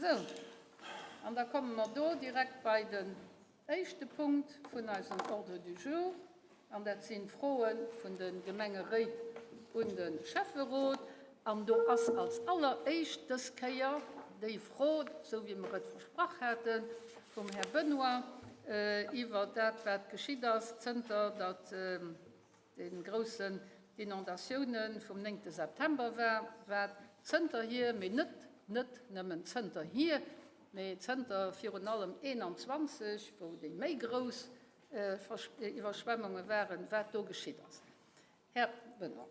Sou, an da komme mer do direkt bei den éischte Punkt vun eisem Ordre du jour, an dat sinn d'Froe vun de Gemengeréit un de Schäfferot. An do ass als alleréischt dës Kéier déi Fro, esou wéi mer et versprach haten, vum Här Benoy iwwer dat, wat geschitt ass, zënter datt dee groussen d'Inondatiounen vum néngte September war, wat zënterhier, mee net net nëmmen zënterhier, mee zënter virun allem 21, wou déi méi grouss Iwwerschwemmunge waren, wat do geschitt ass. Här Benoy.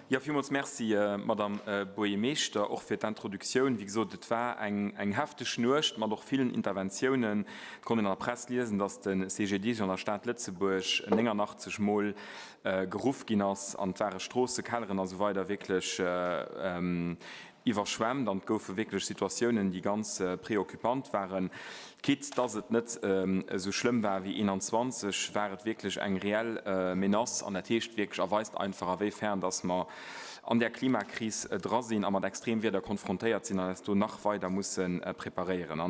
Jo, villmools Merci, Madame Buergermeeschter, och fir d'Introduktioun. Wéi gesot, et war eng hefteg Nuecht mat och villen Interventiounen. Et konnt een an der Press liesen, datt de CGDIS an der Stad Lëtzebuerg 89 Mol geruff ginn ass an et ware Stroosse, Kelleren a sou weider wierklech iwwerschwemmt an et goufe wierklech Situatiounen, déi ganz préoccupant waren. Quitte dass et net esou schlëmm war wéi 21, war et wierklech eng reell Menace an dat heescht wierklech a weist einfach, a wéi fern dass mer an där Klimakris dra sinn a mat Extremwieder konfrontéiert sinn an eis do nach weider musse preparéieren.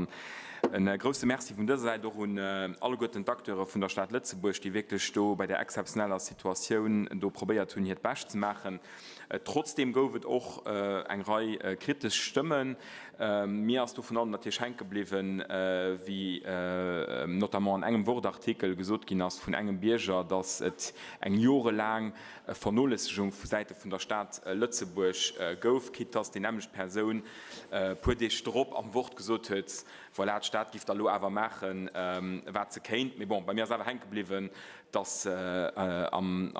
An e grouse Merci vun dëser Säit och un alleguerten d'Acteure vun der Stad Lëtzebuerg, déi wierklech do bei där exzeptioneller Situatioun do probéiert hunn, hiert Bescht ze maachen. Trotzdeem gouf et och eng Rei kritesch Stëmmen. Mir ass do vun allem natierlech hänke bliwwen, wéi notamment an engem Wort-Artikel gesot ginn ass vun engem Bierger, datt et eng jorelaang Vernoléissegung vu Säite vun der Stad Lëtzebuerg gouf, quitte datt déi nämmlecht Persoun e puer Deeg drop am Wort gesot huet, voilà, d'Stad giff da lo awer maachen, wat se kéint. Mee bon, bei mir ass awer hänke bliwwen, datt am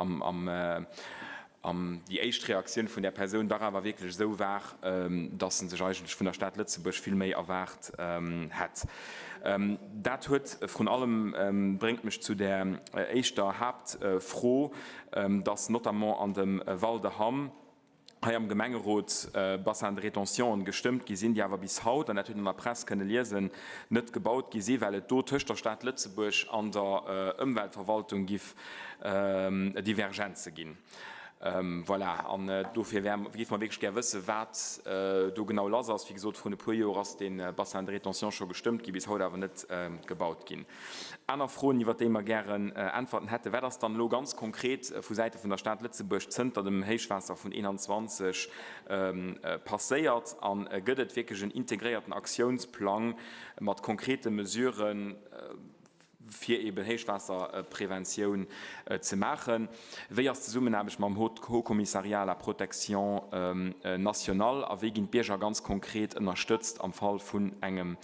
An déi éischt Reaktioun vun där Persoun dach awer wierklech esou war, dass se sech eigentlech vun der Stad Lëtzebuerg vill méi erwaart hätt. Dat huet vrun allem, bréngt mech zu där éischter Haaptfro, dass notamment an dem Val de Hamm hei am Gemengerot Bassins de rétentionen gestëmmt gi sinn, déi awer bis haut, an dat huet een an der Press kënne liesen, net gebaut gi sinn, well et do tëscht der Stad Lëtzebuerg an der Ëmweltverwaltung giff Divergenze ginn. Voilà, an dofir wär, géife mer wierklech gär wëssen, wat do genau lass ass. Wéi gesot, vrun e puer Joer ass dee Bassin de rétention scho gestëmmt ginn, bis haut awer net gebaut ginn. Aner Froen, iwwert déi mer gären Äntwerten hätten, Wat ass dann elo ganz konkret vu Säite vun der Stad Lëtzebuerg zënter dem Héichwaasser vun 21 passéiert? A gëtt et wierklech en integréierten Aktiounsplang mat konkrete Mesuren, fir eben Héichwaasserpreventioun ze maachen? Wéi ass d'Zesummenaarbecht mam Haut Commissariat à la protection nationale a wéi ginn d'Bierger ganz konkret ënnerstëtzt am Fall vun engem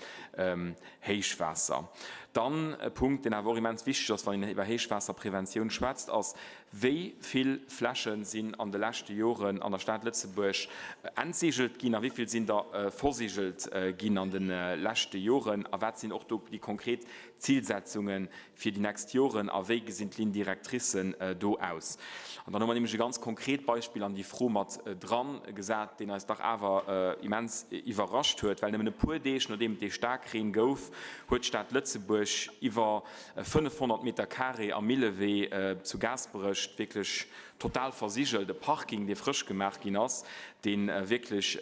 Héichwaasser? Dann e Punkt, deen awer och immens wichteg ass, wann een iwwer Héichwaasserpreventioun schwätzt, ass, Wéi vill Fläche sinn an de leschte Joren an der Stad Lëtzebuerg entsigelt ginn a wéi vill sinn der versigelt ginn an de leschte Joren? A wat sinn och do déi konkret Zilsetzunge fir déi nächst Joren a wéi gesinn d'Lignes directricen do aus? An dann hu mer nämlech e ganz konkret Beispill an déi Fro mat dran gesat, deen eis dach awer immens iwwerrascht huet, well nëmmen e puer Deeg nodeem et dee Staarkreen gouf, huet d'Stad Lëtzebuerg iwwer 500 Meter Carré am Millewee zu Gaasperech wierklech total versigelt, e Parking, dee frësch gemaach ginn ass, dee wierklech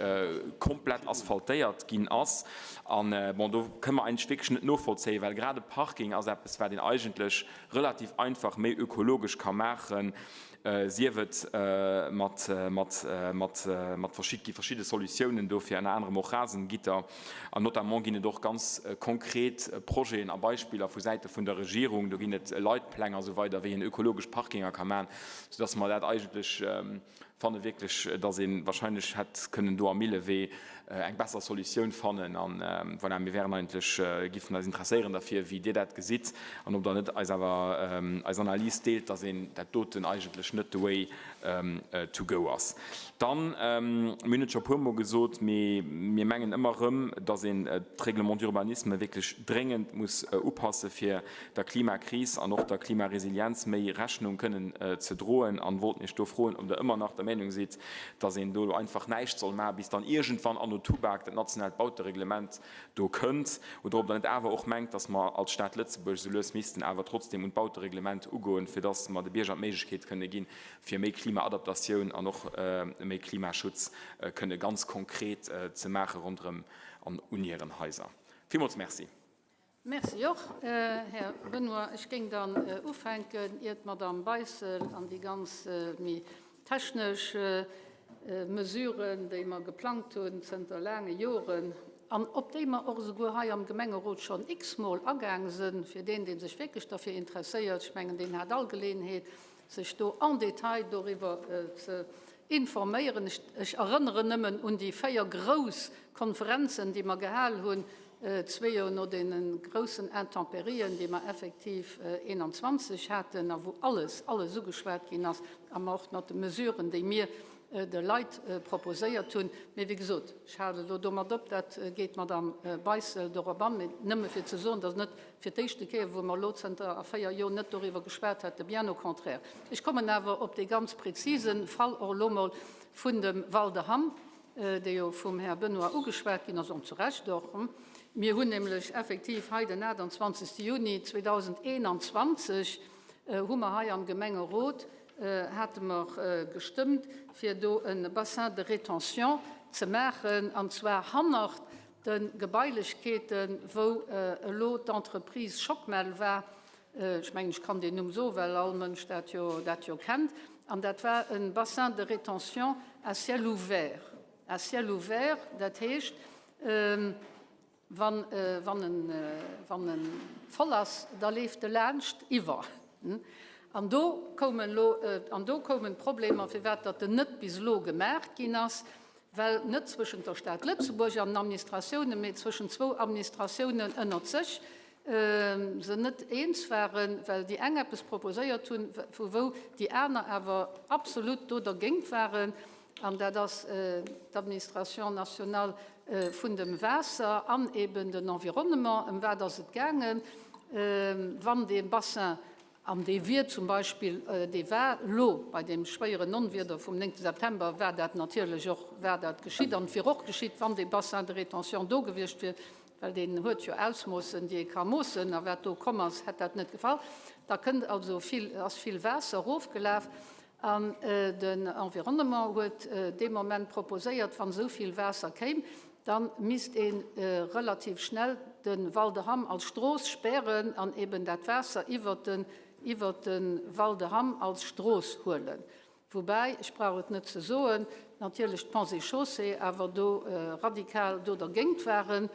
komplett asphaltéiert ginn ass. An, bon, do kënne mer eigentlech wierklech net novollzéien, well grad e Parking ass eppes, wat een eigentlech relativ einfach méi ökologesch ka maachen, sief et mat, mat, mat, mat verschid, gi verschidde Solutiounen do fir ënner anerem och Rasengitter. An notamment ginn et och ganz konkret Projeten a Beispiller vu Säite vun der Regierung, do ginn et Leitpläng a sou weider, wéi een ökologesch Parkinger ka maachen, soudass mer dat eigentlech fanne wierklech, dass ee wahrscheinlech hätt kënnen do am Millewee eng besser Solutioun fannen. An voilà, mir wären eigentlech, giffen eis interesséieren derfir, wéi Dir dat gesitt an ob Der net eis awer eis Analys deelt, dass een dat doten eigentlech net the way to go ass. Dann, mir hunn et scho e puermol gesot, mee mir mengen ëmmer erëm, dass een d'Règlement d'urbanisme wierklech dréngend muss upassen, fir der Klimakris an och der Klimaresilienz méi Rechnung kënnen ze droen. An wollten Iech do froen, ob Der ëmmer nach der Meinung sidd, dass een do elo einfach näischt soll maachen, bis dann iergendwann anno Tubak dat nationaalt Bautereglement do kënnt, oder ob Der net awer och mengt, dass mer als Stad Lëtzebuerg esou lues missten awer trotzdem un d'Bautereglement ugoen, fir dass mer de Bierger d'Méiglechkeet kënne ginn, fir méi Klimaadaptatioun an och méi Klimaschutz kënne ganz konkret ze maache ronderëm. an un hiren Haiser. Villmools Merci. Merci och, Här Benoy. Ech géing dann ufänken, ier d'Madame Beissel an déi ganz méi technesch Mesuren, déi mer geplangt hunn zënter laange Joren an op déi mer och esouguer hei am Gemengerot schonn x-mol agaang sënn, fir deen, dee sech wierklech derfir interesséiert, ech mengen, deen hat all Geleeënheet, sech do en détail doriwwer ze informéieren. Ech erënneren nëmmen un déi 4 grouss Konferenzen, déi mer gehal hunn, zwee Joer no deene groussen Intempérien, déi mer effektiv 21 haten a wou alles, alles ugeschwat ginn ass a mer och mat de Mesuren, déi mir de Leit proposéiert hunn. Mee wéi gesot, ech hale elo domat op, dat geet d'Madame Beissel dorop an, mee nëmme fir ze soen, dass net fir d'éischte Kéier, wou mer elo zënter a 4 Joer net doriwwer geschwat hätten, bien au contraire. Ech kommen awer op dee ganz prezise Fall och elo mol vun dem Val de Hamm, dee jo vum Här Benoy ugeschwat ginn ass, an zu Recht och. Mir hunn nämlech effektiv hei den 28. Juni 2021 hu mer hei am Gemengerot, hate mer gestëmmt, fir do e Bassin de rétention ze maachen, an zwar hannert de Gebailechkeeten, wou elo d'Entreprise Schockmel war. Ech mengen, ech kann deen Numm soen, well all Mënsch dat jo, dat jo kennt. An dat war e Bassin de rétention à ciel ouvert. À ciel ouvert, dat heescht, wann, wann en, wann e voll ass, da leeft e laanscht iwwer. An do koumen elo, an do koumen d'Problemer, firwat datt en net bis elo gemaach ginn ass, well net zwëschent der Stad Lëtzebuerg an den Administratiounen, mee zwëschent zwou Administratiounen ënnert sech se net eens waren, well déi eng eppes proposéiert hunn, vu wou déi aner awer absolut do dergéint waren, an dat ass d'Administration nationale vun dem Waasser an eben den Environnement. Ëm wat ass et gaangen? Wann dee Bassin An dee wier zum Beispill, dee war elo bei deem schwéieren Onwieder vum 9 September war dat natierlech och, war dat geschitt an et wier och geschitt, wann dee Bassin de rétention do gewiescht wier, well deen huet jo Ausmoossen, déi ee ka moossen, a wat do komm ass, hätt dat net gefall. Da kënnt also vill, ass vill Waasser erofgelaf an den Environnement huet dee Moment proposéiert, wann esou vill Waasser kéim, Da misst ee relativ schnell de Val de Hamm als Strooss spären an eben dat Waasser iwwert den iwwert de Val de Hamm als Strooss huelen. Woubäi, ech brauch et net ze soen, natierlech d'Ponts et Chaussées awer do radikal do dergéint waren.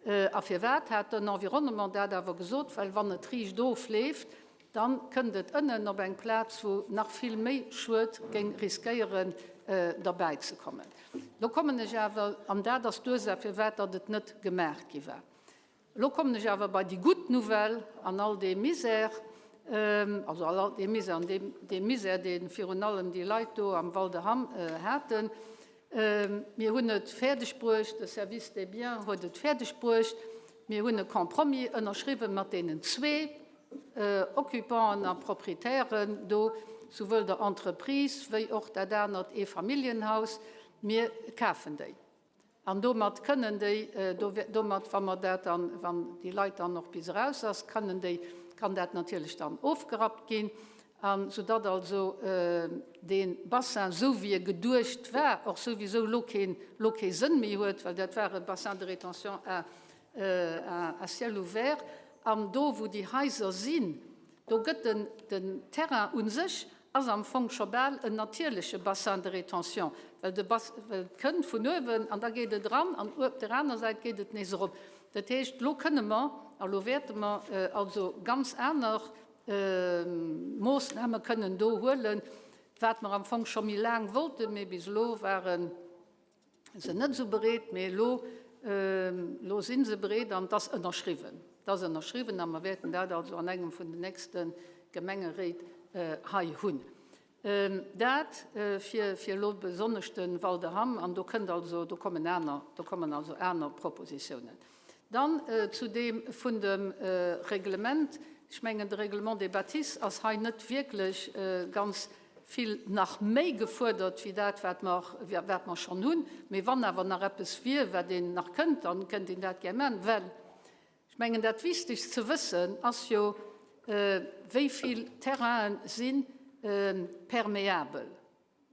A firwat hat den Environnement dat awer gesot? Well wann et riicht ofleeft, Dann kënnt et ënnen op eng Plaz, wou nach vill méi Schued géing riskéieren derbäi ze kommen. Lo kommen ech awer, an dat ass d'Ursaach firwat datt et net gemaach gi war, elo kommen ech awer bei déi gutt Nouvelle an all deem Misär, also all deem Misär, an deem Misär, dee virun allem déi Leit do am Val de Hamm haten. Mir hunn et fäerdeg bruecht, de Service des biens huet et fäerdeg bruecht, mir hunn e Compromis ënnerschriwwen mat deenen zwee, Occupanten a Proprietären do, souwuel der Entreprise wéi och dat anert Eefamilljenhaus, mir kafen déi. An domat kënnen déi, domat, wa mer dat dann, wann déi Leit dann och bis eraus ass, kënnen déi, kann dat natierlech dann ofgerappt ginn, a soudatt also dee Bassin, esou wéi e geduecht war, och souwisou elo keen, elo kee Sënn méi huet, well dat war e Bassin de rétention à à ciel ouvert, an do wou déi Haiser sinn, do gëtt den, den Terrain u sech ass am Fong scho bal en natierleche Bassin de rétention, well de Bas, well et kënnt vun uewen an da geet et eran an op der aner Säit geet et nees erop. Dat heescht, elo kënne mer a lo wäerte mer also ganz aner Moossname kënnen do huelen, wat mer am Fong scho méi laang wollten, mee bis elo waren se net esou bereet, mee elo, elo si se bereet an et ass ënnerschriwwen. Et ass ënnerschriwwen a mer wäerten dat also an engem vun den nächste Gemengeréit hei hunn. Dat fir, fir elo besonnesch de Val de Hamm, an do kënnt also, do kommen aner, do kommen also aner Propositiounen. Dann zu deem vun dem Reglement. Ech mengen, de Règlement des bâtisses ass hei net wierklech ganz vill nach méi gefuerdert wéi dat, wat mer, wat mer schonn hunn. Mee wann awer nach eppes wier, wat een nach kënnt, dann kënnt een dat gär maachen. Well ech mengen, dat Wichtegst ze wëssen ass jo, wéi vill Terrainen si perméabel.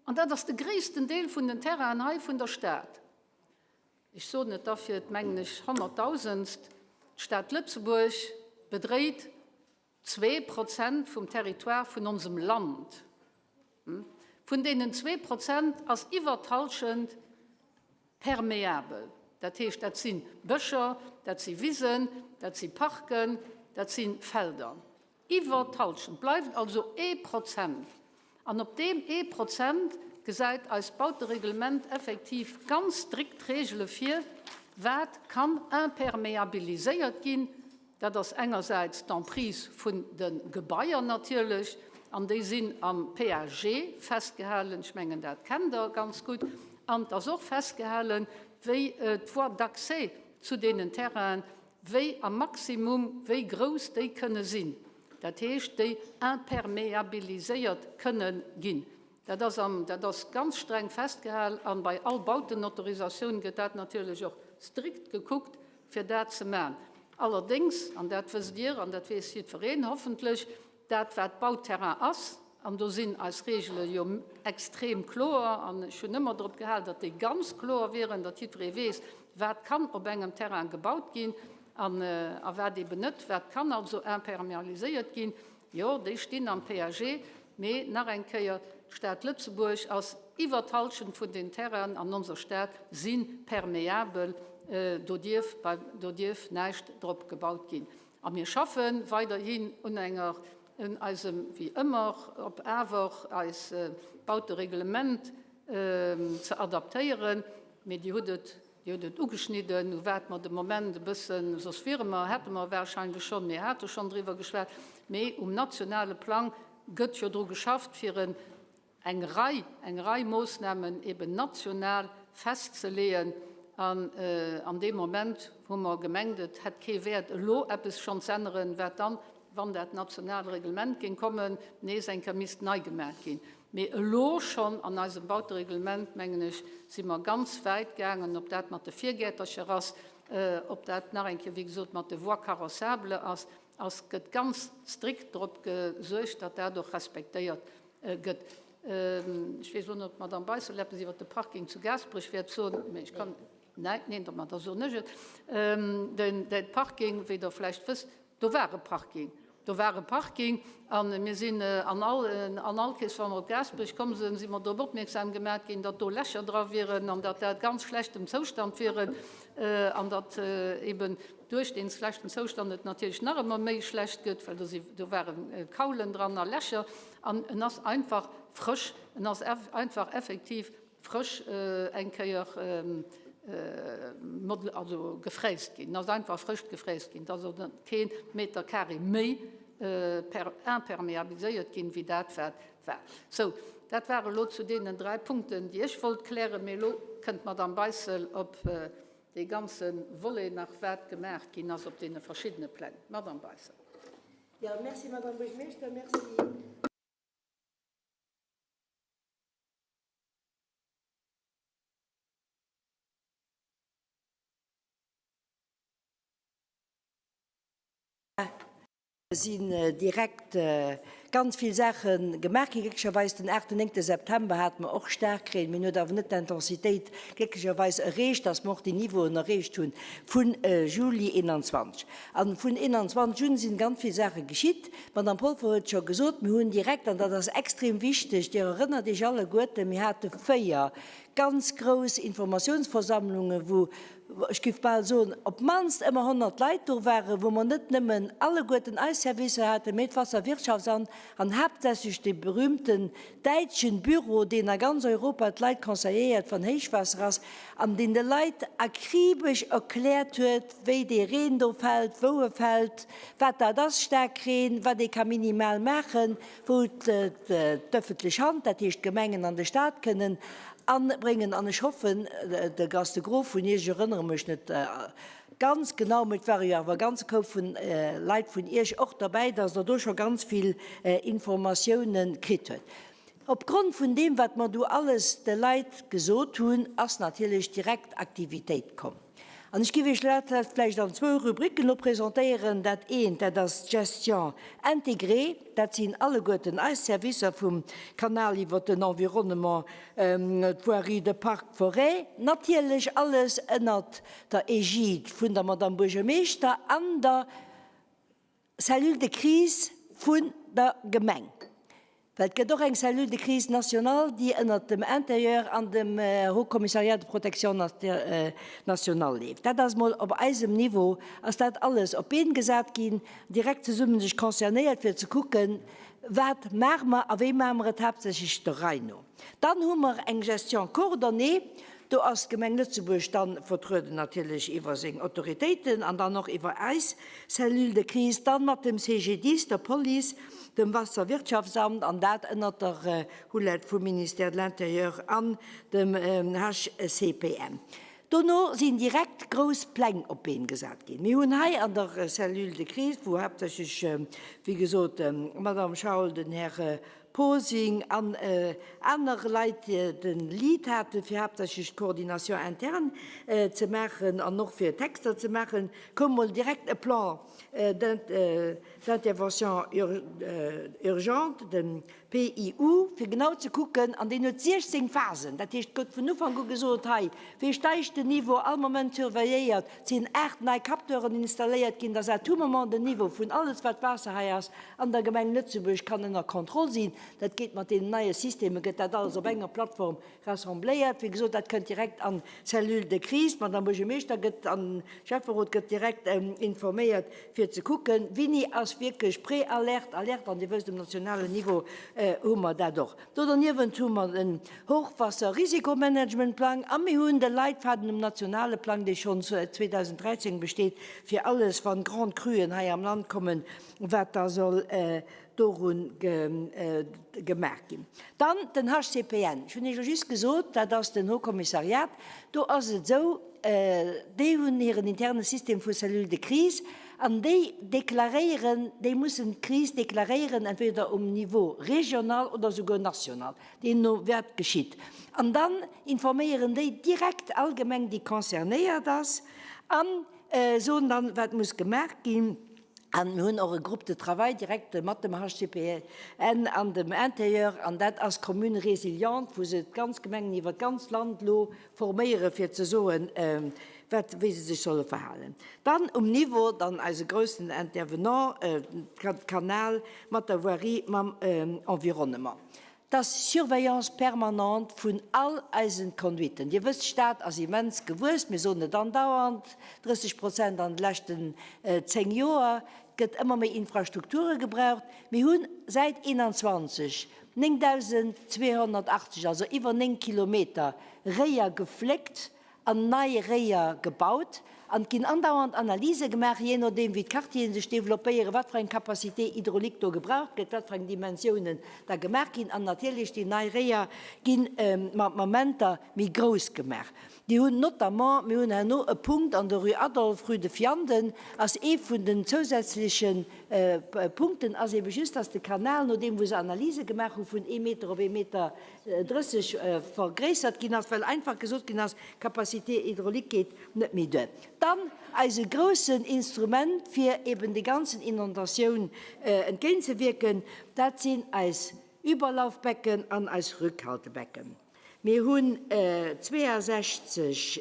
An dat ass de gréissten Deel vun den Terrainen hei vun der Stad. Ech soen et da fir, mengen ech, honnertdausendst, D'Stad Lëtzebuerg bedréit 2% vum Territoire vun onsem Land. Vun deenen 2% ass iwwert d'Hallschent permeabel. Dat heescht, dat si Bëscher, dat si Wisen, dat si Parken, dat si Felder. Iwwer d'Hallschent bleift also ee Prozent. An op deem ee Prozent gesäit eist Bautereglement effektiv ganz strikt Regele vir, wat kann imperméabiliséiert ginn. Dat ass engersäits d'Emprise vun de Gebaier natierlech, an déi sinn am PAG festgehalen, ech mengen dat kennt Der ganz gutt, an et ass och festgehalen, wéi d'Voies d'accès zu deenen Terrainen wéi am Maximum wéi grouss déi kënne sinn, dat heescht déi imperméabiliséiert kënne ginn. Dat ass am, dat ass ganz streng festgehal a bei all Bautenautorisatioun gëtt dat natierlech och strikt gekuckt, fir dat ze maachen. Allerdéngs, an dat wësst Dir an dat weess jiddwereen hoffentlech, Dat wat Bauterrain ass, an do sinn eis Regele jo extrem kloer, an ech hunn ëmmer drop gehal, datt déi ganz kloer wieren, datt jiddweree weess, wat kann op engem Terrain gebaut ginn an a wat eben net, wat kann also imperméaliséiert ginn, jo, déi stinn am PAG. Mee nach eng Kéier, d'Stad Lëtzebuerg ass, iwwer d'Hallschent vun den Terrainen an onser Stad si perméabel, do dierf, do dierf näischt drop gebaut ginn. A mir schaffe weiderhin un enger, un eisem, wéi ëmmer, op awer eis Bautereglement ze adaptéieren. Mee Dir hutt et, Dir hutt et ugeschnidden, u wat mer de Moment e bëssen, soss wiere mer, hätte mer wahrscheinlech schonn, mir hate schonn driwwer geschwat, mee um nationale Plang gëtt jo dru geschafft, fir en eng Rei, eng Rei Moossnamen eben national festzeleeën. An an deem Moment hu mer gemengt, et hätt kee Wäert, elo eppes schonn z'änneren, wat dann, wann dat nationaalt Reglement géing kommen, nees eng Kéier misst nei gemaach ginn. Mee elo schonn an eisem Bautereglement, mengen ech, si mer ganz wäit gaangen, ob dat mat de Virgäertercher ass, ob dat nach eng Kéier, wéi gesot, mat de Voies carrossables ass, ass, gëtt ganz strikt drop gesuergt, datt dat och respektéiert gëtt. Ech weess elo net, ob d'Madame Beissel eppes iwwert de Parking zu Gaasperech wäert soen, mä ech kann, nein, neen, da soen ech et. Den, de Parking, wéi Der vläicht wësst, do war e Parking, do war e Parking a mir sinn an all, an all Kees, wa mer op Gaasperech komm sinn, si mer drop opmierksam gemaach ginn, datt do Lächer dra wieren an datt dat ganz schlechtem Zoustand wieren an datt eben duerch dee schlechten Zoustand et natierlech nach ëmmer méi schlecht gëtt, well do si, do ware Kaulen dran a Lächer. An en ass einfach frësch, en ass einfach effektiv frësch eng Kéier also gefräst ginn, en ass einfach frësch gefräst ginn. Et ass also kee Meter carré méi imperméabiliséiert ginn, wéi dat wat war. Sou, dat war elo zu deenen dräi Punkten, déi ech wollt klären. Mee elo kënnt d'Madame Beissel op dee ganze Volet nach, wat gemaach ginn ass op deene verschiddene Pläng. Madame Beissel. Jo, merci, Madame Buergermeeschter. Merci. Sinn direkt ganz vill Saache gemaach ginn. Glécklecherweis den 8., 9. September hate mer och Staarkreen, mee en huet awer net d'Intensitéit glécklecherweis erreecht, dass mer och déi Niveauen erreecht hu vu Juli 21. A vun 21 un sinn ganz vill Saache geschitt. D'Madame Polfer huet scho gesot, mir hunn direkt, an dat ass extrem wichteg, Dir erënnert Iech alleguerten, mir hate 4 ganz grouss Informationsversammlungen, wou, ech géif bal soen, op d'mannst ëmmer 100 Leit do waren, wou mer net nëmmen alleguerten eis Servicer haten, mee d'Wasserwirtschaftsamt an haaptsächlech dee berühmten däitschen Büro, deen a ganz Europa d'Leit conseilléiert, wann Héichwaasser ass, an deen de Leit akribesch erkläert huet, wéi dee Reen do fält, wou e fält, wat dat ass, Staarkreen, wat ee ka minimal maachen, wou d'öffentlech Hand, dat heescht d'Gemengen an de Stat kënnen anbréngen. An ech hoffen, de Gast de Gros vun Iech, ech erënnere mech net ganz genau, mä et ware jo awer e ganze Koup vu Leit vun Iech och derbäi, dass Der do scho ganz vill Informatiounen kritt huet. Opgrond vun deem, wat mer do alles de Leit gesot hunn, ass natierlech direkt Aktivitéit komm. An ech géif Iech dat vläicht an zwou Rubriken elo presentéieren. Dat eent, dat ass d'Gestion intégrée, dat sinn alleguerten eis Servicer vum Kanal iwwert den Environnement, d'Voirie, de Parc, d'Forêt, natierlech alles ënnert der Égide vun der Madame Buergermeeschter an der Cellule de crise vun der Gemeng, well et gëtt och eng Cellule de crise nationale, déi ënnert dem Intérieur an dem Haut Commissariat de protection nationale leeft. Dat ass mol op eisem Niveau ass dat alles op d'Been gesat ginn, direkt zesumme sech concernéiert fir ze kucken, wat maache mer a wéi maache mer et, haaptsächlech der Rei no. Dann hu mer eng Gestion coordonnée, do ass d'Gemeng Lëtzebuerg dann vertrueden natierlech iwwer seng Autoritéiten an dann och iwwer eis Cellule de crise, dann mat dem CGDIS, der Police, dem Wasserwirtschaftsamt an dat ënnert der Houlette vum Ministère de l'Intérieur an dem HCPN. Dono sinn direkt grouss Pläng op d'Been gesat ginn. Mir hunn hei an der Cellule de crise, wou haaptsächlech, wéi gesot, d'Madame Schaul, den Här Posing an aner Leit de Lead haten, fir haaptsächlech d'Coordination interne ze maachen an och fir Texter ze maachen, koum mol direkt e Plan d'intervention urgente, de PIU, fir genau ze kucken, an deen huet 16 Phasen, dat heescht, et gouf vun Ufank u gesot, hei, wéi steigt den Niveau, all Moment surveilléiert, et sinn 8 nei Capteuren installéiert ginn, dass à tout moment den Niveau vun alles, wat Waasser hei ass, an der Gemeng Lëtzebuerg kann ënner Kontroll sinn. Dat geet mat deenen neie Systeme, gëtt dat alles op enger Plattform rassembléiert. Wéi gesot, dat kënnt direkt an d'Cellule de crise. D'Madame Buergermeeschter gëtt an de Schäfferot gëtt direkt informéiert, fir ze kucken, wéini ass wierklech Préalerte, Alerte. An Dir wësst, um nationalen Niveau hu mer dat och. Do derniewent hu mer den Hochwasserrisikomanagementplang a mir hunn de Leitfaden um nationale Plang, dee schonn 2013 besteet, fir alles, wann Grande Cruen hei am Land kommen, wat da soll dorun gemaach ginn. Dann den HCPN. Ech hunn Iech elo just gesot, dat ass den Haut Commissariat. Do ass et esou, déi hunn hiren interne System vu Cellule de crise an déi deklaréieren, déi mussen d'Kris deklaréieren, entweder um Niveau régional oder souguer national, deemno wat geschitt. An dann informéieren déi direkt all Gemeng, déi concernéiert ass, a soen dann, wat muss gemaach ginn. An mir hunn och e Groupe de travail direkt mat dem HCPN an dem Intérieur, an dat ass d'Commune résiliente, wou se d'ganz Gemengen iwwert d'ganz Land elo forméiere fir ze soen, wat, wéi se sech solle verhalen. Dann um Niveau, dann eise groussen Intervenant, Kanal mat der Voirie, mam Environnement. 't ass Surveillance permanente vun all eisen Conduiten. Dir wësst, d'Stad ass immens gewuess, mir soen et andauernd, 30 Prozent an de leschten 10 Joer. Et gëtt ëmmer méi Infrastrukture gebraucht. Mir hu säit 21 9.280, also iwwer 9 Kilometer Réier gefléckt an nei Réier gebaut an et ginn andauernd Analyse gemaach, jee nodeem wéi d'Quartieren sech développéieren, wat fir eng Capacité hydraulique do gebraucht gëtt, wat fir eng Dimensiounen da gemaach ginn. An natierlech déi nei Réier gi mat Momenter méi grouss gemaach. Déi hunn notamment, mir hunn herno e Punkt an der Rue Adolphe, Rue de Vianden ass ee vun den zousätzleche Punkten, ass eebe just, dass de Kanal, nodeem wou se Analyse gemaach hu vun ee Meter op ee Meter 30 vergréissert ginn ass, well einfach gesot ginn ass, d'Capacité hydraulique geet net méi duer. Dann eise groussen Instrument, fir eben de ganzen Inondatioun entgéintzewierken, dat sinn eis Überlaufbecken an eis Rückhaltebecken. Mir hunn 62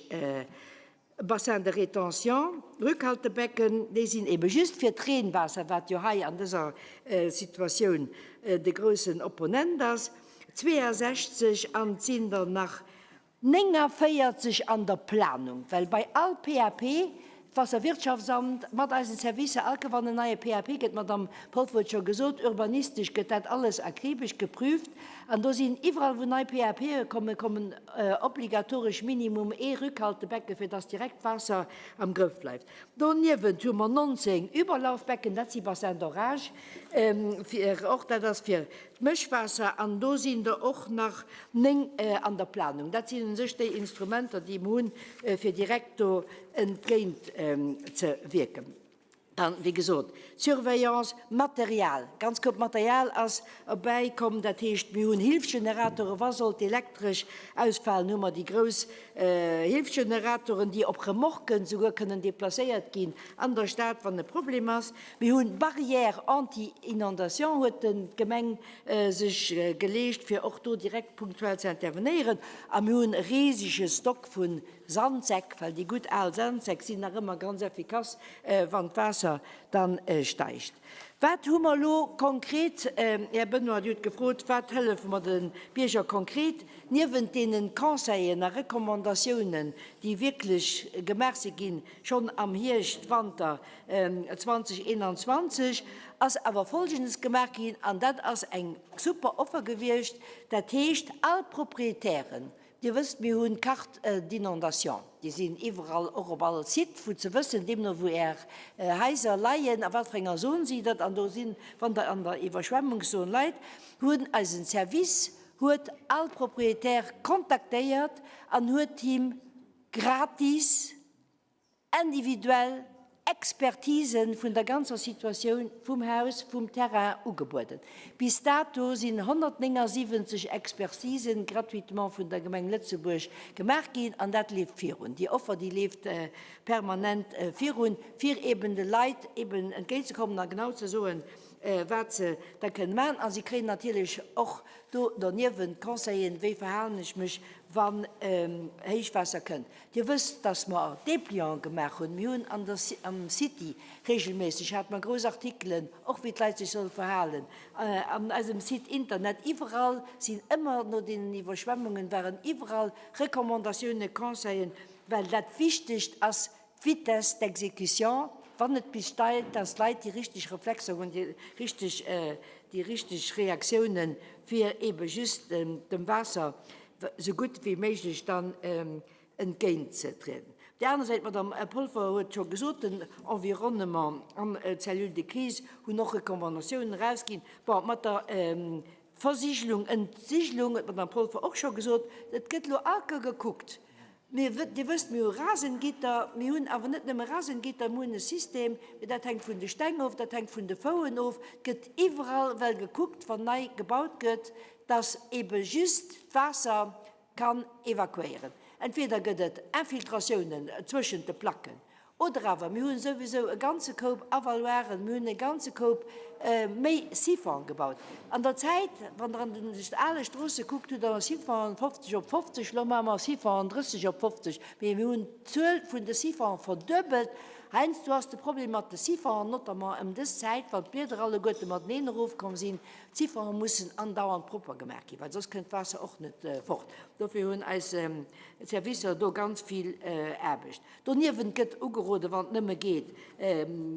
Bassins de rétention, Rückhaltebecken, déi sinn ebe just fir d'Reenwaasser, wat jo hei an dëser Situatioun de groussen Opponent ass, 62 an et sinn der nach 49 an der Planung, well bei all PAP, d'Wasserwirtschaftsamt mat eisen Servicer, all Kéier wann en neie PAP gëtt, d'Madame Polfer huet scho gesot, urbanistesch gëtt dat alles akribesch geprüft an do sinn iwwerall wou nei PAPe kommen, kommen obligatoresch minimum ee Rückhaltebecken, fir dass direkt d'Waasser am Grëff bleift. Doniewent hu mer 19 Überlaufbecken, dat si Bassins d'orage, fir och, dat ass fir d'Mëschwaasser, an do sinn der och nach 9 an der Planung. Dat sinn u sech déi Instrumenter, déi mer hunn, fir direkt do entgéint ze wierken. Dann, wéi gesot, d'Surveillance, Material, ganz Koup Material ass erbäikomm. Dat heescht, mir hunn Hilfgeneratoren, wa sollt d'Elektresch ausfalen, hu mer déi grouss Hilfgeneratoren, déi op Remorquen souguer kënnen déplacéiert ginn an der Stad, wann e Problem ass. Mir hunn Barrières anti-inondation, huet d'Gemeng sech geleescht, fir och do direkt punktuell ze intervenéieren. A mir hunn e risege Stock vu Sandsäck, well déi gutt al Sandsäck sinn nach ëmmer ganz effikass, wann d'Waasser dann steigt. Wat hu mer elo konkret, Här Benoy, Dir hutt gefrot, wat hëllefe mer de Bierger konkret, niewent deene Conseillen a Recommandatiounen, déi wierklech gemaach si ginn, schonn am Hierscht, Wanter 2021, ass awer Folgendes gemaach ginn, an dat ass eng super Offer gewiescht, dat heescht, all Proprietären, Dir wësst, mir hunn d'Cartes d'inondation, déi sinn iwwerall, och op all Site, wou ze wëssen, deemno wou Är Haiser leien, a wat fir enger Zon si dat. An do sinn, wann Der an der Iwwerschwemmungszon leit, hunn eisen Service huet all Propriétaire kontaktéiert an huet him gratis, individuell Expertisen vun der ganzer Situatioun vum Haus, vum Terrain ugebueden. Bis dato sinn 179 Expertisen gratuitement vun der Gemeng Lëtzebuerg gemaach ginn an dat leeft virun. Déi Offer, déi leeft permanent virun, fir eben de Leit eben entgéintzekommen a genau ze soen, wat se da kënnen maachen. A si kréien natierlech och do doniewent Conseillen, wéi verhalen ech mech, wann Héichwaasser kënnt. Dir wësst, dass mer Dépliante gemaach hunn. Mir hunn an der, am City regelméisseg hate mer grouss Artikelen, och wéi d'Leit sech solle verhalen, an eisem Site Internet. Iwwerall sinn ëmmer, no deenen Iwwerschwemmungen, waren iwwerall Recommandatiounen, Conseillen, well dat Wichtegst ass d'Vitesse d'exécution, wann et bis steigt, dass d'Leit déi richteg Reflexer hunn, déi richteg, déi richteg Reaktiounen, fir eebe just dem Waasser esou gutt wéi méiglech dann entgéintzetrieden. Op där aner Säit, d'Madame Polfer huet scho gesot, den Environnement an d'Cellule de crise hunn och Recommandatiounen erausginn. Bon, mat der Versigelung, Entsigelung huet d'Madame Polfer och scho gesot, et gëtt elo all Kéier gekuckt. Mir, Dir wësst, mir hu Rasengitter, mir hunn awer net nëmme Rasengitter, mir hunn e System, mee dat hänkt vun de Steng of, dat hänkt vun de Fouen of. Et gëtt iwwerall well gekuckt, wann nei gebaut gëtt, dass ebe just d'Waasser kann evakuéieren. Entweder gëtt et Infiltratiounen zwëschent de Placken oder awer mir hu souwisou e ganze Koup Avaloiren, mir hunn e ganze Koup méi Siphon gebaut. An der Zäit, wann Der an den ale Stroosse kuckt, hutt Der Siphon 50 op 50, elo maache mer Siphon 30 op 50, mee mir hunn d'Zuel vun de Siphonen verduebelt. Heiansdo ass de Problem mat de Siphonen, notamment ëm dës Zäit, wann d'Blieder alleguerte mateneen erofkomm sinn, D'Siphone mussen andauernd propper gemaach ginn, well soss kënnt d'Waasser och net fort. Dofir hunn eis Servicer do ganz vill Aarbecht. Doniewent gëtt ugeroden, wann et nëmme geet,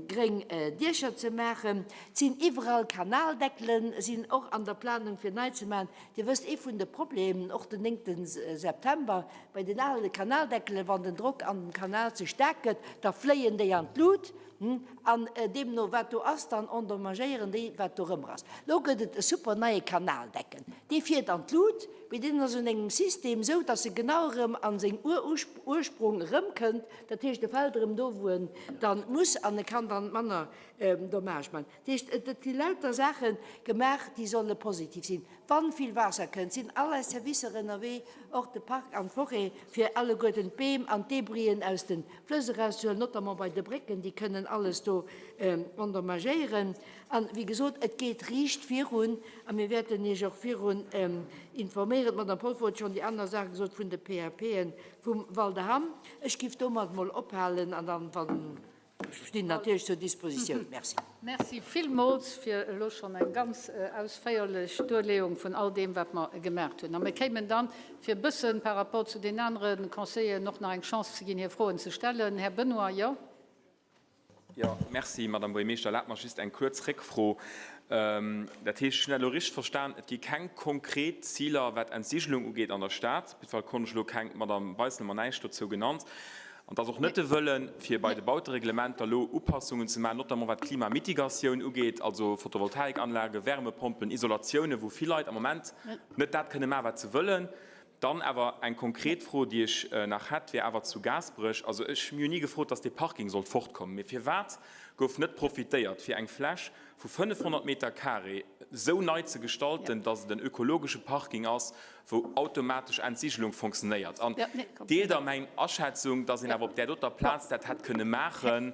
gréng Diecher ze maachen. Et sinn iwwerall Kanaldeckelen, sinn och an der Planung fir nei ze maachen. Dir wësst, ee vun de Problemen, och den néngte September, bei den ale Kanaldeckelen, wann den Drock an dem Kanal ze staark gëtt, da fléien déi an d'Lut. An deemno wat do ass, dann endommagéieren déi wat dorëmmer ass. Lo gëtt et e super neie Kanaldecken, dee fiert an d'Lut, mee deen ass un engem System esou, datt e genau erëm a seng Ursprung erëmkënnt, dat heescht e fält erëm do wou en dann muss an e kann dann manner Dommage man. Dat heescht et gi lauter Saache gemaach, déi solle positiv sinn. Wann vill Waasser kënnt, sinn all eis Servicer ënnerwee, och de Parc an d'Forêt, fir alleguerten d'Beem an d'Debrien aus de Flëss erauszehuelen, notamment bei de Brécken, déi kënnen alles do endommagéieren. An, wéi gesot, et geet riicht virun a mir wäerten Iech och virun informéieren. D'Madame Polfer huet schonn déi aner Saache gesot vun de PAPen vum Val de Hamm. Ech giff domat emol ophalen an dann, wann. Stinn natierlech zur Dispositioun. Merci. Merci villmools fir elo schonn eng ganz ausféierlech Duerleeung vun all deem, wat mer gemaacht hunn. A mir kéimen dann, fir e bësse par rapport zu den anere Conseilleren och nach eng Chance ze ginn, hir Froen ze stellen. Här Benoy, jo? Jo, merci, Madame Buergermeeschter. Erlaabt mer just eng kuerz Réckfro. Dat heescht, ech hunn dat elo richteg verstan, et gi keng konkret Ziler, wat Entsigelung ugeet an der Stad? Op jidde Fall konnt ech elo keng, d'Madame Beissel huet mer näischt dozou genannt. An et ass och net de Wëllen, fir bei de Bautereglementer elo Upassungen ze maachen, notamment wat d'Klimamitigatioun ugeet, also Photovoltaikanlagen, Wärmepompen, Isolatiounen, wou vill Leit am Moment net dat kënne maachen, wat se wëllen. Dann awer eng konkret Fro, déi ech nach hätt, wär awer zu Gaasperech. Also ech, mir hunn ni gefrot, dass dee Parking sollt fortkommen. Mee firwat? Gouf net profitéiert, fir eng Fläch vu 500 Meter carré esou nei ze gestalten, dass et en ökologesche Parking ass, wou automatesch Entsigelung fonctionnéiert? An deelt Der meng Aschätzung, dass een awer op där doter Plaz dat hätt kënne maachen?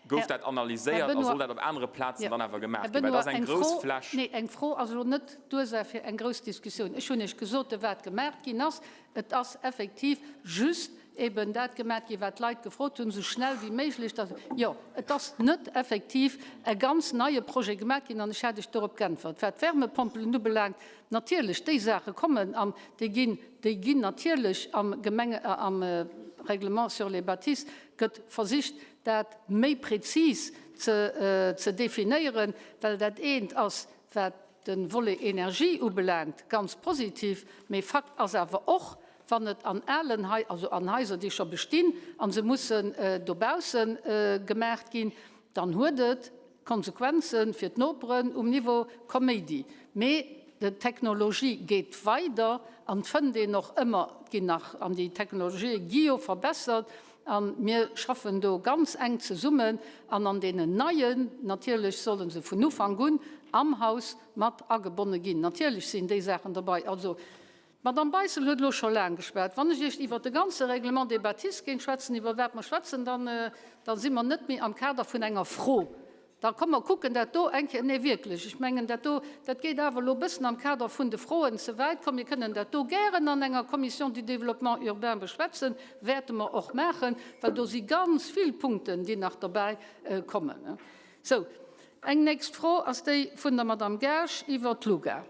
Gouf dat analyséiert a soll dat op anere Plazen dann awer gemaach ginn? Well dat ass eng grouss Fläch. Nee, eng Fro ass elo net d'Ursaach fir eng grouss Diskussioun. Ech hunn Iech gesot, wat gemaach ginn ass. Et ass effektiv just eben dat gemaach ginn, wat d'Leit gefrot hunn, esou schnell wéi méiglech. Dass, jo, et ass net effektiv e ganz neie Projet gemaach ginn an ech hat Iech dorop geäntwert. Wat d'Wärmepompelen ubelaangt, natierlech, déi Saache kommen an déi ginn, déi ginn natierlech am Gemenge, am Règlement sur les bâtisses gëtt versicht, dat méi prezis ze, ze definéieren, well dat eent ass, wat de Volet Energie ubelaangt, ganz positiv, mee Fakt ass awer och, wann et an alen Hai, also an Haiser, déi scho bestinn, a se mussen dobausse gemaacht ginn, dann huet et Konsequenze fir d'Noperen um Niveau Koméidi. Mee d'Technologie geet weider an et fënnt een och ëmmer, et ginn nach, an déi Technologië gi jo verbessert a mir schaffen do ganz enk zesummen an an deenen neien, natierlech solle se vun Ufank un am Haus mat agebonne ginn. Natierlech sinn déi Saachen dobei. Also d'Madame Beissel huet elo scho laang geschwat. Wann ech Iech iwwert de ganze Règlement des bâtisses géing schwätzen, iwwer wat mer schwätzen, dann, da si mer net méi am Kader vun enger Fro. Da komm mer kucken dat do eng Kéier. Nee, wierklech, ech mengen, dat do, dat geet awer elo e bëssen am Kader vun de Froen ze wäit. Komm, mir kënnen dat do gären an enger Commission du développement urbain beschwätzen, wäerte mer och maachen, well do si ganz vill Punkten, déi nach derbäi kommen. Sou, eng nächst Fro ass déi vun der Madame Gaasch iwwert d'LUGA.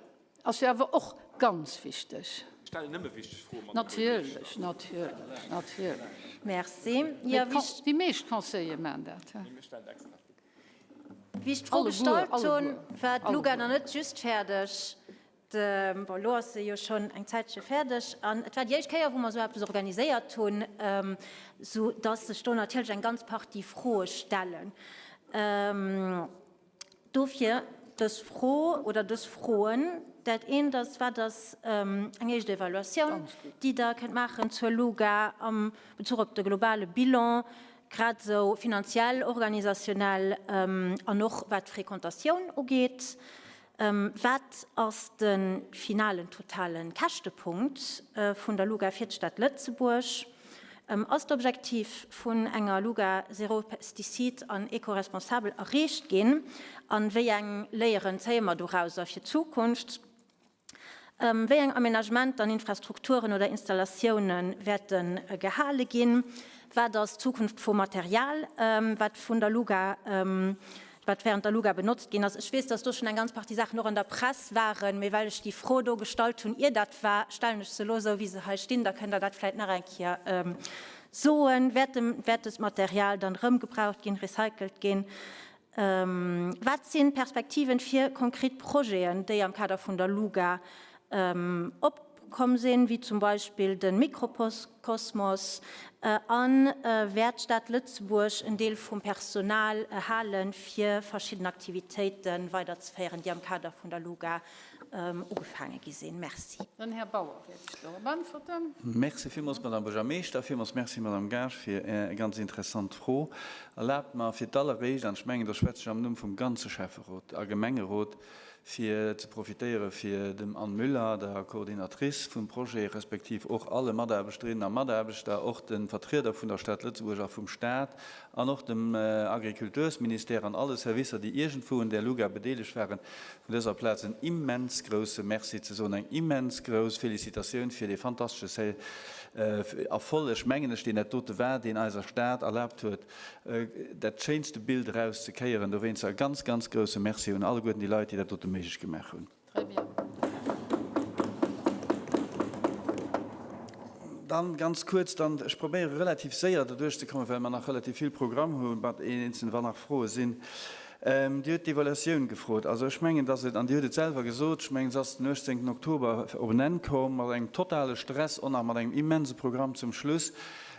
Ass jo awer och ganz wichteg. Ech stellen nëmme wichteg Froen, Madame Buergermeeschter. Natierlech, natierlech, natierlech. Merci. Jo, wéi ech. Déi meescht Conseiller maachen dat. Wéi ech d'Fro gestallt hunn, war d'LUGA nach net just fäerdeg. Bon, elo ass se jo schonn eng Zäitche fäerdeg. An et war déi éischt Kéier, wou mer esou eppes organiséiert hunn, sou dass sech do natierlech eng ganz Partie Froe stellen. Dofir dës Fro oder dës Froen. Dat eent ass, Wat ass eng éischt Evaluatioun, déi Der kënnt maachen zur LUGA am Bezuch op de globale Bilan, grad esou finanziell, organisationnel an och wat d'Fréquentatioun ugeet? Wat ass de finalen totale Käschtepunkt vun der LUGA fir d'Stad Lëtzebuerg? Ass d'Objektiv vun enger LUGA zéro pesticide an eco-responsabel erreecht ginn? An wéi eng Léieren zéie mer dorauser fir d'Zukunft? Wéi eng Aménagementer an Infrastrukturen oder Installatioune wäerte gehale ginn? Wat ass d'Zukunft vum Material, wat vun der LUGA wat während der Luga benotzt ginn ass. Ech weess, dass do schonn eng ganz Partie Saachen och an der Press waren, mee well ech déi Fro do gestallt hunn, ier dat war, stellen ech se elo esou, wéi se hei stinn. Da kënnt Der dat vläicht nach eng Kéier soen. Wäert dem, wäert dëst Material dann erëm gebraucht ginn, recycelt ginn? Wat sinn d'Perspektiven fir konkret Projeten, déi am Kader vun der Luga op Komm sinn, wéi zum Beispill de Mikrokosmos, a wäert d'Stad Lëtzebuerg en Deel vum Personal halen, fir verschidden Aktivitéite weiderzeféieren, déi am Kader vun der LUGA ugefaange gi sinn? Merci. Den Här Bauer wäert lech dorop äntwerten. Merci villmools, Madame Buergermeeschter. Villmools Merci, Madame Gaasch, fir Är ganz interessant Fro. Erlaabt mer fir d'alleréischt, an ech mengen, do schwätze ech am Numm vum ganze Schäfferot a Gemengerot, fir ze profitéiere fir dem Anne Müller, der Coordinatrice vum Projet, respektiv och alle Mataarbechterinnen a Mataarbechter, och de Vertrieder vun der Stad Lëtzebuerg a vum Stat an och dem Agriculteursministère an alle Servicer, déi iergendwou un där LUGA bedeelegt waren, vun dëser Plaz en immens grouse Merci ze soen, eng immens grouss Felicitatioun fir dee fantastesche Erfolleg, mengen ech, deen dat dote war, deen eiser Stad erlaabt huet, dat schéinste Bild eraus ze kéieren. Dowéinst e ganz, ganz grousse Merci un alleguerten déi Leit, déi dat dote méiglech gemaach hunn. Très bien. Dann ganz kuerz, dann, ech probéiere relativ séier derduerch ze kommen, well mer nach relativ vill Programm hunn, mat eenzelnen, wann nach Froe sinn. Dir hutt d'Evaluatioun gefrot. Also ech mengen, dass et, an Dir hutt et selwer gesot, ech mengen, se ass den 18. Oktober op en Enn komm, mat engem totale Stress, och nach mat engem immense Programm zum Schluss.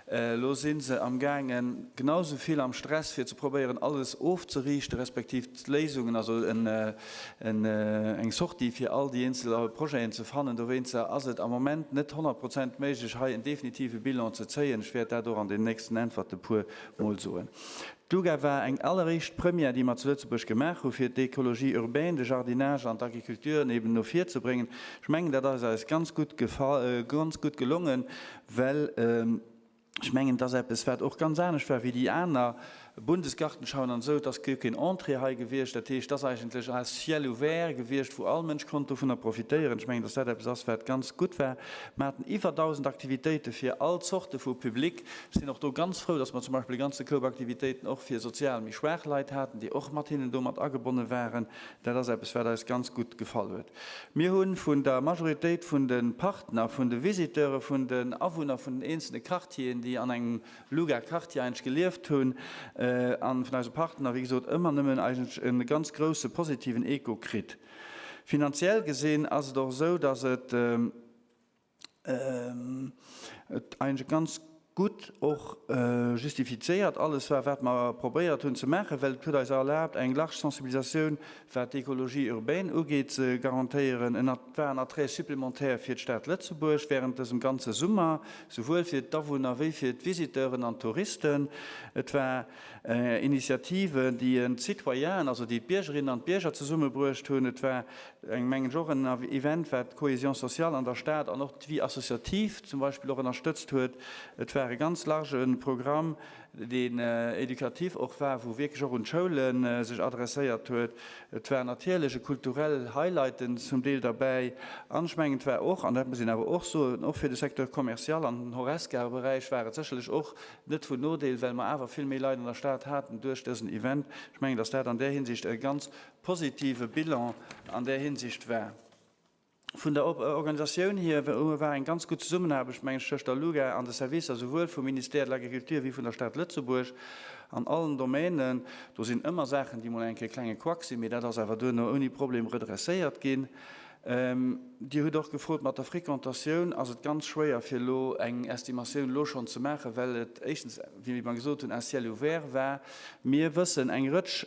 Elo si se amgaangen, genau esou vill am Stress, fir ze probéieren, alles ofzeriichten, respektiv d'Léisungen, also eng Sortie fir all déi eenzel Projeten ze fannen. Dowéinster ass et am Moment net 100 Prozent méiglech, hei en definitive Bilan ze zéien. Ech wäert dat och an den nächsten Äntwerte puer Mol soen. D'LUGA war eng alleréischt Première, déi mer zu Lëtzebuerg gemaach hu fir d'Écologie urbaine, de Jardinage an d'Agriculture eben no vir ze bréngen. Ech mengen, dat ass eis ganz gutt ganz gutt gelongen, well ech mengen, et ass eppes, wat och ganz anescht war wéi déi aner Bundesgartenschauen an esou. Et ass guer keen Entrée hei gewiescht. Dat heescht, et ass eigentlech à ciel ouvert gewiescht, wou all Mënsch konnt dovunner profitéieren. Ech mengen, dass dat eppes ass, wat ganz gutt war. Mer haten iwwer 1.000 Aktivitéite fir all Zorte vu Public. Ech sinn och do ganz frou, dass mer zum Beispill e ganze Koup Aktivitéiten och fir sozial méi schwaach Leit haten, déi och mat hinnen do mat agebonne waren. Dat ass eppes, wat eis ganz gutt gefall huet. Mir hu vun der Majoritéit vun de Partner, vun de Visiteure, vun den Awunner vun den eenzelne Quartieren, déi an engem Luga-Quartier eigentlech gelieft hunn, a vun eise Partner, wéi gesot, ëmmer nëmmen eigentlech e ganz grouse positiven Echo kritt. Finanziell gesinn ass et och esou, dass et, et eigentlech ganz gutt och justifizéiert alles war, wat mer probéiert hunn ze maachen, well et huet eis erlaabt, eng large Sensibilisatioun, wat d'Écologie urbaine ugeet, ze garantéieren. Et war en Attrait supplémentaire fir d'Stad Lëtzebuerg während dësem ganze Summer, souwuel fir d'Awunner wéi fir d'Visiteuren an d'Touristen. Et war Initiative, déi d'Citoyenen, also déi d'Biergerinnen an d'Bierger zesummebruecht hunn. Et war eng, mengen ech, och en Event, wat d'Cohésion sociale an der Stad an och d'Vie associative zum Beispill och ënnerstëtzt huet. Et war e ganz large Programm, deen éducatif och war, wou wierklech och un d'Schoule sech adresséiert huet. Et war natierlech e kulturell Highlighten zum Deel derbäi. An ech mengen, et war och, an dat muss een awer och soen, och fir de Secteur commercial an den Horesca-Beräich war et sécherlech och net vun Nodeel, well mer awer vill méi Leit an der Stad haten duerch dësen Event. Ech mengen, dass dat an där Hinsicht e ganz positive Bilan an där Hinsicht war. Vun der Organisatioun hier war eng ganz gutt Zesummenaarbecht, meng ech, tëscht der LUGA an de Servicer, souwuel vum Ministère de l'Agriculture wéi vun der Stad Lëtzebuerg an allen Domänen. Do sinn ëmmer Saachen, déi mol eng Kéier klenge Couac sinn, mee dat ass awer duerno ouni Problem redresséiert ginn. Dir hutt och gefrot, mat der Fréquentatioun ass et ganz schwéier fir elo eng Estimatioun elo schonn ze maachen, well et éischtens, wéi mer gesot hunn, à ciel ouvert war. Mir wëssen eng Rëtsch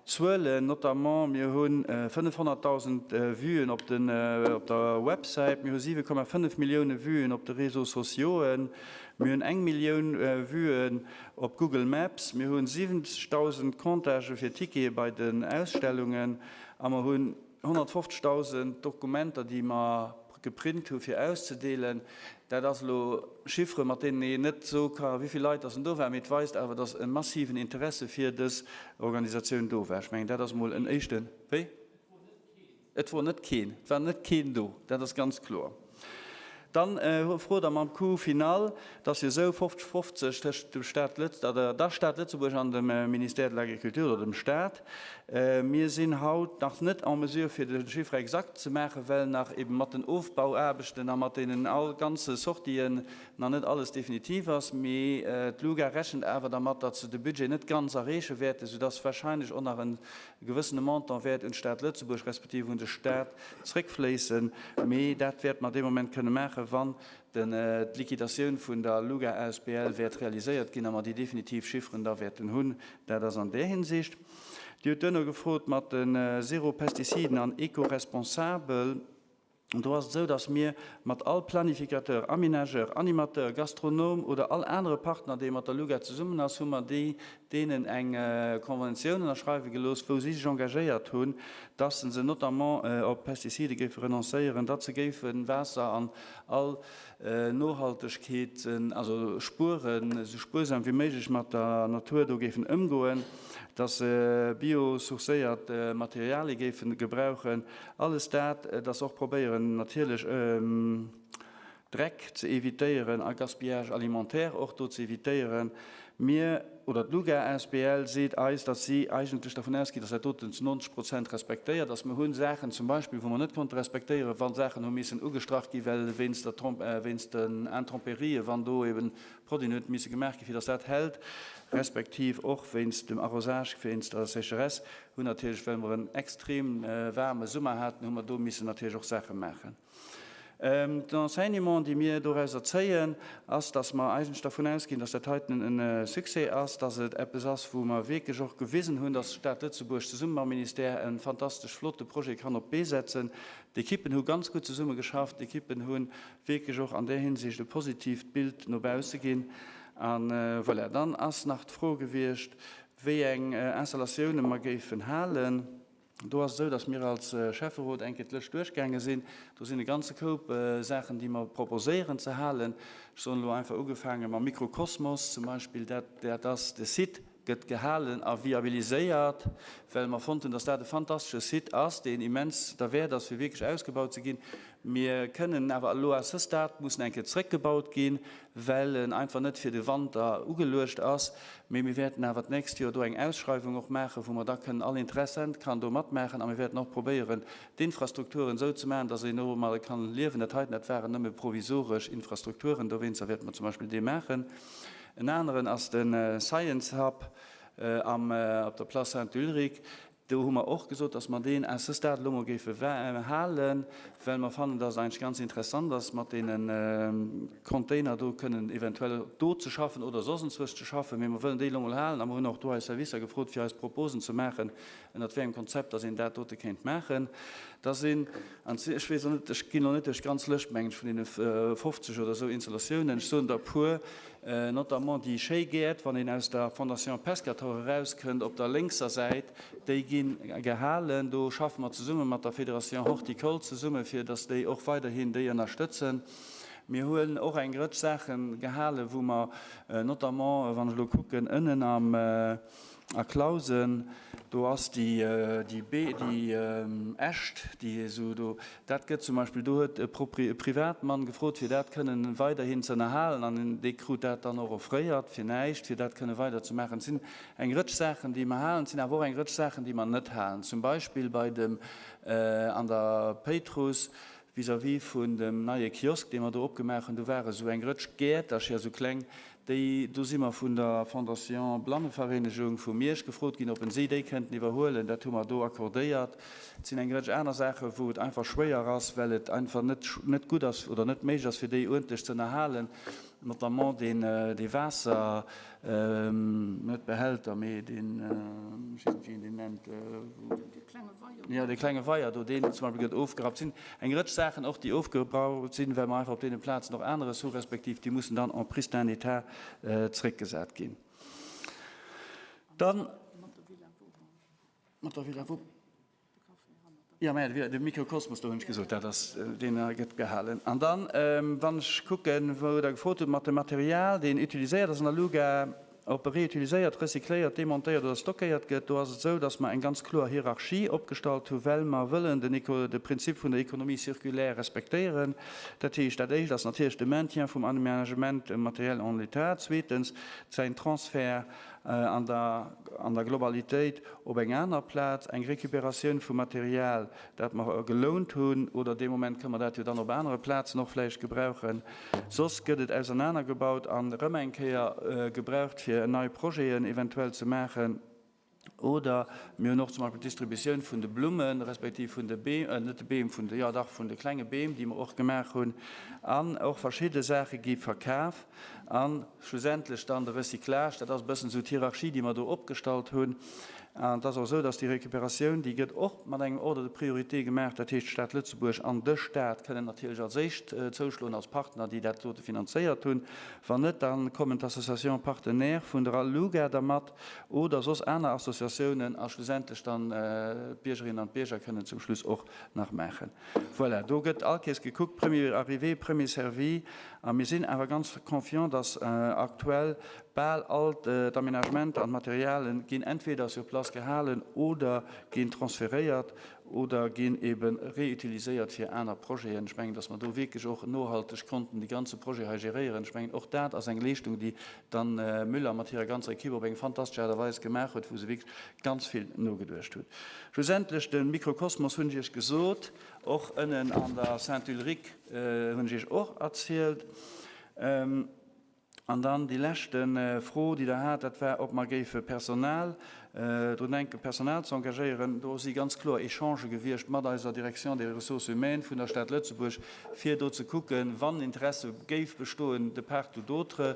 Zuelen, notamment mir hu 500.000 Vuen op der Websäit, mir hu 7,5 Millioune Vuen op de Réseaux sociauxen, mir hunn eng Millioun Vuen op Google Maps, mir hu 70.000 Comptagë fir Tickete bei den Ausstellungen a mer hunn 150.000 Dokumenter, déi mer geprint hu fir auszedeelen. Dat ass elo Chiffre mat deenen een net soe ka wéi vill Leit datt en do waren, mee et weist awer, datt e massiven Interesse fir dës Organisatioun do war. Ech mengen, dat ass emol en éischte. Wéi? Et wor net keen. Et war net keen do, dat ass ganz kloer. Dann frot Der mam Coût final, et ass jo esou, 50, 50 tëschent dem Stat Lëtz-, der der Stad Lëtzebuerg an dem Ministère de l'Agriculture oder dem Stat. Mir sinn haut nach net en mesure fir de Chiffre exact ze maachen, well nach eben mat den Ofbauaarbechten a mat deenen all ganze Sortien nach net alles definitiv ass. Mee d'LUGA rechent awer dermat, datt se de Budget net ganz erreeche wäerten, soudass wahrscheinlech och nach e gewëssene Montant wäert un d'Stad Lëtzebuerg respektiv un de Stat zréckfléissen, mee dat wäerte mer dee Moment kënne maachen, wann d'Liquidatioun vun der LUGA asbl wäert realiséiert ginn a mer déi definitiv Chifferen da wäerten hunn. Dat ass an där Hinsicht. Dir hutt duerno gefrot mat de Zero Pestiziden an eco-responsabel. An do ass et esou, dass mir mat all Planificateur, Aménageur, Animateur, Gastronom oder all anere Partner, dee mat der LUGA zesummen ass, hu mer déi deenen eng Konventioun ënnerschreiwe gelooss, wou si sech engagéiert hunn, dass se notamment op Pestizide géife renoncéieren, datt se géife Waasser an all Nohaltegkeet, also spueren, esou spuersam wéi méiglech mat der Natur do géifen ëmgoen, datt se biosourcéiert Materialie géife gebrauchen. Alles dat, datt se och probéieren natierlech, Dreck ze evitéieren a Gaspillage alimentaire och do ze evitéieren. Mir, oder d'LUGA asbl seet eis, datt si eigentlech dervun ausgeet, datt dat doten zu 90 Prozent respektéiert ass. Mir hu Saachen zum Beispill, wou mer net konnte respektéieren, wa Saachen hu missen ugestrach gi well wéinst der wéinst den Intempérien, wann do eben Produiten huet misse gemaach gi fir datt dat hält, respektiv och wéinst dem Arrosage wéinst der Sécheresse hunn natierlech, well mer en extrem waarme Summer haten, hu mer do missen natierlech och Saache maachen. D'Enseignement, déi mir dorauser zéien, ass, dass mer eigentlech dervun ausginn, dass dat heiten e Succès ass, dass et eppes ass, wou mer wierklech och gewisen hunn, dass d'Stad Lëtzebuerg zesumme mam Ministère e fantastesch flotte Projet kann op d'Bee setzen. D'Ekippen hu ganz gutt zesummegeschafft, d'Ekippen hu wierklech och an där Hinsicht e positiivt Bild no bausse ginn. A voilà, dann ass nach d'Fro gewiescht, wéi eng Installatioune mer géifen halen. Do ass et esou, dass mir als Schäfferot eng Kéier d'Lëscht duerchgaange sinn. Do sinn e ganze Koup Saachen, déi mer proposéieren ze halen. Ech soen elo einfach, ugefaange mam Mikrokosmos zum Beispill, dat, dat ass, de Site gëtt gehalen a viabiliséiert, well mer fonnt hunn, dass dat e fantastesche Site ass, deen immens derwäert ass, fir wierklech ausgebaut ze ginn. Mir kënnen awer elo à ce stade mussen eng Kéier zréckgebaut ginn, well en einfach net fir de Wanter ugeluecht ass. Mee mir wäerten awer d'nächst Joer do eng Ausschreiwung och maachen, wou mer da kënnen, all Interessent kann do matmaachen a mir wäerten och probéieren, d'Infrastrukturen esou ze maachen, dass een domadder kann liewen. Dat heiten, dat waren nëmme provisoresch Infrastrukturen, dowéinster wäerte mer zum Beispill dee maachen. En aneren ass de Science Hub am, op der Place Sainte-Ulrich. Do hu mer och gesot, dass mer deen à ce stade elo mol géife halen, well mer fannen, dass et eigentlech ganz interessant ass, mat deene Container do kënnen eventuell do ze schaffen oder soss enzwousch ze schaffen. Mee mer wëllen déi elo mol halen a mer hunn och do eis Servicer gefrot, fir eis Proposen ze maachen, ënnert wéi engem Konzept dass een dat dote kéint maachen. Da sinn, an ech weess elo net, ech ginn elo net duerch d'ganz Lëscht, mengen ech, vun deene 50 oder esou Installatiounen, ech soen der e puer, Notamment déi schéi Gäert, wann een aus der Fondation Pescatore erauskënnt, op der lénkser Säit, déi gi gehalen. Do schaffe mer zesumme mat der Fédération Horticole zesumme fir datt déi och weiderhin déi ënnerstëtzen. Mir hunn och eng Rëtsch Saache gehalen, wou mer notamment, wann ech elo kucken, ënnen am, A Clausen, do ass déi, déi Bee, déi Äscht, déi esou do, dat gëtt zum Beispill, do huet e Propri, e Privatmann gefrot, fir dat kënnen weiderhin ze ënnerhalen an dee krut dat dann och offréiert fir näischt, fir dat kënne weider ze maachen. Et sinn eng Rëtsch Saachen, déi mer halen, et sinn awer och eng Rëtsch Saachen, déi mer net halen. Zum Beispill bei dem, an der Péitruss vis-à-vis vun dem neie Kiosk, dee mer do opgemaach hunn, do ware sou eng Rëtsch Gäertercher, sou kleng, Déi, do si mer vun der Fondation Blannevereenegung vu Miersch gefrot ginn, ob en si déi kënnten iwwerhuelen. Dat hu mer do accordéiert. Et sinn eng Rëtsch aner Saachen, wou et einfach schwéier ass, well et einfach net, net gutt ass oder net méiglech ass, fir déi uerdentlech ze ënnerhalen, notamment deen, dee Waasser, net Behälter, mee deen, ech weess net, wéi een deen nennt, wou. Dee klenge Weier. Jo, dee klenge Weier do, deen zum Beispill gëtt ofgerappt. Et sinn eng Rëtsch Saachen och, déi ofgebaut sinn, well mer einfach op deene Plazen och aneres hu respektiv déi mussen dann en pristin état zréckgesat ginn. Dann. Mat der Villa Vauban. Jo, mä de Mikrokosmos, do hunn ech gesot, dat ass, deen gëtt gehalen. An dann, wann ech kucken, wou Der gefrot hutt mat dem Material, deen utiliséiert ass an der Luga, ob e reutiliséiert, recycléiert, demontéiert oder stockéiert gëtt, do ass et esou, dass mer eng ganz kloer Hierarchie opgestallt hu well mer wëllen den de Prinzip vun der Économie circulaire respektéieren. Dat heescht, dat Éischt ass natierlech de Maintien vum Aménagement matériel en l'état, zweetens säin Transfert an der an der Globalitéit op eng aner Plaz, eng Récupératioun vum Material, dat mer gelount hunn, oder dee Moment kënne mer dat jo dann op anere Plazen och vläicht gebrauchen. Soss gëtt et ausernanergebaut an erëm eng Kéier gebraucht, fir nei Projeten eventuell ze maachen. Oder mir hunn och zum Beispill d'Distributioun vun de Blummen, respektiv vun de Beem, net de Beem, vun de, jo dach, vun de klenge Beem, déi mer och gemaach hunn. An och verschidde Saache gi verkaf. A schlussendlech dann de Recyclage, dat ass e bëssen esou d'Hierarchie, déi mer do opgestallt hunn. An et ass och esou, dass déi Récupératioun, déi gëtt och mat engem Ordre de priorité gemaach. Dat heescht, d'Stad Lëtzebuerg an de Stat kënnen natierlech als éischt zouschloen als Partner, déi dat dote finanzéiert hunn. Wann net, da kommen d'Associations partenaires vun der ALUGA dermat oder soss aner Associatiounen a schlussendlech dann d'Biergerinnen an d'Bierger kënnen zum Schluss och nach maachen. Voilà, do gëtt all Kees gekuckt, premier arrivé, premier servi. A mir sinn awer ganz confiant, dass aktuell bal all d'Aménagementer an d'Materialen ginn entweder sur place gehalen oder ginn transferéiert oder ginn ebe reutiliséiert fir aner Projeten. Ech mengen, dass mer do wierklech och nohalteg konnten dee ganze Projet hei geréieren. Ech mengen, och dat ass eng Leeschtung, déi d'Anne Müller mat hirer ganzer Equipe op eng fantastesch Aart a Weis gemaach huet, wou se wierklech ganz vill nogeduecht huet. Schlussendlech, de Mikrokosmos hunn ech Iech gesot, och ënnen an der Sainte-Ulrike hunn ech Iech och erzielt. An dann déi leschte Fro, déi Der hat, dat war, ob mer géife Personal. Drun denken, Personal ze engagéieren. Do si ganz kloer Echangë gewiescht mat eiser Direction des ressources humaines vun der Stad Lëtzebuerg, fir do ze kucken, wann Interesse géif bestoen de part ou d'autre.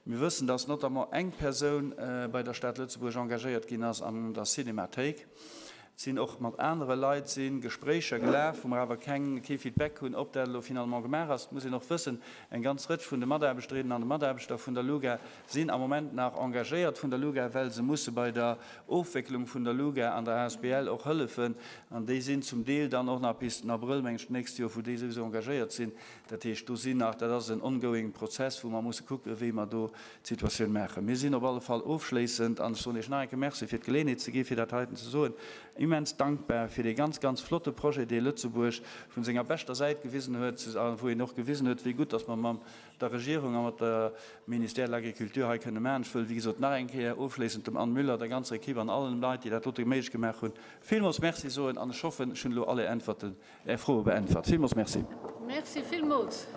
Mir wëssen, dass notamment eng Persoun bei der Stad Lëtzebuerg engagéiert ginn ass an der Cinémathéik. Et sinn och mat anere Leit si Gespréicher gelaf, wou mer awer keng, kee Feedback hunn, ob dat elo finalement gemaach ass. Et muss een och wëssen, eng ganz Rëtsch vun de Mataarbechterinnen an de Mataarbechter vun der LUGA sinn am Moment nach engagéiert vun der LUGA, well se musse bei der Ofwécklung vun der LUGA an der asbl och hëllefen. An déi sinn zum Deel dann och nach bis den Abrëll, meng ech, d'nächst Joer, wou déi souwisou engagéiert sinn. Dat heescht, do sinn nach, dat ass en ongoing Prozess, wou mer musse kucken, wéi mer do d'Situatioun maachen. Mir sinn op alle Fall ofschléissend, an ech soen Iech nach eng Kéier Merci, fir d'Geleeënheet ze gi fir dat heiten ze soen, immens dankbar fir dee ganz, ganz flotte Projet, dee Lëtzebuerg vun senger beschter Säit gewisen huet a wou een och gewisen huet, wéi gutt dass mer mam der Regierung a mat der Ministère de l'Agriculture hei kënne maachen. Ech wëll, wéi gesot, nach eng Kéier ofschléissend dem Anne Müller, der ganzer Equipe an allen Leit, déi dat dote méiglech gemaach hunn, villmools Merci soen an ech hoffen, ech hunn elo all Är Äntwerten, Är Froe beäntwert. Villmools Merci. Merci villmools.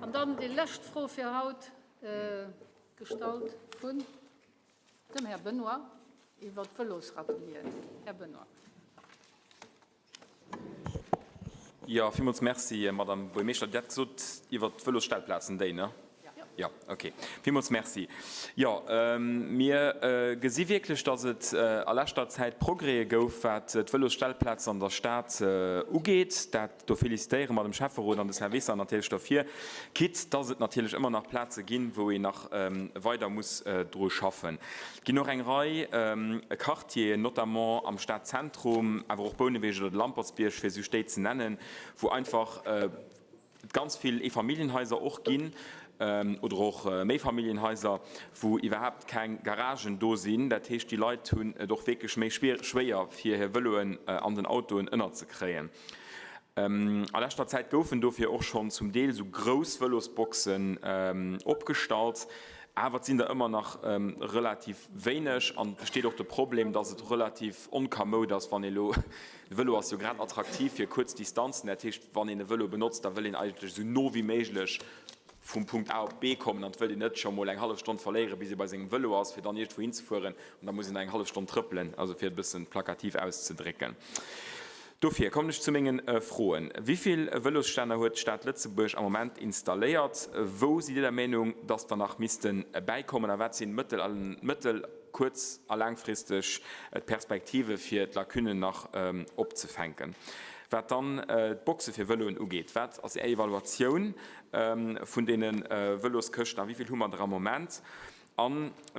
An dann déi lescht Fro fir haut, gestallt vun dem Här Benoy iwwert d'Vëlosratelien. Här Benoy. Jo, villmools Merci, Madame Buergermeeschter. Dir hat gesot, iwwert d'Vëlosstellplazen, déi, ne? Jo, okay. Villmools Merci. Jo, mir gesi wierklech, dass et a leschter Zäit Progrèse gouf, wat d'Vëlosstellplazen an der Stad ugeet. Dat, do félicitéiere mer dem Schäfferot an de Servicer natierlech derfir, quitte dass et natierlech ëmmer nach Plaze ginn, wou een nach weider muss dru schaffen. Et ginn och eng Rei Quartieren, notamment am Stadzentrum, awer och Bouneweg oder de Lampertsbierg, fir esou Stéit ze nennen, wou einfach et ganz vill Eefamilljenhaiser och ginn oder och Méifamilljenhaiser, wou iwwerhaapt keng Garagen do sinn. Dat heescht, déi Leit hunn et och wierklech méi schwéier, fir hir Vëloen an den Autoen ënnerzekréien. A leschter Zäit goufen dofir och schonn zum Deel esou grouss Vëlosboxen opgestallt, awer et sinn der ëmmer nach relativ wéineg an et besteet och de Problem, dass et relativ onkamoud ass, wann ee lo, de Vëlo ass jo grad attraktiv fir kuerz Distanzen, dat heescht, wann een e Vëlo benotzt, da wëll een eigentlech esou no wéi méiglech vum Punkt A op B kommen an et wëllt een net scho mol eng hallef Stonn verléieren, bis ee bei sengem Vëlo ass, fir dann iergendwou hinzefueren an da muss een nach eng hallef Stonn trëppelen, also fir et e bëssen plakativ auszedrécken. Dofir kommen ech zu mengen Froen. Wivill Vëlosstänner huet d'Stad Lëtzebuerg am Moment installéiert? Wou sidd Dir der Meenung, dass der nach misste bäikommen? A wat sinn mëttel-, mëttel-, kuerz a laangfristeg d'Perspektive fir d'Lacunnen nach opzefänken? Wat dann d'Boxe fir Vëloen ugeet, wat ass Är Evaluatioun vun deene Vëloskëschten a wivill hu mer der am Moment? A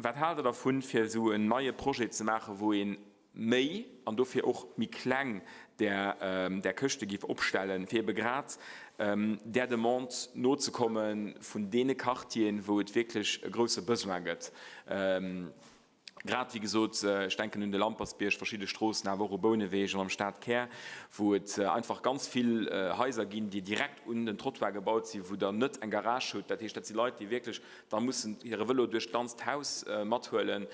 wat haalt Der dervun, fir esou en neie Projet ze maachen, wou ee méi an dofir och méi kleng där Këschte giff opstellen, fir ebe grad där Demande nozekomme vun deene Quartieren, wou et wierklech e grouse Besoin gëtt? Grad, wéi gesot, ech denken un de Lampertsbierg, verschidde Stroossen, awer och u Bouneweg an am Stadkär, wou et einfach ganz vill Haiser ginn, déi direkt un den Trottoir gebaut sinn, wou Der net eng Garage hutt. Dat heescht, dat si Leit, déi wierklech da mussen hire Vëlo duerch d'ganzt Haus mathuelen,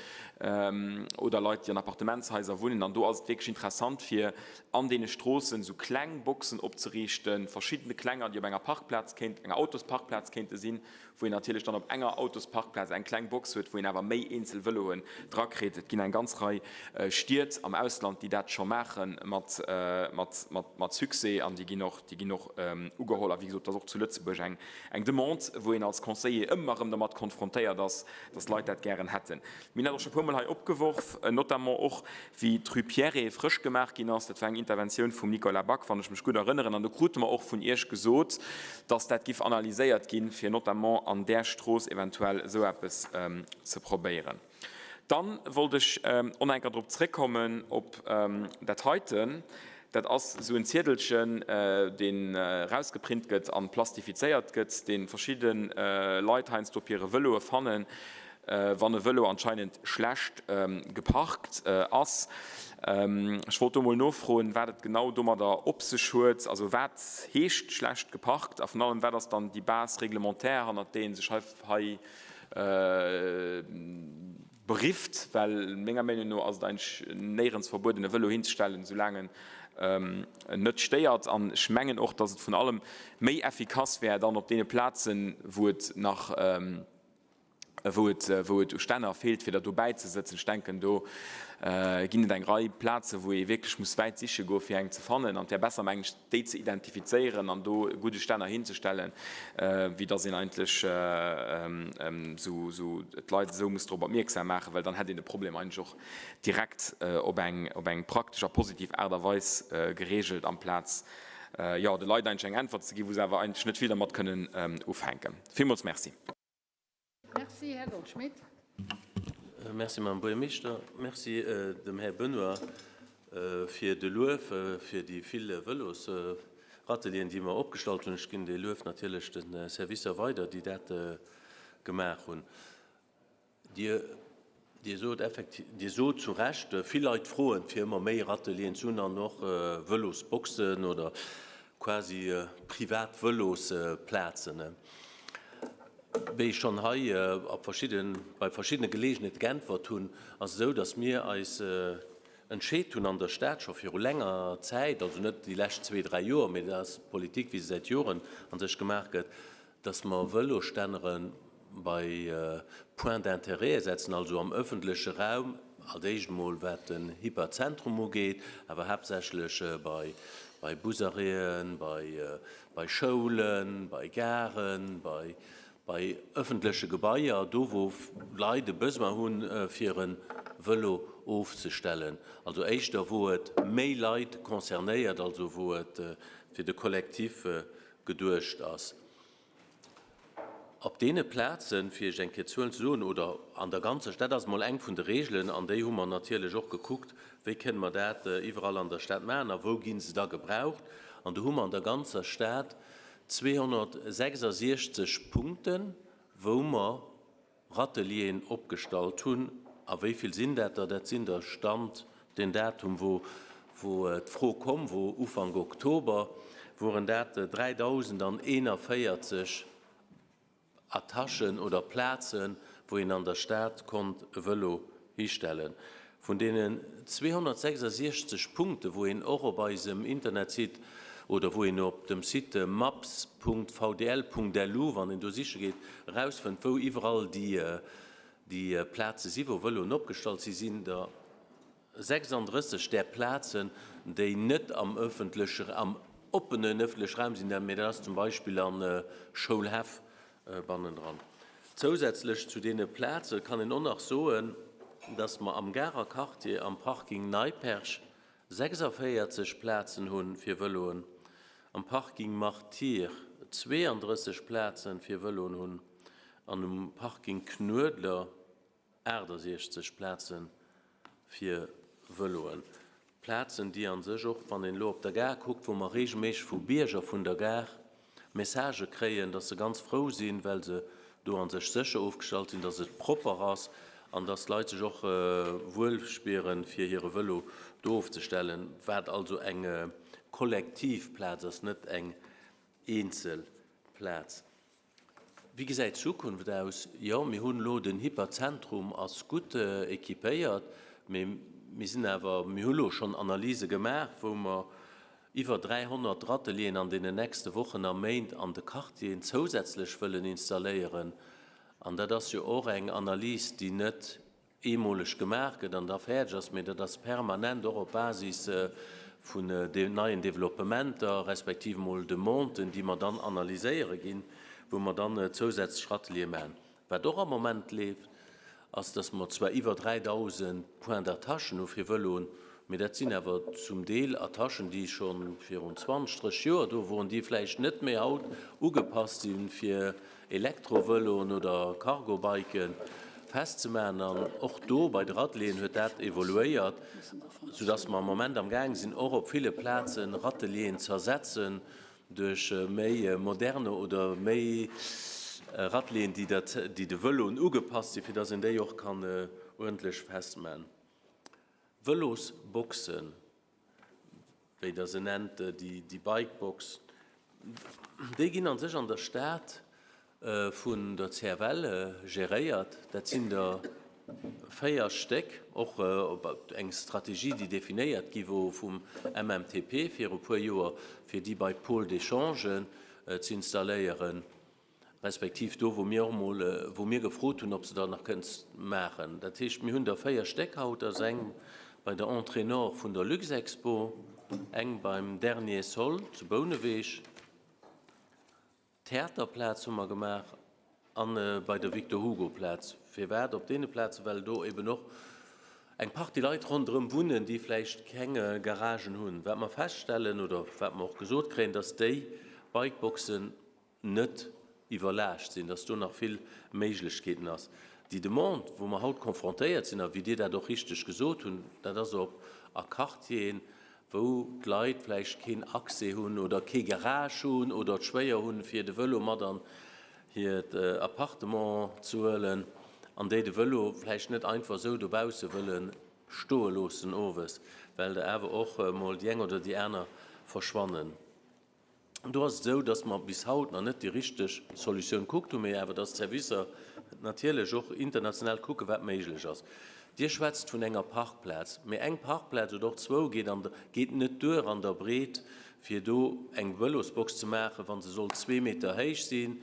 oder Leit, déi an Appartementshaiser wunnen. An do ass et wierklech interessant, fir an deene Stroossen esou kleng Boxen opzeriichten, verschiddene klenger, déi op enger Parkplaz kéint, enger Autosparkplaz kéinte sinn, wou een natierlech dann op enger Autosparkplaz eng kleng Box huet, wou een awer méi eenzel Vëloen drakritt. Et ginn eng ganz Rei Stied am Ausland, déi dat scho maache mat Succès an déi ginn och, déi ginn och ugeholl. A wéi gesot, et ass och zu Lëtzebuerg eng, eng Demande, wou een als Conseiller ëmmer erëm dermat konfrontéiert ass, dass d'Leit dat gären hätten. Mir hunn dat och scho e puermol hei opgeworf, notamment och wéi d'Rue Pierret frësch gemaach ginn ass, dat war eng Interventioun vum Nicolas Back, wann ech mech gutt erënneren, an do krute mer och vun Iech gesot, dass dat giff analyséiert ginn, fir notamment an där Strooss eventuell esou eppes ze probéieren. Dann wollt ech och nach eng Kéier drop zréckkommen op dat heiten. Dat ass esou en Ziedelchen, deen erausgeprint gëtt an plastifizéiert gëtt, dee verschidde Leit heiansdo op hire Vëloe fannen, wann e Vëlo anscheinend schlecht geparkt ass. Ech wollt do mol nofroen, wat et genau domadder op sech huet. Also wat heescht schlecht geparkt a vun allem, wat ass dann déi Base réglementaire, hannert déi ee sech hei berifft? Well menger Meenung no ass et eigentlech néierens verbueden, e Vëlo hinzestellen, soulaang en net stéiert. An ech mengen och, datt et vun allem méi effikass wär, dann op deene Plazen, wou et nach. Wou et, wou et u Stänner feelt, fir der dobäi ze sëtzen. Ech denken, do ginn et eng Rei Plazen, wou ee wierklech muss wäit siche goen, fir eng ze fannen. An et wär besser, mengen ech, déi ze identifizéieren an do e gudde Stänner hinzestellen, wéi dass een eigentlech esou, esou d'Leit esou muss drop opmierksam maachen, well dann hätt een de Problem eigentlech och direkt op eng, op eng praktesch a positiv Aart a Weis geregelt, amplaz, jo, de Leit eigentlech eng Äntwert ze ginn, wou se awer eigentlech net vill dermat kënnen ufänken. Villmools Merci. Merci, Här Goldschmidt. Merci, Madame Buergermeeschter. Merci dem Här Benoy fir de Luef fir déi vill Vëlosratelien, déi mer opgestallt hunn. Ech ginn dee Luef natierlech de Servicer weider, déi dat gemaach hunn. Dir, Dir sot effektiv, Dir sot zu Recht, vill Leit froen, fir ëmmer méi Ratelien ze hunn an och Vëlosboxen oder quasi privat Vëlosplazen. Wéi ech schonn hei op verschidde, bei verschiddene Geleegenheete geäntwert hunn, ass et esou, datt mir eis entscheet hunn an der Stad scho viru länger Zäit, also net déi lescht zwee, dräi Joer, mee dat ass d'Politik, wéi se säit Joren a sech gemaach gëtt, datt mer Vëlosstännere bei Points d'intérêt setzen, also am öffentleche Raum, als éischt emol wat den Hyperzentrum ugeet, awer haaptsächlech bei, bei Busarrêten, bei, bei Schoulen, bei Garen, bei, bei öffentleche Gebaier, do wou Leit e Besoin hunn, fir e Vëlo ofzestellen, also éischter wou et méi Leit concernéiert, also wou et fir de Kollektiv geduecht ass. Op deene Plazen, fir Iech eng Kéier d'Zuelen ze soen, oder an der ganzer Stad, dat ass emol eng vun de Regelen, an déi hu mer natierlech och gekuckt, wéi kënne mer dat iwwerall an der Stad maachen a wou gi se da gebraucht. An do hu mer an der ganzer Stad 266 Punkten, wou mer Ratelierien opgestallt hunn. A wéi vill sinn dat der? Dat sinn der, Stand den Datum, wou d'Fro komm wor, Ufank Oktober, woren dat 3.041 Attachen oder Plazen, wou een an der Stad konnt e Vëlo histellen. Vun deenen 266 Punkte, wou een och op eisem Internetsite oder wou een op dem Site maps.vdl.lu, wann een do siche geet, erausfënnt, wou iwwerall déi Plaze si wou Vëloen opgestallt si, sinn der 36 där Plazen, déi net am öffentleche, am oppenen öffentleche Raum sinn, mä dat ass zum Beispill a Schoulhäff bannendran. Zousätzlech zu deene Plaze kann een och nach soen, dass mer am Garer Quartier am Parking Neiperch 46 Plazen hu fir Vëloen, am Parking Martyr 32 Plaze fir Vëloen hunn an um Parking Knuedler 68 Plaze fir Vëloen. Plazen, déi a sech och, wann een elo op der Gare kuckt, wou mer regelméisseg vu Bierger vun der Gare Messagë kréien, dass se ganz frou sinn, well se do a sech sécher ofgestallt sinn, dass et propper ass an dass d'Leit sech och wuel spieren, fir hire Vëlo do ofzestellen, wat also eng kollektiv Plaz ass, net eng eenzel Plaz. Wéi gesäit d'Zukunft aus? Jo, mir hunn elo den Hyperzentrum ass gutt équipéiert, mee mir sinn awer, mir hu lo schonn Analyse gemaach, wou mer iwwer 300 Ratelier'en an deenen nächste Wochen a Méint an de Quartieren zousätzlech wëllen installéieren. An dat ass jo och eng Analys, déi net eemoleg gemaach gëtt an da fäerdeg ass, mee dat ass permanent och op Basis vun den neien Developpementer respektiv emol Demanden, déi mer dann analyséiere ginn, wou mer dann zousätzlech Ratelierë maachen. Wat och am Moment leeft, ass, dass mer zwar iwwer 3.000 Points d'attachen hu fir Vëloen, mee dat sinn awer zum Deel Attachen, déi scho virun 20, 30 Joer do woren, déi vläicht net méi haut ugepasst si fir Elektrovëloen oder Cargo-Biken festzemaachen. An och do bei de Ratelier'en huet dat evoluéiert, soudass mer am Moment am gaang sinn, och op ville Plazen Ratelier'en z'ersetzen duerch méi moderne oder méi Ratelier'en, déi de Vëloen ugepasst sinn, fir dass een déi och kann uerdentlech festmachen. Vëlosboxen. wéi Der se nennt, déi Bikebox, déi ginn a sech an der Stad vun der CFL geréiert. Dat sinn der 4 Stéck, och op eng Strategie, déi definéiert gi wor vum MMTP viru puer Joer, fir déi bei Pôles d'échange z'installéieren. respektiv do, wou mir och emol, wou mir gefrot hunn, ob se der nach kënnt maachen. Dat heescht, mir hunn der 4 Stéck haut. Dat ass eng bei der Entrée nord vun der Luxexpo, eng beim Dernier Sol zu Bouneweg, d'Theaterplaz hu mer gemaach an bei der Victor Hugo Plaz. Firwat op deene Plazen? Well do eben och eng Partie Leit ronderëm wunnen, déi vläicht keng Garagen hunn. Wat mer feststellen oder wat mer och gesot kréien, dass déi Bikeboxen net iwwerlaascht sinn, dass do nach vill Méiglechkeeten ass. Déi Demande, wou mer haut confrontéiert sinn, a wéi Dir dat och richteg gesot hunn, dat ass op a Quartieren, wou d'Leit vläicht keen Accès hunn oder kee Garage hunn oder et schwéier hunn, fir de Vëlo mat an hiert Appartement ze huelen an déi de Vëlo vläicht net einfach esou dobausse wëlle stoe loossen owes, well der awer och emol déi eng oder déi aner verschwannen. Do ass et esou, dass mer bis haut nach net déi richteg Solutioun kuckt hunn, mee awer dass d'Servicer natierlech och international kucken, wat méiglech ass. Dir schwätzt vun enger Parkplaz, mee eng Parkplaz oder och zwou geet an der, geet net duer an der Breet, fir do eng Vëlosbox ze maachen, wa se soll zwee Meter héich sinn.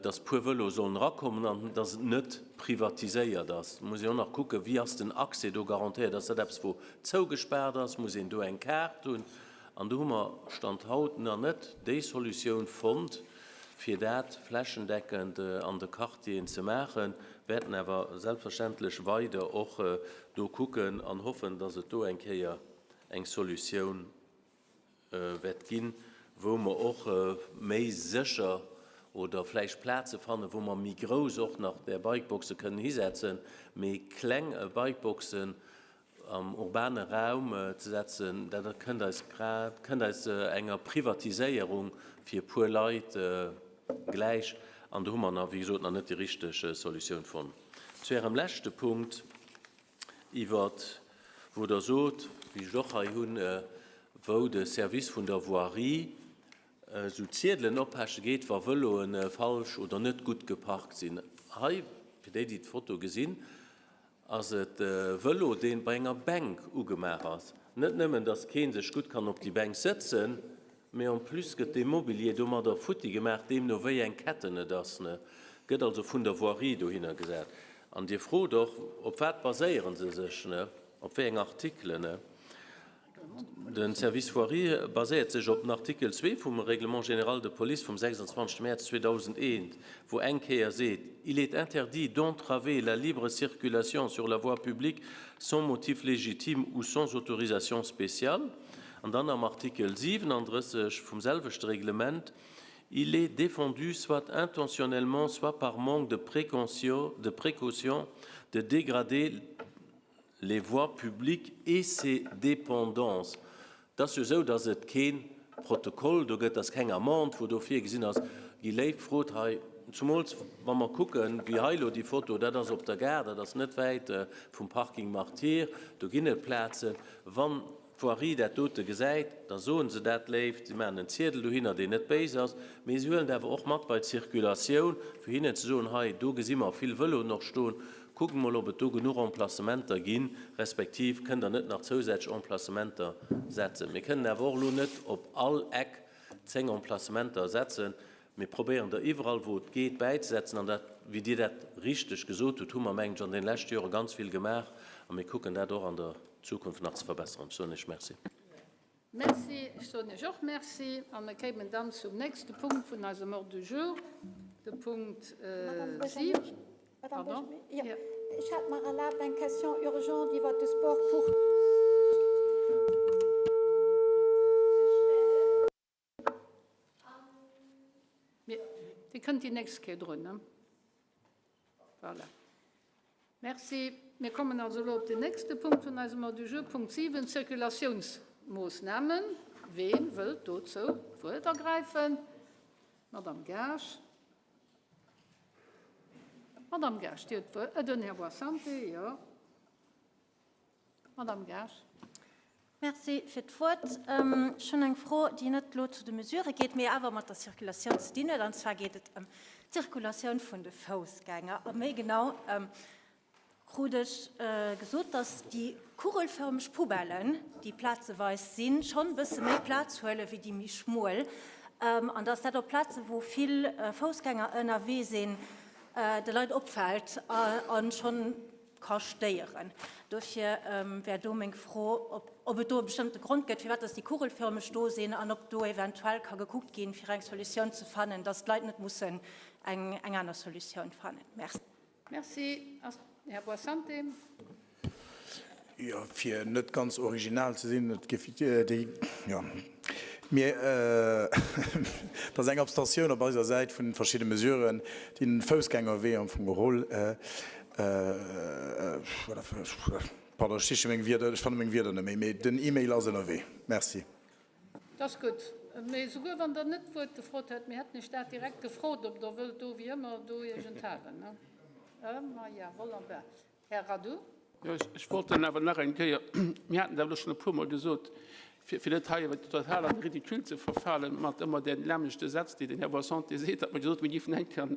dass puer Vëloe sollen erakommen an dass et net privatiséiert ass. Da muss een och nach kucken, wéi ass den Accès do garantéiert. Ass dat eppes, wou zougespaart ass? Muss een do eng Kaart hunn? An do hu mer Stand haut nach net déi Solutioun fonnt, fir dat flächendeckend an de Quartieren ze maachen, wäerten awer selbstverständlech weider och do kucken an hoffen, dass et do eng Kéier eng Solutioun wäert ginn, wou mer och méi sécher oder vläicht Plaze fannen, wou mer méi grouss och nach där Bikeboxe kënnen hisetzen. Mee kleng Bikeboxen am urbane Raum ze setzen, dat kënnt eis grad, kënnt eis enger Privatiséierung fir e puer Leit gläich. An do hu mer nach, wéi gesot, nach net déi richteg Solutioun fonnt. Zu Ärem leschte Punkt. iwwert, wou Der sot, wéi ech et och hei hunn, wou de Service vun der Voirie esou Ziedelen oppeche geet, wa Vëloe falsch oder net gutt geparkt sinn. Hei, fir déi, déi d'Foto gesinn, ass et e Vëlo, dee bei enger Bänk ugemaach ass. Net nëmmen, datt kee sech gutt kann op déi Bänk sëtzen, Mee en plus gëtt dee Mobilier domadder futti gemaach, deemno wéi eng Ketten et ass, ne? Gëtt also vun der Voirie dohinner gesat. An Dir frot och, op wat baséiere se sech, ne? Op wéi eng Artikelen, ne? De Service Voirie baséiert sech op den Artikel 2 vum Règlement général de police vum 26 Mäerz 2001, wou eng Kéier seet, Il est interdit d'entraver la libre circulation sur la voie publique sans motif légitime ou sans autorisation spéciale. An dann am Artikel 37 vum selwechte Reglement, Il est défendu, soit intentionnellement, soit par manque de de précaution, de dégrader les voies publiques et ses dépendances. Et ass jo esou, dass et kee Protokoll do gëtt, dass keng Amende, wou do virgesinn ass. Déi Léif frot hei, zumools wa mer kucken, wéi hei elo déi Foto, dat ass op der Gare, dat ass net wäit vum Parking Martyrs, do ginn et Plazen. Wann d'Voirie dat dote gesäit, da soen se dat léif, si maachen en Ziedel dohinner, deen net béis ass, mee si huelen et awer och mat bei d'Circulatioun, fir hinnen ze soen, hei, do gesi mer vill Vëloen och stoen, kuckt mol, ob et do genuch Emplacementer ginn, respektiv kënnt Der net nach zousätzlech Emplacementer setzen. Mir kënnen awer och elo net op all Eck 10 Emplacementer setzen. Mir probéieren der iwwerall, wou et geet, bäizesetzen. An dat, wéi Dir dat richteg gesot hutt, hu mer, mengen ech, an deene leschte Jore ganz vill gemaach. A mir kucken dat och an der Zukunft nach ze verbessern. Ech soen Iech Merci. Merci. Ech soen Iech och Merci. A mir kéimen dann zum nächste Punkt vun eisem Ordre du jour, de Punkt 7. Pardon? Jo. Ech hat mer erlaabt, eng Question urgente iwwert de Sport pour tous ze stellen. Dir kënnt déi nächst Kéier drun, ne? Voilà. Merci. Mir kommen also elo op den nächste Punkt vun eisem Ordre du jour, Punkt 7, Zirkulatiounsmoossnamen. Ween wëllt dozou d'Wuert ergräifen? D'Madame Gaasch. Madame Gaasch, Dir hutt d'Wuert. Den Här Boissante, jo. Madame Gaasch. Merci fir d'Wuert. Ech hunn eng Fro, déi net elo zu de Mesurë geet, mee awer mat der Circulatioun ze dinn huet. An zwar geet et ëm d'Circulatioun vun de Foussgänger. A méi genau krut ech gesot, dass déi kugelförmeg Poubellen, déi plazeweis sinn, schonn e bësse méi Plaz huele wéi déi méi schmuel. An dass dat op Plazen, wou vill Foussgänger ënnerwee sinn, de Leit opfält a schonn ka stéieren. Dofir wär do meng Fro, ob et do e bestëmmte Grond gëtt, firwat dass déi kugelförmeg do sinn an ob do eventuell ka gekuckt ginn, fir eng Solutioun ze fannen, dass d'Leit net mussen eng aner Solutioun fannen. Merci. Merci. Här Boissante. Jo, fir net ganz original ze sinn, et géif déi, jo, mir, et ass eng Abstentioun op eiser Säit vun verschidde Mesuren, déi den Foussgängerwee am Fong geholl, voilà, pardon, ech siche meng Wierder, ech fanne meng Wierder net méi, mee den E-Mail ass ënnerwee. Merci. Dat ass gutt. Mee souguer wann Der net d'Wuert gefrot hätt, mir hätten Iech dat direkt gefrot, ob Der wëllt do wéi ëmmer do Iech enthalen. Ëmmer, ja, wonnerbar. Här Radu. Jo, ech wollt dann awer nach eng Kéier, mir haten dat elo schonn e puermol gesot, fir net hei awer total an de Ridicule ze verfalen, mat ëmmer den nämmlechte Sätz, déi den Här Boissante seet, datt mer gesot hunn, mir géifen eng Kéier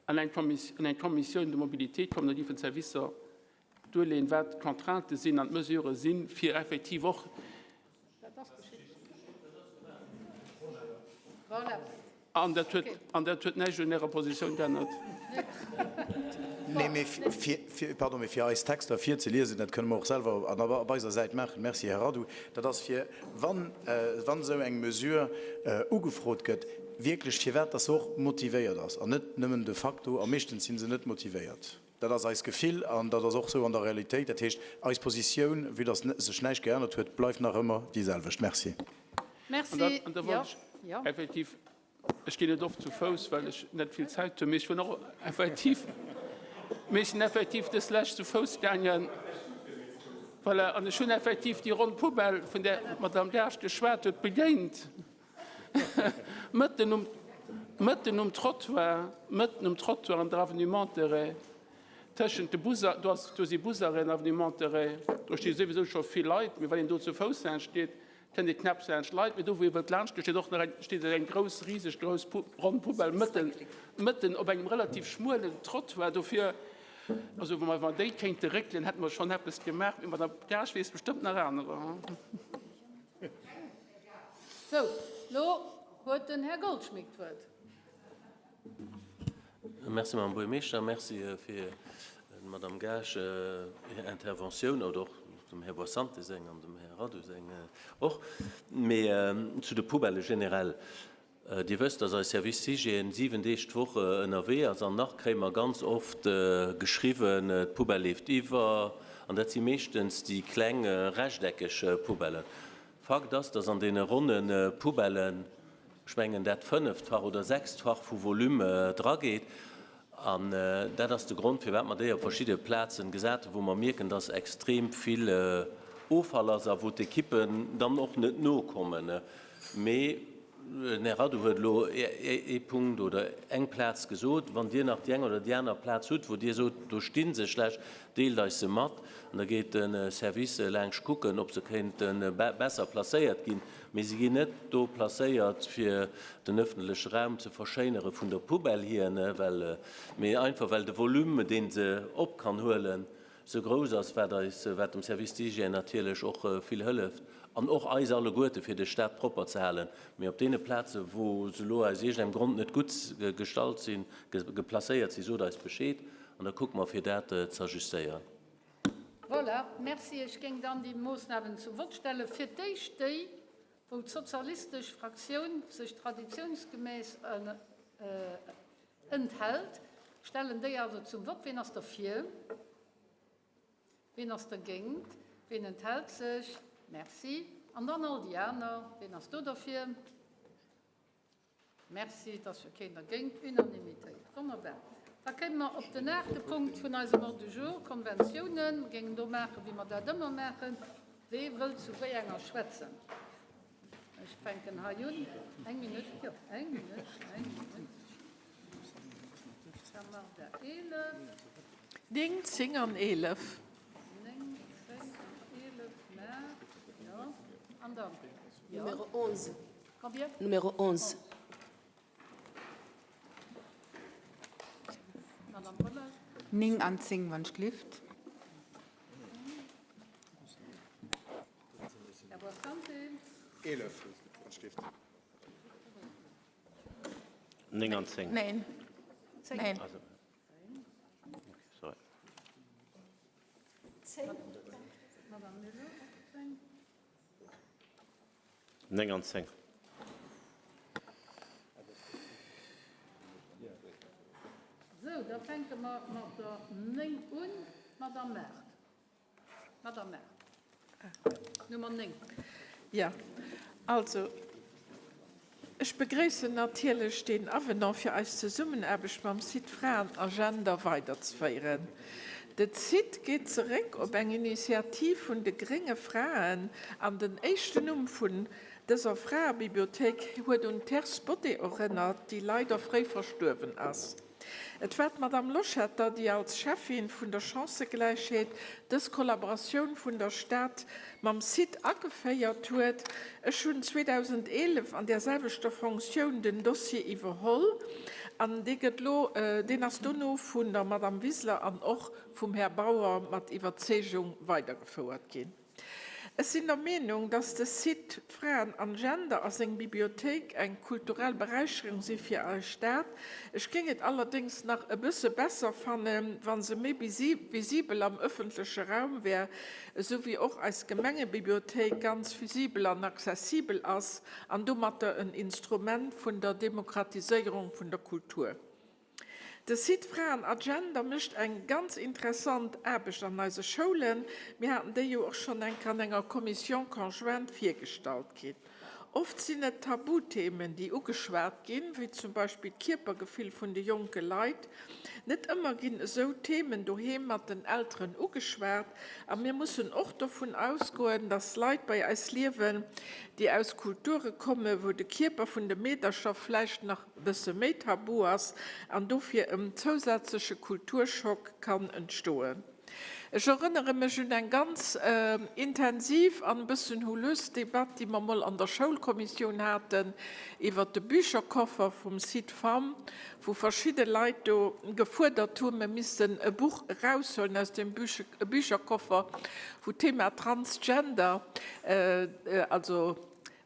an eng Commission de mobilité kommen, da géifen d'Servicer duerleeën, wat d'Contraintë sinn an d'Mesurë sinn, fir effektiv och. An dat huet, an dat huet näischt un Ärer Positioun geännert. Nee, mee fir, pardon, mee fir eis Texter virzeliesen, dat kënne mer och selwer an op eiser Säit maachen, merci Här Radu, dat ass fir, wann, wann esou eng Mesure ugefrot gëtt, wierklech firwat dass se och motivéiert ass an net nëmmen de facto, a meeschtens si se net motivéiert. Dat ass eist Gefill an dat ass och esou an der Realitéit. Dat heescht, eis Positioun, vue dass sech näischt geännert huet, bleift nach ëmmer déi selwecht. Merci. Merci. An da wollt ech effektiv, ech ginn net oft zu Fouss, well ech net vill Zäit hunn, mee ech wunn och effektiv, mee ech sinn effektiv dës Lescht zu Fouss gaangen, voilà, an ech hunn effektiv déi ronn Poubelle, vun där d'Madame Gaasch geschwat huet, begéint. Mëtten um, mëtten um Trottoir, mëtten um Trottoir an der Avenue Monterey, tëschent de Buser, do ass, do si Busarrêten, Avenue Monterey, do sti souwisou scho vill Leit, mee wann een do zu Fouss laanscht geet, kënnt ee knapps laanscht Leit, mee do wou ee wëllt laanscht goen, steet och nach eng, steet eng grouss, riseg grouss ronn Poubelle mëtten, mëtten op engem relativ schmuelen Trottoir. Dofir, also wa mer déi kéinte réckelen, hätte mer schonn eppes gemaach, mee d'Madame Gaasch weess bestëmmt nach anerer. Sou, lo huet den Här Goldschmidt d'Wuert. Merci, Madame Buergermeeschter. Merci fir der Madame Gaasch hir Interventioun, oder och dem Här Boissante seng an dem Här Radu seng och. Mee zu de Poubellë generell. Dir wësst, dass eis Service d'hygiène 7 Deeg d'Woch ënnerwee ass an nach kréie mer ganz oft geschriwwen, d'Poubelle leeft iwwer. An dat si meeschtens déi kleng rechteckeg Poubellen. Fakt ass, dass an deene ronne Poubellen, ech mengen, dat fënneftfach oder sechstfach vu Volume drageet. An dat ass de Grond, firwat mer déi op verschidde Plazen gesat hunn, wou mer mierken, dass extrem vill Offall ass a wou d'Ekippen dann och net nokommen. Mee den Här Radu huet elo ee Punkt oder eng Plaz gesot. Wann Dir nach déi eng oder déi aner Plaz hutt, wou Dir sot, do sti se schlecht, deelt eis se mat an da geet de Service laangscht kucken, ob se kéinte besser placéiert ginn. Mee se ginn net do placéiert, fir den öffentleche Raum ze verschéinere vun der Poubelle hier, well, mee einfach well de Volume, dee se op kann huelen, sou grouss ass, wat eis, wat dem Service d'hygiène natierlech och vill hëlleft an och eis alleguerte fir de Staat propper ze halen. Mee op deene Plaze wou se elo aus iergendengem Grond net gutt gestallt sinn, geplacéiert sinn, sot eis Bescheed an da kucke mer fir dat z'ajustéieren. Voilà, merci. Ech géing dann déi Moossnamen zum Vott stellen. Fir d'éischt déi, wou d'sozialistesch Fraktioun sech traditionsgemäss enthält. Stellen déi also zum Vott. Wien ass derfir? Wien ass dergéint? Wien enthält sech? Merci. An dann all déi aner. Wien ass do derfir? Merci, et ass jo keen dergéint. Unanimitéit. Wonnerbar. Da kéime mer op den aachte Punkt vun eisem Ordre du jour, Konventiounen. Mer géingen do maachen, wéi mer dat ëmmer maachen. Wee wëllt zu wéi enger schwätzen? Ech fänken hei un. Eng Minutt, jo, eng Minutt, eng Minutt. Da maacht Der 11. 9, 10 an 11. 9, 10 an 11, maach, jo. An dann? Jo. Numéro 11. Combien? Numéro 11. Madame Rommel. 9 an 10, wann ech gelift. Här Boissante. 11, wann ech gelift. 9 an 10. Neen. Neen. Sorry. 9 an 10. Sou, da fänke mer mat der 9 un. Madame Mart. Madame Mart. Nummer 9. Jo, also ech begréissen natierlech deen Avenant, fir eis Zesummenaarbecht mam Site Fraen a Gender weiderzeféieren. De Site geet zeréck op eng Initiativ vun de grénge Fraen an den éischten Numm vun dëser Fraebibliothéik huet un d'Therse Bodé erënnert, déi leider fréi verstuerwen ass. Et war d'Madame Loschetter, déi als Schäffin vun der Chancëgläichheet dës Kollaboratioun vun der Stad mam Site ageféiert huet. Ech hunn 2011 an där selwechter Fonctioun den Dossier iwwerholl an dee gëtt lo, deen ass dono vun der Madame Wiseler an och vum Här Bauer mat Iwwerzeegung weidergefouert ginn. Ech sinn der Meenung, dass de Site Fraen an Gender a seng Bibliothéik eng kulturell Beräicherung si fir eis Stad. Ech géing et allerdéngs nach e bësse besser fannen, wa se méi visibel am ëffentleche Raum wär, esou wéi och eis Gemengebibliothéik ganz visibel an accessibel ass an domatter en Instrument vun der Demokratiséierung vun der Kultur. De Site Fraen a Gender mécht eng ganz interessant Aarbecht an eise Schoulen. Mir haten déi jo och schonn eng Kéier an enger Commission conjointe virgestallt kritt. Oft sinn et Tabuthemen, déi ugeschwat ginn, wéi zum Beispill d'Kierpergefill vun de jonke Leit. Net ëmmer ginn esou Themen doheem mat den Elteren ugeschwat. A mir mussen och dovun ausgoen, dass Leit bei eis liewen, déi aus Kulture kommen, wou de Kierper vun de Meedercher vläicht nach e bësse méi tabu ass an dofir en zousätzleche Kulturschock kann entstoen. Ech erënnere mech un eng ganz intensiv an e bëssen houleuse Debatt, déi mer mol an der Schoulkommissioun haten iwwert de Bücherkoffer vum Site Femmes, wou verschidde Leit do gefuerdert hunn, mir missten e Buch eraushuelen aus deem Bücherkoffer, wou d'Thema Transgender, also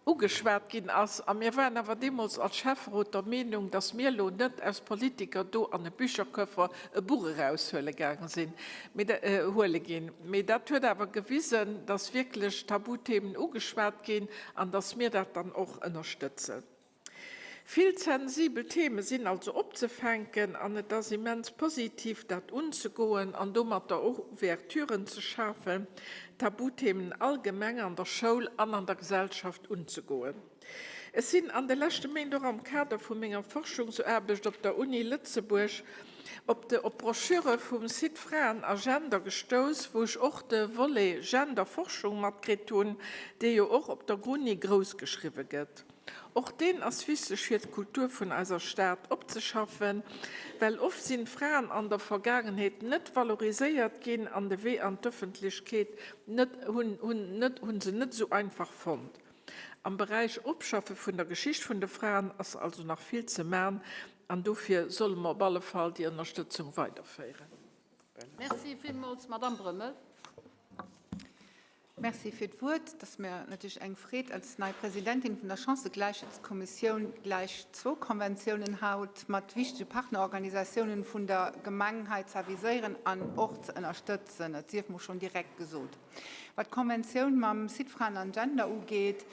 ugeschwat ginn ass. A mir waren awer deemools als Schäfferot der Meenung, dass mir elo net aus Politiker do an e Bücherkoffer e Buch eraushuele gaange sinn, mee huele ginn. Mee dat huet awer gewisen, dass wierklech Tabuthemen ugeschwat ginn an dass mir dat dann och ënnerstëtzen. Vill sensibel Theme sinn also opzefänken an et ass immens positiv, dat unzegoen an domatter och Ouverturen ze schafen, Tabuthemen allgemeng an der Schoul an an der Gesellschaft unzegoen. Ech sinn an de leschte Méint och am Kader vu menger Forschungsaarbecht op der Uni Lëtzebuerg op de op d'Broschüre vum Site Fraen a Gender gestouss, wou ech och de Volet Genderforschung matkritt hunn, dee jo och op der Uni groussgeschriwwe gëtt. Och deen ass wichteg fir d'Kultur vun eiser Stad opzeschaffen, well oft sinn d'Fraen an der Vergaangenheet net valoriséiert ginn an de Wee an d'Ëffentlechkeet net hunn net hunn se net esou einfach fonnt. Am Beräich Opschaffe vun der Geschicht vun de Fraen ass also nach vill ze man an dofir solle mer op alle Fall déi Ënnerstëtzung weiderféieren. Merci villmools, Madamm Brömmel. Merci fir d'Wuert. Et ass mir natierlech eng Freed, als nei Presidentin vun der Chancëgläichheetskommissioun gläich zwou Konventiounen haut mat wichtege Partnerorganisatiounen vun der Gemeng hei ze aviséieren an och ze ënnerstëtzen. Dat sief mol schonn direkt gesot. Wat d'Konventioun mam Site Fraen an Gender ugeet,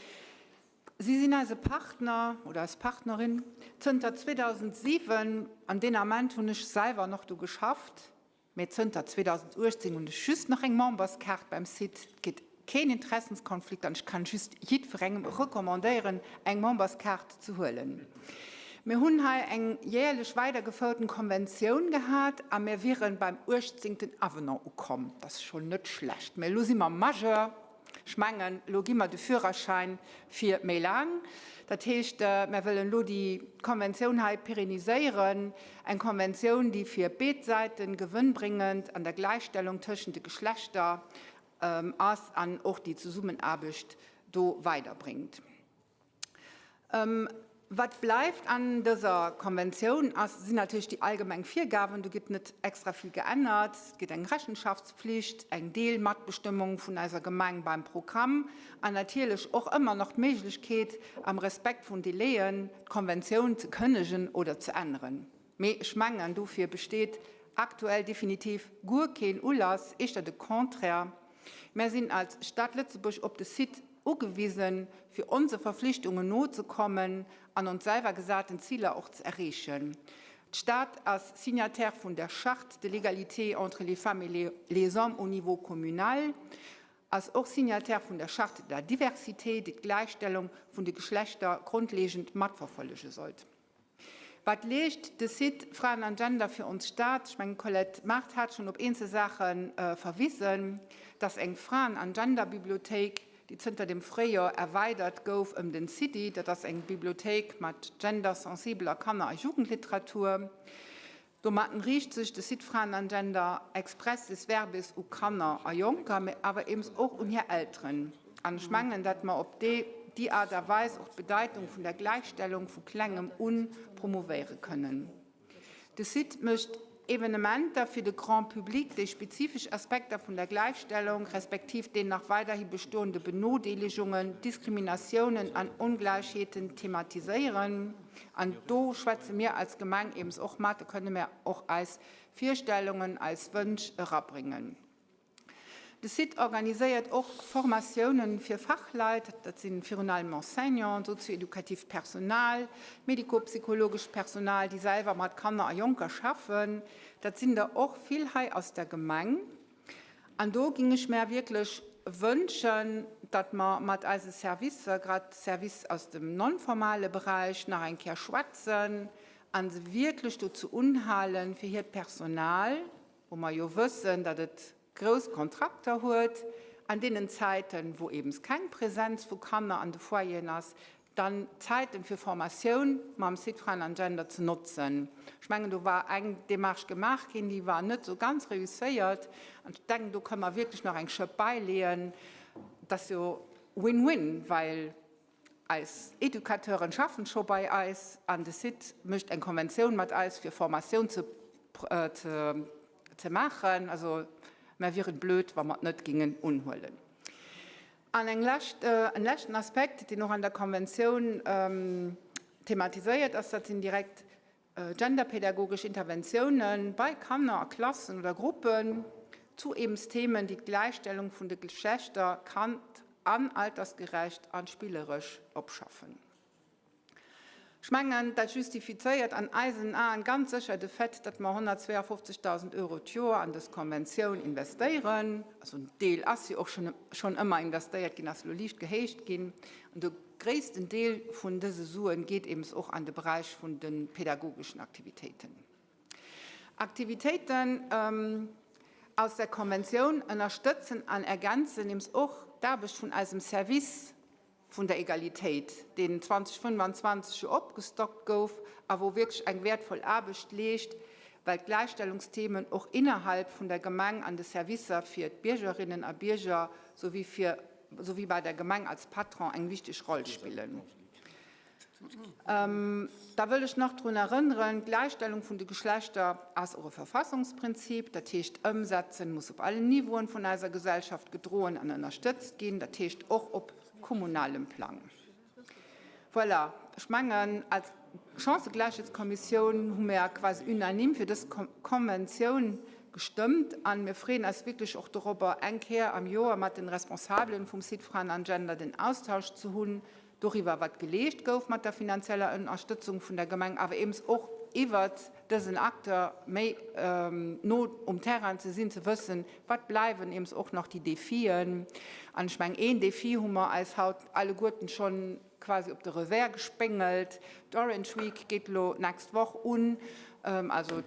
Si sinn eise Partner oder eis Partnerin zënter 2007 an deen Ament hunn ech selwer nach do geschafft. Mee zënter 2018 hunn ech just nach eng Memberskaart beim Site. Et gétt keen Interessenskonflikt an ech kann just jiddwerengem recommandéieren, eng Memberskaart ze huelen. Mir hunn hei eng jäerlech weidergefouerten Konventioun gehat a mir wiere beim uechtzéngten Avenant ukomm. Dat ass schonn net schlecht. Mee elo si mer Majeur. Ech mengen, elo gi mer de Führerschäin fir méi laang. Dat heescht, mer wëllen elo déi Konventioun hei pérenniséieren, eng Konventioun, déi fir béd Säiten gewënnbringend an der Gläichstellung tëschent de Geschlechter ass an och déi Zesummenaarbecht do weiderbréngt. Wat bleift an dëser Konventioun ass, sinn natierlech déi allgemeng Virgaben. Do gëtt net extra vill geännert. Et gëtt eng Rechenschaftspflicht, eng Deelmatbestëmmung vun eiser Gemeng beim Programm an natierlech och ëmmer nach d'Méiglechkeet, am Respekt vun Délaiën d'Konventioun ze kënnegen oder ze änneren. Mee ech mengen, dofir besteet aktuell definitiv guer keen Ulass, éischter de Contraire. Mär sinn als Stad Lëtzebuerg op de Site ugewisen, fir onse Verflichtungen nozekommen an ons selwer gesaten Ziler och ze erreechen. D'Stad ass Signataire vun der Charte de l'égalité entre les femmes et les hommes au niveau communal, ass och Signataire vun der Charte de la diversité, déi d'Gläichstellung vun de Geschlechter grondlegend matverfollege sollt. Wat leescht de Site Fraen an Gender fir ons Stad? Ech mengen, d'Colette Mart hat schonn op eenzel Saache verwisen, dass eng Fraen an Genderbibliothéik, déi zënter dem Fréijor erweidert gouf ëm den CIDI, dat ass eng Bibliothéik mat gendersensibeler Kanner a Jugendliteratur. Domatten riicht sech de Site Fraen an Gender expressis verbis u Kanner a Jonker, mee awer eems och un hir Elteren. An ech mengen, dat mer op déi Aart a Weis och d'Bedeitung vun der Gläichstellung vu klengem un promouvéiere kënnen. De Site mécht Evenementer fir de Grand public, déi spezifesch Aspekter vun der Gläichstellung, respektiv den nach weiderhi bestoende Benodeelegungen, Diskriminatiounen an Ongläichheeten thematiséieren. An do schwätze mir als Gemeng eems och mat, do kënne mir och eis Virstellungen, eis Wënsch erabringen. De Site organiséiert och Formatiounen fir Fachleit, dat si virun allem Enseignanten, sozio-edukatiivt Personal, médico-psychologescht Personal, déi selwer mat Kanner a Jonker schaffen. Dat sinn der och vill hei aus der Gemeng. An do ging ech mär wierklech wënschen, datt mer mat eise Servicer, grad d'Service aus dem non-formale Beräich, nach eng Kéier schwätzen a se wierklech dozou unhalen, fir hiert Personal, wou mer jo wëssen, datt et grouss Kontrakter huet, an deenen Zäiten, wou eebens keng Präsenz vu Kanner an de Foyeren ass, dann Zäiten fir Formatioun mam Site Fraen an Gender ze notzen. Ech mengen, do war eng Démarche gemaach ginn, déi war net esou ganz réusséiert. An ech denken, do kënne mer wierklech nach eng Schëpp bäileeën. Et ass jo win-win, well eis Educateuren schaffen scho bei eis an de Site mécht eng Konventioun mat eis, fir Formatioun ze ze maachen. Also mer wieren blöd, wa mer et net gingen unhuelen. An eng lescht, en leschten Aspekt, deen och an der Konventioun thematiséiert ass, dat sinn direkt genderpädagogesch Interventiounen bei Kanner a Klassen oder Gruppen zu eems Themen, déi d'Gläichstellung vun de Geschlechter kand an altersgerecht an spilleresch opschaffen. Ech mengen, dat justifizéiert an eisen Aen ganz sécher de Fait, datt mer 152.000 Euro d'Joer an dës Konventioun investéieren. Also en Deel ass jo och schonn ëmmer investéiert ginn, ass elo liicht gehéicht ginn. An de gréissten Deel vun dëse Suen geet eems och an de Beräich vun de pädagogeschen Aktivitéiten. Aktivitéiten aus der Konventioun ënnerstëtzen an ergänzen eems och d'Aarbecht vun eisem Service vun der Egalitéit, deen 2025 jo opgestockt gouf a wou wierklech eng wäertvoll Aarbecht leescht, well d'Gläichstellungsthemen och innerhalb vun der Gemeng an de Servicer fir d'Biergerinnen a Bierger souwéi fir souwéi bei der Gemeng als Patron eng wichteg Roll spillen. Da wëll ech nach drun erënneren, D'Gläichstellung vun de Geschlechter ass och e Verfassungsprinzip. Dat heescht, ëmsetzen muss op allen Niveauen vun eiser Gesellschaft gedroen an ënnerstëtzt ginn, dat heescht och op kommunalem Plang. Voilà, ech mengen, als Chancëgläichheetskommissioun hu mir quasi unanime fir dës Konventioun gestëmmt a mir freeën eis wierklech och dorobber, eng Kéier am Joer mat den Responsabelen vum Site Fraen an Gender den Austausch ze hunn, doriwwer wat geleescht gouf mat der finanzieller Ënnerstëtzung vun der Gemeng, awer eems och iwwert dësen Acteur méi no um Terrain ze sinn, ze wëssen, wat bleiwen eems och nach déi Defien. An ech mengen, een Defi hu mer eis haut alleguerten schonn quasi op de Revers gespéngelt, D'Orange Week geet elo d'nächst Woch un, also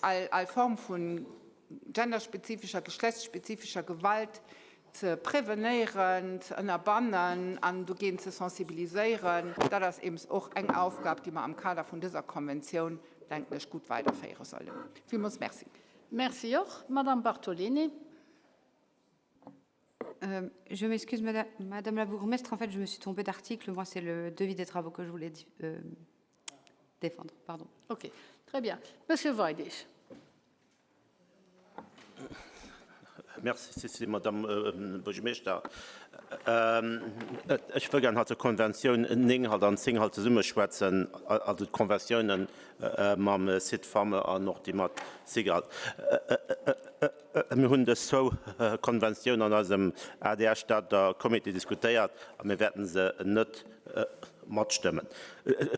all Form vu genderspezifescher, geschlechtsspezifescher Gewalt ze prevenéieren, ze ënnerbannen an dogéint ze sensibiliséieren, dat ass eems och eng Aufgab, déi mer am Kader vun dëser Konventioun, denken ech, gutt weiderféiere sollen. Villmools Merci. Merci och. Madamm Bartolini. Euh, je m'excuse, madame, madame la bourgmestre, en fait, je me suis trompée d'article. Moi, c'est le devis des travaux que je voulais euh, défendre. Pardon. Ok, très bien. Monsieur Weidig. Merci, Madame euh, Buergermeeschter. Ähm, ech wëll gern halt zur Konventioun 9 halt an 10 halt zesummeschwätzen, also d'Konventiounen äh, mam Site Femmes an och déi mat Sigal. Mir hunn dës zwou Konventiounen an eisem ADR-Stater Comité diskutéiert a mir wäerten se net matstëmmen.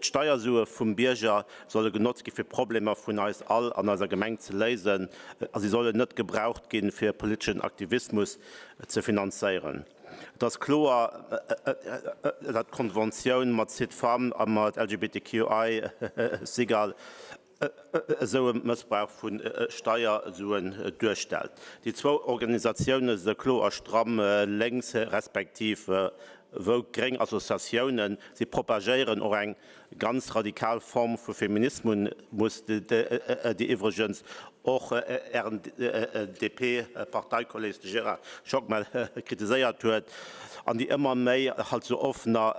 D'Steiersue vum Bierger solle genotzt gi fir Problemer vun eis all an eiser Gemeng ze léisen a si sollen net gebraucht ginn, fir politeschen Aktivismus ze finanzéieren. Et ass kloer, datt d'Konventioun mat Site Femmes a mat LGBTQI Sigal esou e Mëssbrauch vu Steiersuen duerstellt. Déi zwou Organisatioune se kloer stramm lénks respektiv woke gréng Associatiounen. Si propagéieren och eng ganz radikal Form vu Feminismus, déi iwwregens och Ären DP-Parteikolleg de Gérard Schockmel kritiséiert huet, an déi ëmmer méi halt zu offener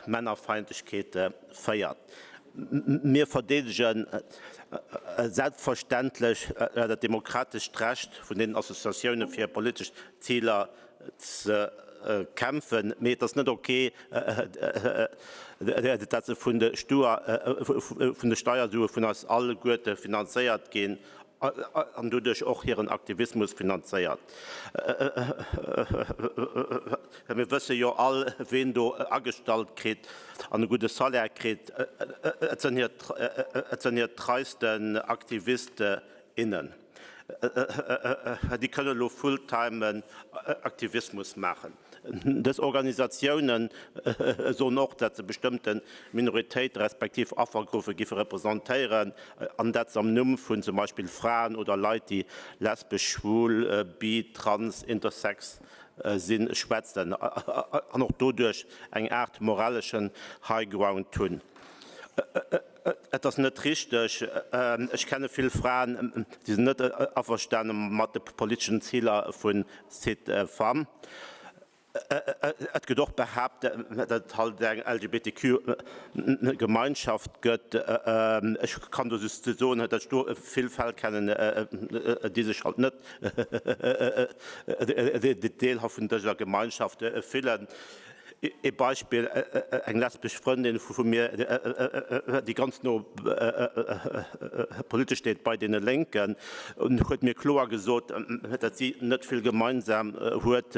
Männerfeindlechkeet féiert. Mir verdeedegen selbstverständlech dat demokratescht Recht vun deenen Associatioune fir hir politesch Ziler ze kämpfen, mee et ass net ok, dat se vun de Steiersue vun eis alleguerte finanzéiert ginn an doduerch och hiren Aktivismus finanzéiert. Mir wësse jo all, ween do agestallt kritt an e gudde Salaire kritt. Et sënn hir, et sënn hir treisten Aktivist, innen. Déi kënne elo full-time Aktivismus maachen. Dës Organisatioune soen och, datt se bestëmmte Minoritéite respektiv Affergruppe giffe representéieren an dat se am Numm vun zum Beispill Fraen oder Leit, déi lesbesch, schwul, bi, trans, intersex sinn, schwätzen an och doduerch eng Aart moraleschen High Ground hunn. Et ass net richteg. Ech kenne vill Fraen, déi sinn net averstane mat de politeschen Ziler vu Site Femmes. Et gëtt och behaapt, datt et halt eng LGBTQ-Gemeinschaft gëtt. Ech kann do just soen, datt ech do vill Fäll kennen, déi sech halt net Deel vun dëser Gemeinschaft fillen. Ee Beispill, Eng lesbesch Frëndin vu mir, déi ganz no politesch steet bei deene Lénken, huet mir kloer gesot, datt si net vill gemeinsam huet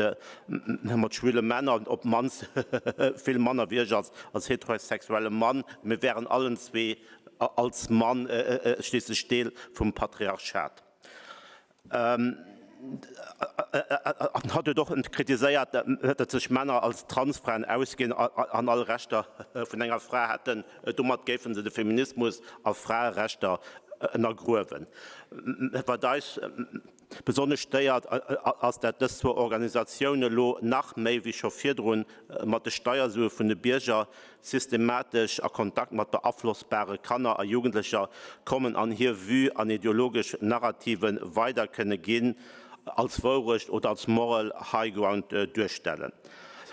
mat schwule Männer, op d'mannst vill manner wéi ech als heterosexuelle Mann. Mir wären allen zwee als Mann schliisslech Deel vum Patriarchat. An hatt huet och kritiséiert, datt sech Männer als Transfraen ausginn an all Rechter vun enger Fra hätten. Domat géife se de Feminismus a Fraerechter ënnergruewen. Wat eis besonnesch stéiert, ass, dat dës zwou Organisatioune lo nach méi wéi scho virdrun mat de Steiersue vun de Bierger systematesch a Kontakt mat beaflossbare Kanner a Jugendlecher kommen an hir Vue an ideologesch Narrative weider kënne ginn, als Wourecht oder als Moral High Ground duerstellen.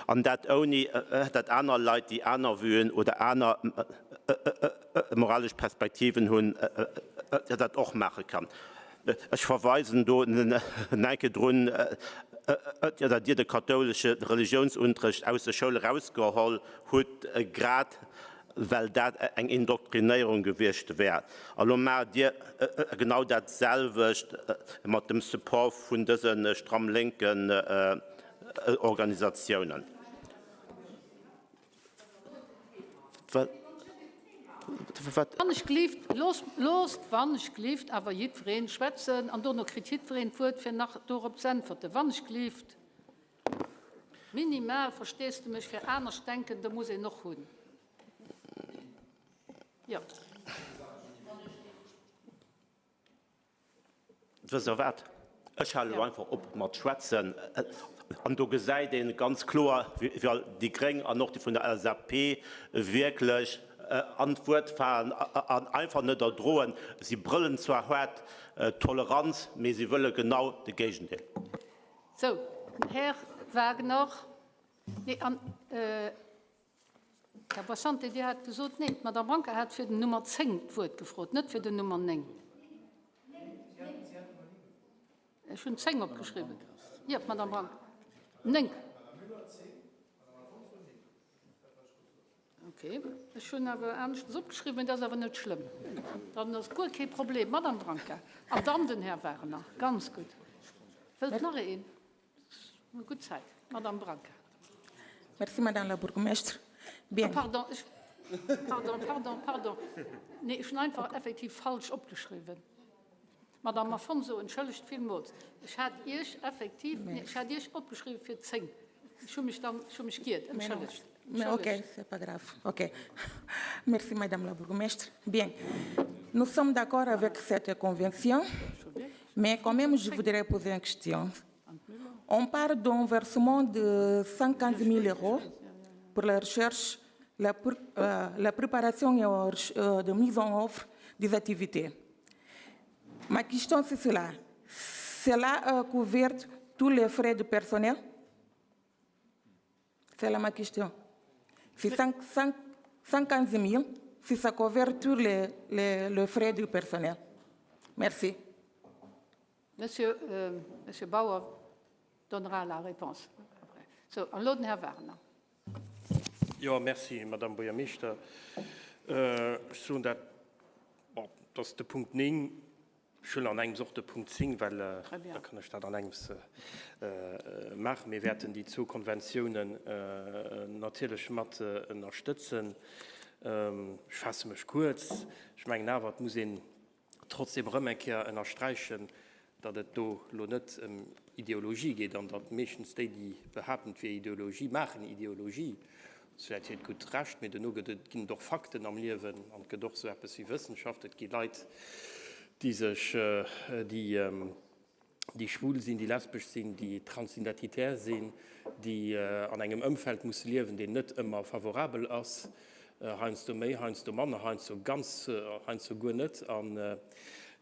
An dat ouni dat aner Leit, déi aner Vuen oder aner moralesch Perspektiven hunn, dat och maache kann. Ech verweisen do enke drun, datt Dir de kathoulesche Reliounsunterrecht aus de Schoul erausgeholl hutt, grad well dat eng Indoktrinéierung gewiescht wär. A lo maacht Dir genau dat selwecht mat dem Support vun dëse stramm lénken Organisatiounen. Wann ech gleeft, loosst wann ech gleeft awer jiddwereen schwätzen an dono kritt jiddwereen d'Wuert fir nach dorop z'äntwerten. Wann ech gleeft, minimal Versteesdemech fir Anerschdenkende muss een och hunn. Jo. Wësst Der wat, ech halen elo einfach op mat schwätzen. An do gesäit ee ganz kloer, wéi déi Gréng an och déi vun der LSAP wierklech an d'Wuert falen an einfach net erdroen. Si brëllen zwar haart Toleranz, mee si wëlle genau de Géigendeel. Sou. Här Wagner, nee, an Här Boissante, Dir hat gesot, nee, d'Madame Branca hat fir den Nummer 10 d'Wuert gefrot, net fir den Nummer 9. Ech hunn 10 opgeschriwwen. Jo, d'Madame Branca. 9. Ok, ech hunn awer aneschtens opgeschriwwen, mee dat ass awer net schlëmm. Dann ass guer kee Problem. Madame Branca an dann den Här Wagner. Ganz gutt. Wëllt nach een? Mir hu gutt Zäit. Madame Branca. Merci, Madame la Bourgmestre. Bien. Oh, pardon, ech, pardon, pardon, pardon. Nee, ech hunn einfach effektiv falsch opgeschriwwen. Madame Afonso, entschëllegt villmools. Ech hat Iech effektiv, nee, ech hat Iech opgeschriwwen fir 10. Ech hu mech dann, ech hu mech giert. Entschëllegt. Mais ok, c'est pas grave. Ok. Merci, Madame la Bourgmestre. Bien. Nous sommes d'accord avec cette convention, mais quand même, je voudrais poser une question. On parle d'un versement de 115 000 euros pour la recherche, la, euh, la préparation et euh, de mise en offre des activités. Ma question, c'est cela. Cela couvert tous les frais de personnel C'est là ma question. C'est 115 000, si ça couvre tous les, les, les frais du personnel. Merci. Monsieur, euh, Monsieur Bauer donnera la réponse. So, an elo den Här Wagner. Jo, merci, Madame Buergermeeschter. Ech soen dat, bon, dat ass de Punkt 9. Ech huelen an engems och de Punkt 10, well da kann ech dat an engems maachen. Mir wäerten déi zwou Konventiounen natierlech mat ënnerstëtzen. Ech faasse mech kuerz. Ech mengen awer, et muss een trotzdem erëm eng Kéier ënnersträichen, datt et do elo net ëm Ideologie geet an datt meeschtens déi, déi behaapten, et wier Ideologie, maachen Ideologie. Dat ass vläicht hiert gutt Recht, mee duerno gëtt et, ginn et och Fakten am Liewen an et gëtt och esou eppes wéi Wëssenschaft. Et gi Leit, déi sech, déi, déi schwul sinn, déi lesbesch sinn, déi transidentitär sinn, déi an engem Ëmfeld musse liewen, deen net ëmmer favorabel ass, heiansdo méi, heiansdo manner, heiansdo ganz, heiansdo guer net. An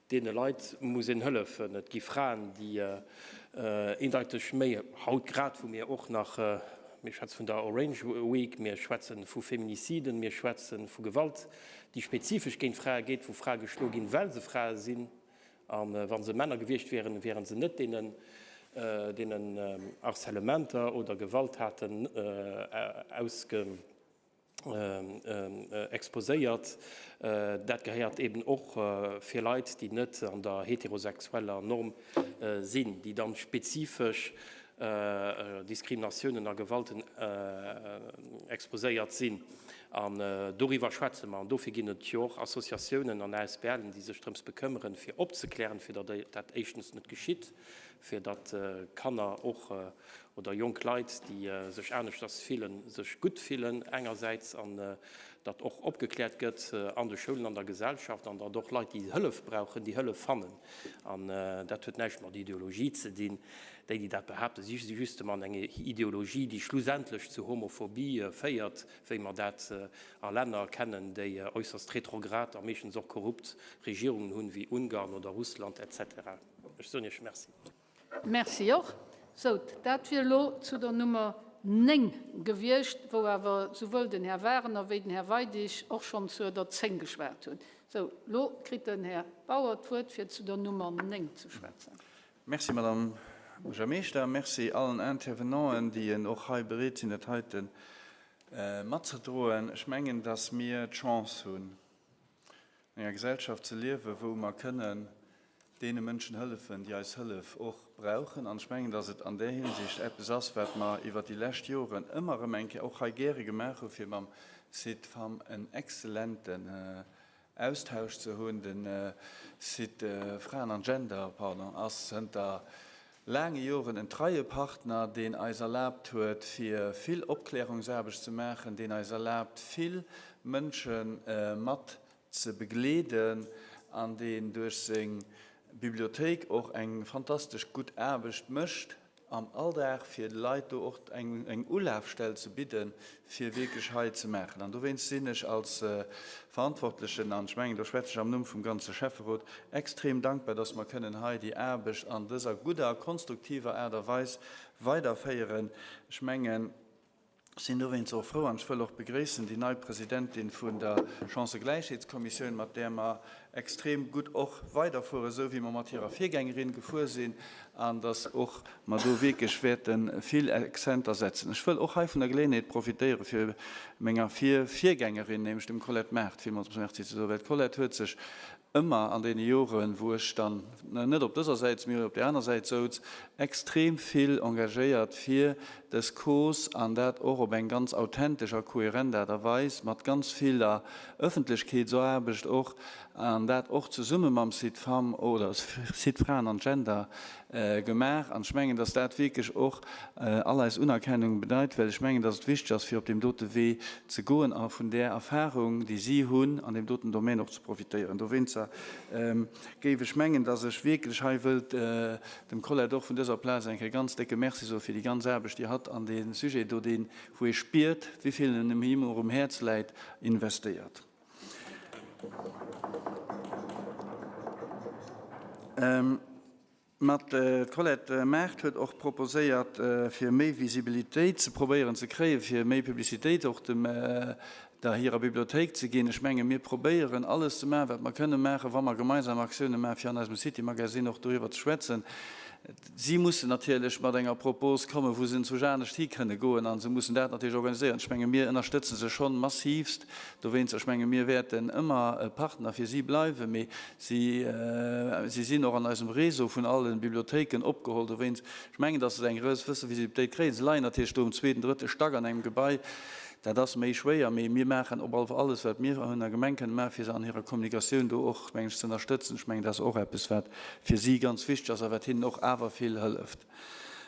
deene Leit muss een hëllefen. Et gi Fraen, déi eendeiteg méi, haut grad, wou mir och nach, mir schwätze vun der Orange Week, mir schwätze vu Feminiciden, mir schwätze vu Gewalt, déi spezifesch géint Frae geet, wou Frae geschloe ginn, well se Frae sinn, A wa se Männer gewiescht wieren, wiere se net deenen Harcèlementer oder Gewalttaten exposéiert. Dat gehéiert eben och fir Leit, déi net an der heterosexueller Norm sinn, déi dann spezifesch Diskriminatiounen a Gewalten exposéiert sinn. An doriwwer schwätze mer. An dofir ginn et jo och Associatiounen an ASBLen, déi sech drëms bekëmmeren, fir opzeklären, fir datt dat éischtens net geschitt, fir datt Kanner och oder jonk Leit, déi sech aneschters fillen, sech gutt fillen engersäits, an datt och opgekläert gëtt an de Schoulen, an der Gesellschaft, an datt och Leit, déi Hëllef brauchen, déi Hëllef fannen. An dat huet näischt mat Ideologie ze dinn. Déi, déi dat behaapten, si justement eng Ideologie, déi schlussendlech zu Homophobie féiert, wéi mer dat a Länner kennen, déi äusserst retrograd a meeschtens och korrupt Regierungen hunn, wéi Ungarn oder Russland etc. Ech soen Iech Merci. Merci och. Sou, dat wier elo zu der Nummer 9 gewiescht, wou awer souwuel den Här Wagener wéi den Här Weidig och schonn zur der 10 geschwat hunn. Sou, elo kritt den Här Bauer d'Wuert, fir zu der Nummer 9 ze schwätzen. Merci, Madame Buergermeeschter. Merci allen Intervenanten, déi en och hei bereet sinn, dat heite matzedroen. Ech mengen, dass mir d'Chance hunn, an enger Gesellschaft ze liewen, wou mer kënnen deene Mënschen hëllefen, déi eis Hëllef och brauchen. An ech mengen, dass et an där Hinsicht eppes ass, wat mer iwwert déi lescht Joren ëmmer erëm eng Kéier och hei gäre gemaach hunn, fir mam Site Femmes en exzellenten Austausch ze hunn. De Site Fraen an Gender, pardon, ass zënter laange Joren en treie Partner, deen eis erlaabt huet, fir vill Opklärungsaarbecht ze maachen, deen eis erlaabt, vill Mënsche mat ze begleeden an deen duerch seng Bibliothéik och eng fantastesch gutt Aarbecht mécht. am Alldag, fir de Leit do och eng Ulafstell ze bidden, fir wierklech hei ze maachen. An dowéinst sinn ech als Verantwortlechen, an ech mengen, do schwätze ech am Numm vum ganze Schäfferot, extrem dankbar, dass mer kënnen hei déi Aarbecht an dëser gudder, konstruktiver Aart a Weis weiderféieren. Ech mengen, Ech sinn dowéinst och frou an ech wëll och begréissen déi nei Presidentin vun der Chancëgläichheetskommissioun, mat där mer extrem gutt och weiderfueren, esou wéi mer mat hirer Virgängerin gefuer sinn, an dass och mer do wierklech wäerte vill Accenter setzen. Ech wëll och hei vun der Geleeënheet profitéiere fir menger Vir-Virgängerin, nämlech dem Colette Mart, villmools Merci ze soen, well d'Colette huet sech ëmmer an deene Joren, wou ech dann net op dëser Säit, mee op där aner Säit souz, extrem vill engagéiert fir dës Cause, an dat och op eng ganz authentesch a kohärent Aart a Weis, mat ganz viller Ëffentlechkeetsaarbecht och, an dat och zesumme mam Site Femmes oder Site Fraen an Gender gemaach. An ech mengen, dass dat wierklech och all eis Unerkennung bedeit, well ech mengen, dass et wichteg ass, fir op deem dote Wee ze goen a vun där Erfahrung, déi si hunn an deem doten Domaine, och ze profitéieren. Dowéinster géif ech mengen, dass ech wierklech hei wëllt dem Colette och vun dëser Plaz eng Kéier ganz décke Merci soe fir déi ganz Aarbecht, déi hatt an dee Sujet do, deen, wou ee spiert, wéi vill en him och um Häerz läit, investéiert. Mat d'Colette Mart huet och proposéiert, fir méi Visibilitéit ze probéieren ze kréien, fir méi Publicitéit och dem der hirer Bibliothéik ze ginn. Ech menge mir probéieren alles ze maachen, wat mer kënne maachen, wa mer gemeinsam Aktioune maachen, fir an eisem City Magazine och doriwwer ze schwätzen. Si mussen natierlech mat enger Propos kommen, wou se enzwousch anescht hi kënne goen, a se mussen dat natierlech organiséieren. Ech menge mir ënnerstëtze se schonn massivst dowéinst. Ech menge mir wäerten ëmmer e Partner fir si bleiwen, mee si si sinn och an eisem Réseau vun alle Bibliothéiken opgeholl dowéinst. Ech mengen, datt se eng gewësse Visibilitéit kréien. Se leien natierlech do um zweeten, drëtte Stack an engem Gebai. Dat ass méi schwéier, mee mir maachen op alle Fall alles, wat mir an der Gemeng kënne maachen, fir se an hirer Kommunikatioun do och, mengen ech, ze ënnerstëtzen. Ech mengen, dat ass och eppes, wat fir si ganz wichteg ass a wat hinnen och awer vill hëlleft.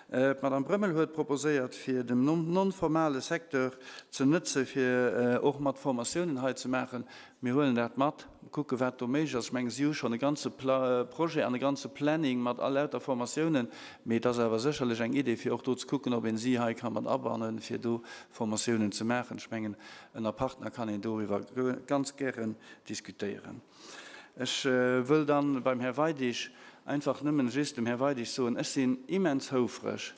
D'Madame Brömmel huet proposéiert, fir dem non-formale Secteur ze nëtze fir och mat Formatiounen hei ze maachen. Mir huelen dat mat, kucke wat do méiglech ass. Ech mengen, si hu schonn e ganze Projet an e ganze Planning mat a lauter Formatiounen, mee et ass awer sécherlech eng Idee, fir och do ze kucken, ob een si hei ka mat abannen, fir do Formatiounen ze maachen. Ech mengen, ënner Partner kann een doriwwer ganz gären diskutéieren. Ech wëll dann beim Här Weidig einfach nëmmen just dem Här Weidig soen, ech sinn immens houfreg,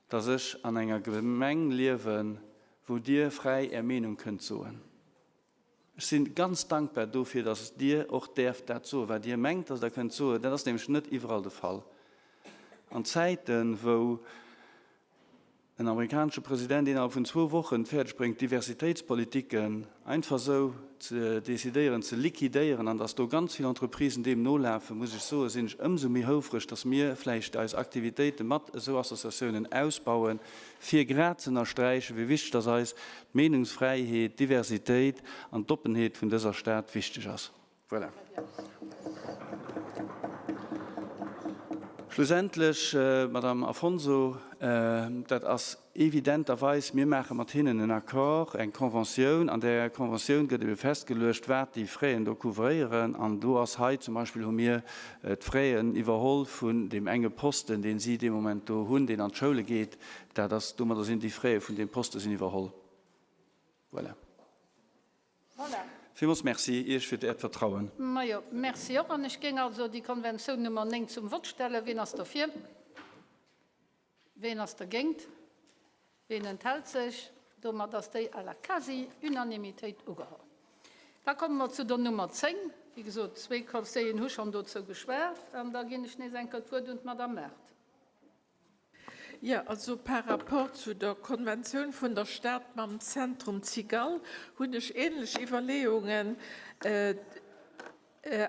dass ech an enger Gemeng liewen, wou Dir fräi Är Meenung kënnt soen. Ech si ganz dankbar dofir, dass Dir och däerft dat soen, wat Dir mengt, dass Der kënnt soen. Dat ass nämlech net iwwerall de Fall. An Zäiten, wou en amerikanesche President innerhalb vun zwou Wochen et fäerdeg bréngt, Diversitéitspolitiken einfach esou ze decidéieren, ze liquidéieren, an dass do ganz vill Entreprisen deem nolafen, muss ech soen, sinn ech ëmsou méi houfreg, dass mir vläicht eis Aktivitéite mat esou Associatiounen ausbauen, fir grad ze ënnersträichen, wéi wichteg dass eis d'Meenungsfräiheet, d'Diversitéit an d'Oppenheet vun dëser Stad wichteg ass. Voilà. Schlussendlech, Madame Afonso, dat ass evidenterweis, mir maache mat hinnen en Accord, eng Conventioun. An där Conventioun gëtt ebe festgeluecht, wat déi Fräen do couvréieren. An do ass hei zum Beispill, hu mir d'Fraien iwwerholl vun deem enge Posten, dee si dee Moment do hunn, deen an d'Schoule geet. Dat ass, domadder sinn déi Frais vun deem Poste sinn iwwerholl. Voilà. Voilà. Villmools Merci Iech fir Äert Vertrauen. Majo, merci och. An ech géing also déi Konventioun Nummer 9 zum Vott stellen. Wien ass derfir? Wien ass dergéint? Wien enthält sech? Domat ass déi à la quasi-unanimitéit ugeholl. Da komme mer zu der Nummer 10. Wéi gesot, zwee Conseilleren hu schonn dozou geschwat. An da ginn ech nees eng Kéier d'Wuert un d'Madame Mart. Jo, also par rapport zu der Konventioun vun der Stad mam Zentrum Cigale hunn ech ähnlech Iwwerleeungen.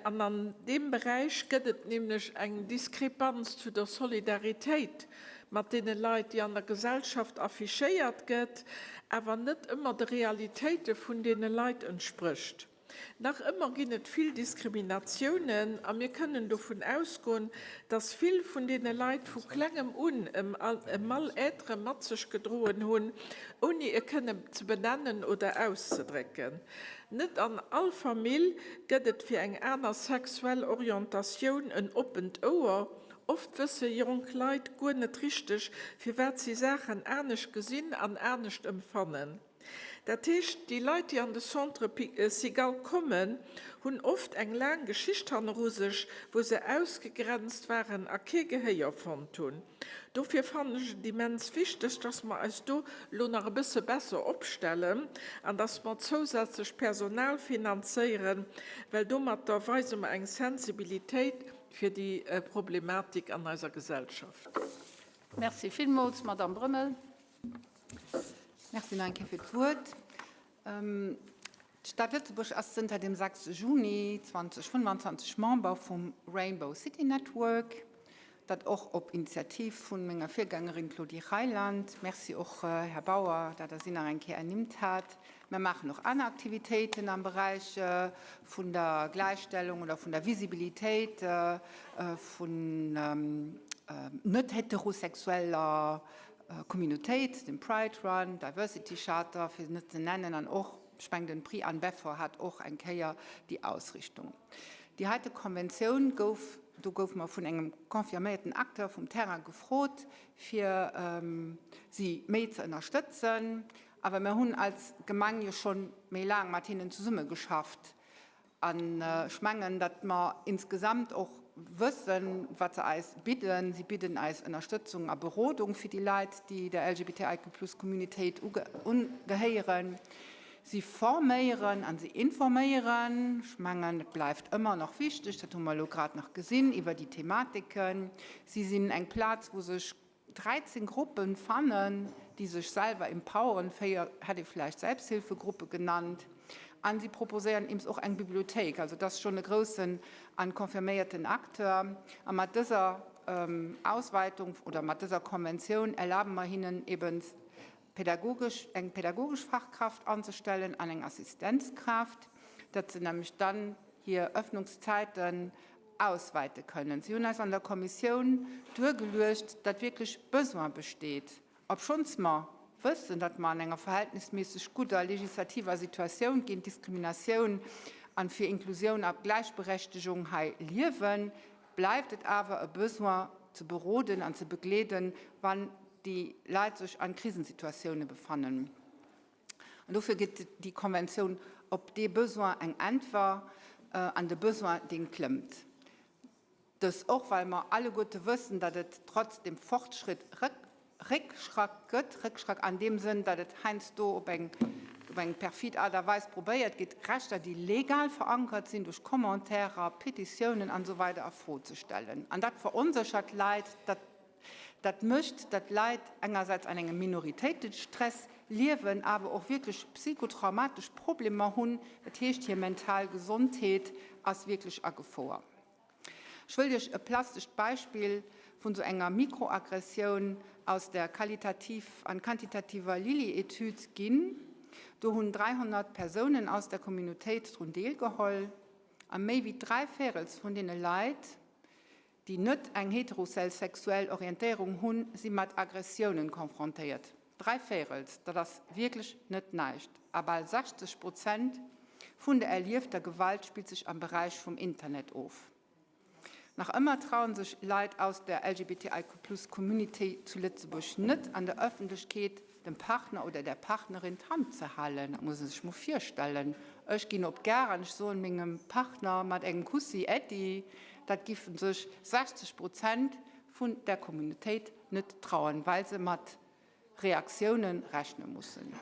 An an deem Beräich gëtt et nämlech eng Diskrepanz zu der Solidaritéit mat deene Leit, déi an der Gesellschaft affichéiert gëtt, awer net ëmmer de Realitéite vun deene Leit entsprécht. Nach ëmmer ginn et vill Diskriminatiounen a mir kënnen dovun ausgoen, dass vill vun deene Leit vu klengem un e Mal-être mat sech gedroen hunn, ouni e kënnen ze benennen oder auszedrécken. Net an all Famill gëtt et fir eng aner sexuell Orientatioun en oppent Ouer. Oft wësse jonk Leit guer net richteg, firwat si Saachen anescht gesinn an anescht emfannen. Dat heescht, déi Leit, déi an de Centre Cigale kommen, hunn oft eng laang Geschicht hanneru sech, wou se ausgegrenzt waren a kee Gehéier fonnt hunn. Dofir fannen ech et immens wichteg, dass mer eis do elo nach e bësse besser opstellen an dass mer zousätzlech Personal finanzéieren, well domatter weise mer eng Sensibilitéit fir déi Problematik an eiser Gesellschaft. Merci villmools, Madamm Brömmel. Merci nach eng Kéier fir d'Wuert. D'Stad Lëtzebuerg ass zënter dem 6 Juni 2025 Member vum Rainbow City Network, dat och op Initiativ vu menger Virgängerin Claudie Reyland, Merci och, Här Bauer, dat Der si nach eng Kéier ernimmt hat. Mir maachen och aner Aktivitéiten am Beräich vun der Gläichstellung oder vun der Visibilitéit vun net heterosexueller Communautéit, den Pride Run, Diversity Charter, fir se net ze nennen, an och, ech mengen, den Prix Anne Beffort hat och eng Kéier déi Ausrichtung. Déi heite Konventioun gouf, do goufe mer vun engem confirméierten Acteur vum Terrain gefrot, fir si méi ze ënnerstëtzen. Awer mer hunn als Gemeng jo scho méi laang mat hinnen zesummegeschafft. An ech mengen, datt mer insgesamt och wëssen, wat se eis bidden. Si bidden eis Ënnerstëtzung a Berodung fir déi Leit, déi der LGBTIQ-Plus-Communitéit ugehéieren. Si forméieren a si informéieren. Ech mengen, et bleift ëmmer nach wichteg, dat hu mer elo grad nach gesinn, iwwer déi Thematiken. Si sinn eng Plaz, wou sech 13 Gruppen fannen, déi sech selwer empoweren, féier hätt ee vläicht Selbsthilfegruppe genannt, an si proposéieren eems och eng Bibliothéik. Also et ass schonn e groussen an confirméierten Acteur. A mat dëser Ausweitung oder mat dëser Konventioun erlabe mer hinnen eben pädagogesch, eng pädagogesch Fachkraft anzestellen an eng Assistenzkraaft, datt se nämlech dann hir Öffnungszäiten ausweite kënnen. Si hunn eis an der Kommissioun duergeluecht, datt wierklech Besoin besteet, obschonns mer wëssen, datt mer an enger verhältnisméisseg gudder legislativer Situatioun géint Diskriminatioun an fir Inklusioun a Gläichberechtegung hei liewen, bleift et awer e Besoin ze beroden an ze begleeden, wann déi Leit sech an Krisensituatioune befannen. An dofir gëtt déi Konventioun op dee Besoin eng Äntwer, an de Besoin, dee klëmmt. Dës och, well mer alleguerte wëssen, datt et trotz dem Fortschritt Réckschrack gëtt, Réckschrack an deem Sënn, datt et heiansdo op eng op eng perfid Aart a Weis probéiert gétt, Rechter, déi legal verankert sinn, duerch Commentairer, Petitiounen an esou weider a Fro ze stellen. An dat veronséchert Leit, dat Dat mécht, datt Leit engersäits an engem Minoritéitestress liewen, awer och wierklech psychotraumatesch Problemer hunn. Dat heescht, hir mental Gesondheet ass wierklech a Gefor. Ech wëll Iech e plastescht Beispill vun esou enger Mikroaggressioun aus der qualitativ an quantitativer Lilly-Etüd ginn. Do hunn 300 Persounen aus der Communautéit drun deelgeholl a méi wéi dräivéirels vun deene Leit, déi net eng heterosexuell Orientéierung hunn, si mat Aggressiounen confrontéiert. Dräivéirels, dat ass wierklech net näischt. A bal 60 Prozent vun der erliefter Gewalt spillt sech am Beräich vum Internet of. Nach ëmmer trauen sech Leit aus der LGBTIQ-Plus-Community zu Lëtzebuerg net an der Ëffentlechkeet dem Partner oder der Partnerin d'Hand ze halen. Dat muss ee sech mol virstellen. Ech ginn op d'Gare an ech soen mengem Partner mat engem Kussi Äddi. Dat giffen sech 60 Prozent vun der Communautéit net trauen, well se mat Reaktioune rechne mussen.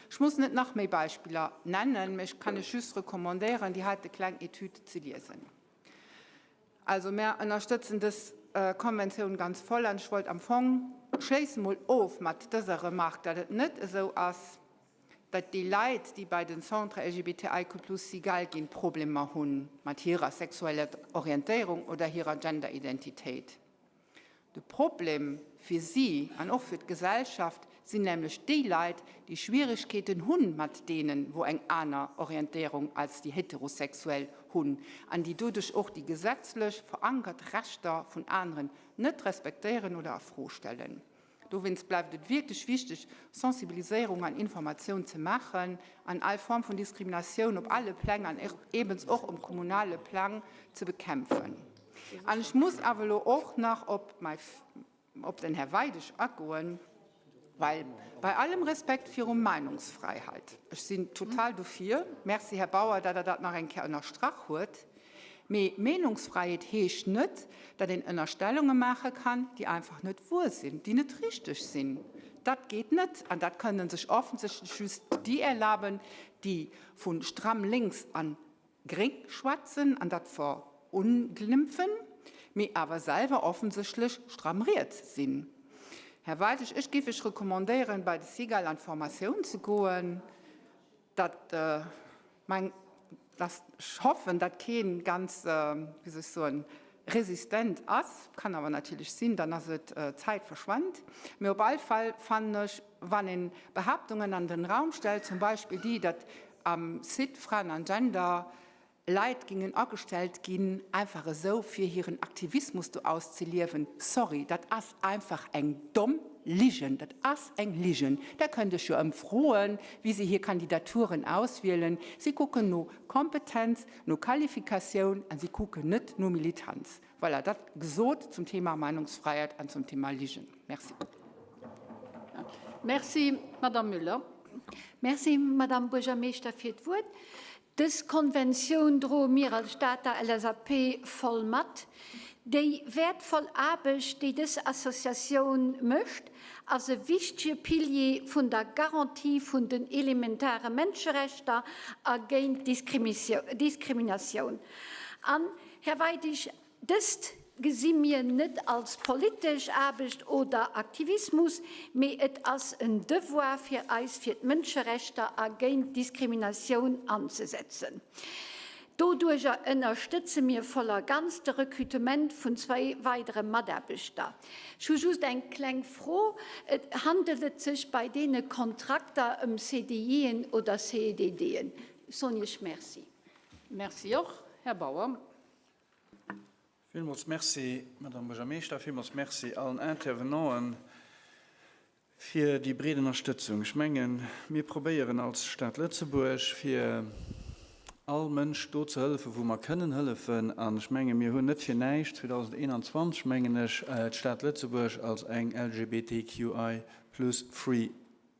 Ech muss net nach méi Beispiller nennen, mä ech kann lech just recommandéieren, déi heite kleng Etüd ze liesen. Also mär ënnerstëtzen dës Konventioun ganz voll an ech wollt am Fong schléisse mol of mat dëser Remarque, datt et net esou ass, datt déi Leit, déi bei den Centres LGBTIQ+ Cigale ginn, Problemer hu mat hirer sexueller Orientéierung oder hirer Genderidentitéit. De Problem fir si an och fir d'Gesellschaft sinn nämlech déi Leit, déi Schwierigkeeten hu mat deenen, wou eng aner Orientéierung als déi heterosexuell hunn an déi doduerch och déi gesetzlech verankert Rechter vun aneren net respektéieren oder a Fro stellen. Dowéinst bleift et wierklech wichteg, Sensibiliséierung an Informatioun ze maachen an all Form vun Diskriminatioun op alle Pläng an ebens och um kommunale Plang ze bekämpfen. An ech muss awer elo och nach op mäi, op den Här Weidig agoen, well bei allem Respekt viru Meinungsfreiheit, ech sinn total dofir, Merci, Här Bauer, datt Der dat nach eng Kéier ënnerstrach huet, mee Meenungsfreiheet heescht net, datt een Ënnerstellunge maache kann, déi einfach net wuer sinn, déi net richteg sinn. Dat geet net an dat kënne sech offensichtlech just déi erlaben, déi vu stramm lénks a gréng schwätzen an dat verunglimpfen, mee awer selwer offensichtlech stramm riets sinn. Här Weidig, ech géif Iech recommandéieren, bei de Cigale an d'Formatioun ze goen. Dat meng, dass ech hoffen, datt kee ganz, wéi soll ech soen, resistent ass, kann awer natierlech sinn, dann ass et Zäit verschwent. Mee op all Fall fannen ech, wann een Behaaptungen an den Raum stellt, zum Beispill déi, datt am Site Fraen an Gender Leit gingen agestellt ginn, einfach esou fir hiren Aktivismus do auszeliewen, sorry, dat ass einfach eng domm Ligen, dat ass eng Ligen. Der kënnt ech jo ëmfroen, wéi se hir Kandidaturen auswielen. Si kucken no Kompetenz, no Qualifikatioun a si kucken net no Militanz. Voilà, dat gesot zum Thema Meinungsfreiheit an zum Thema Ligen. Merci. Merci, Madame Müller. Merci, Madame Buergermeeschter, fir d'Wuert. Dës Konventioun droe mir als Stater LSAP voll mat. Déi wäertvoll Aarbecht, déi dës Associatioun mécht, ass e wichtege Pilier vun der Garantie vun den elementare Menscherechter a géint Diskriminatioun. An, Här Weidig, Dëst gesi mir net als politesch Aarbecht oder Aktivismus, mee et ass en Devoir fir eis fir d'Mënscherechter a géint Diskriminatioun anzesetzen. Doduercher ënnerstëtze mir voll a ganz de Recrutement vun zwéi weidere Mataarbechter. Ech hu just eng kleng Fro, Handelt et sech bei deene Kontrakter ëm CDIen oder CEDDen? Ech soen Iech Merci. Merci och. Här Bauer. Villmools Merci, Madame Buergermeeschter. Villmools Merci allen Intervenanten fir déi breet Ënnerstëtzung. Ech mengen, mir probéieren als Stad Lëtzebuerg, fir all Mënsch do ze hëllefen, wou mer kënnen hëllefen. An ech menge mir hunn net fir näischt 2021, mengen ech, d'Stad Lëtzebuerg als eng LGBTQI plus free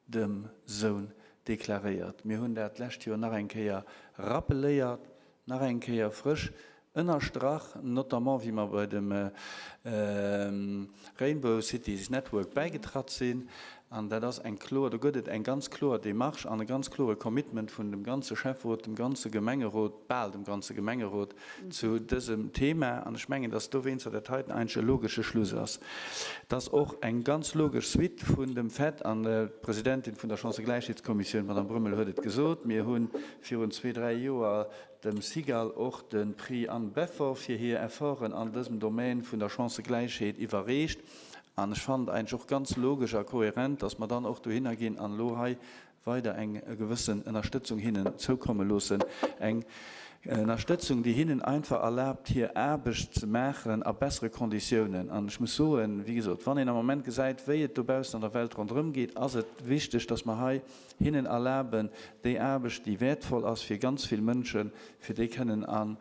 dem Zone deklaréiert. Mir hunn dat d'lescht Joer nach eng Kéier rappeléiert, nach eng Kéier frësch ënnerstrach, notamment wéi mer bei dem Rainbow Cities Network bäigetratt sinn. An dat ass eng kloer, do gëtt et eng ganz kloer Démarche an e ganz klore Commitment vun dem ganze Schäfferot, dem ganze Gemengerot, bal dem ganze Gemengerot zu dësem Thema. An ech mengen, dass dowéinster dat heiten eigentlech e logesche Schluss ass. Et ass och eng ganz logesch Suite vun dem Fait, an d'Presidentin vun der Chancëgläichheetskommissioun, d'Madame Brömmel, huet et gesot, mir hu virun zwee, dräi Joer dem SIGAL och de Prix Anne Beffort fir hir Efforten an dësem Domän vun der Chancëgläichheet iwwerreecht. An ech fannen et eigentlech och ganz logesch a kohärent, dass mer dann och dohinner ginn an elo hei weider eng gewëssen Ënnerstëtzung hinnen zoukomme loossen, eng Ënnerstëtzung, déi hinnen einfach erlaabt, hir Aarbecht ze maachen a bessere Konditiounen. An ech muss soen, wéi gesot, wann een am Moment gesäit, wéi et dobaussen an der Welt ronderëm geet, ass et wichteg, dass mer hei hinnen erlaben, déi Aarbecht, déi wäertvoll ass fir ganz vill Mënschen, fir déi kënnen a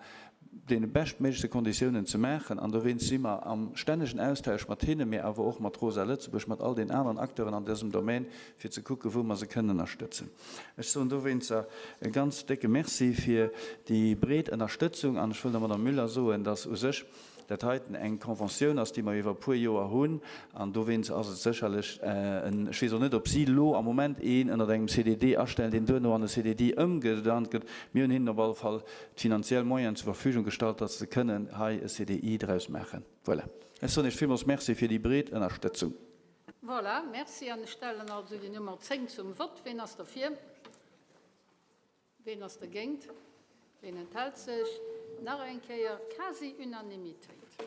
deene beschtméiglechste Konditiounen ze maachen. An dowéinst si mer am stännegen Austausch mat hinne, mee awer och mat Rosa Lëtzebuerg, mat all den aneren Acteuren an dësem Domän, fir ze kucken, wou mer se kënnen ënnerstëtzen. Ech soen dowéinster e ganz décke Merci fir déi breet Ënnerstëtzung. An ech wëll der Madame Müller soen, dass u sech dat heiten eng Conventioun ass, déi mer iwwer e puer Joer hunn. An dowéinst ass et sécherlech en, ech weess och net, ob si elo am Moment een ënnert engem CDD astellen, deen duerno an e CDD ëmgelant gëtt. Mir hunn hinnen op alle Fall d'finanziell Moyenen zur Verfügung gestallt, dass se kënnen hei e CDI draus maachen. Voilà. Ech soen Iech villmools Merci fir déi breet Ënnerstëtzung. Voilà, merci. An ech stellen also déi Nummer 10 zum Vott. Ween ass derfir? Ween ass dergéint? Ween enthält sech? Nach eng Kéier Quasi-Unanimitéit.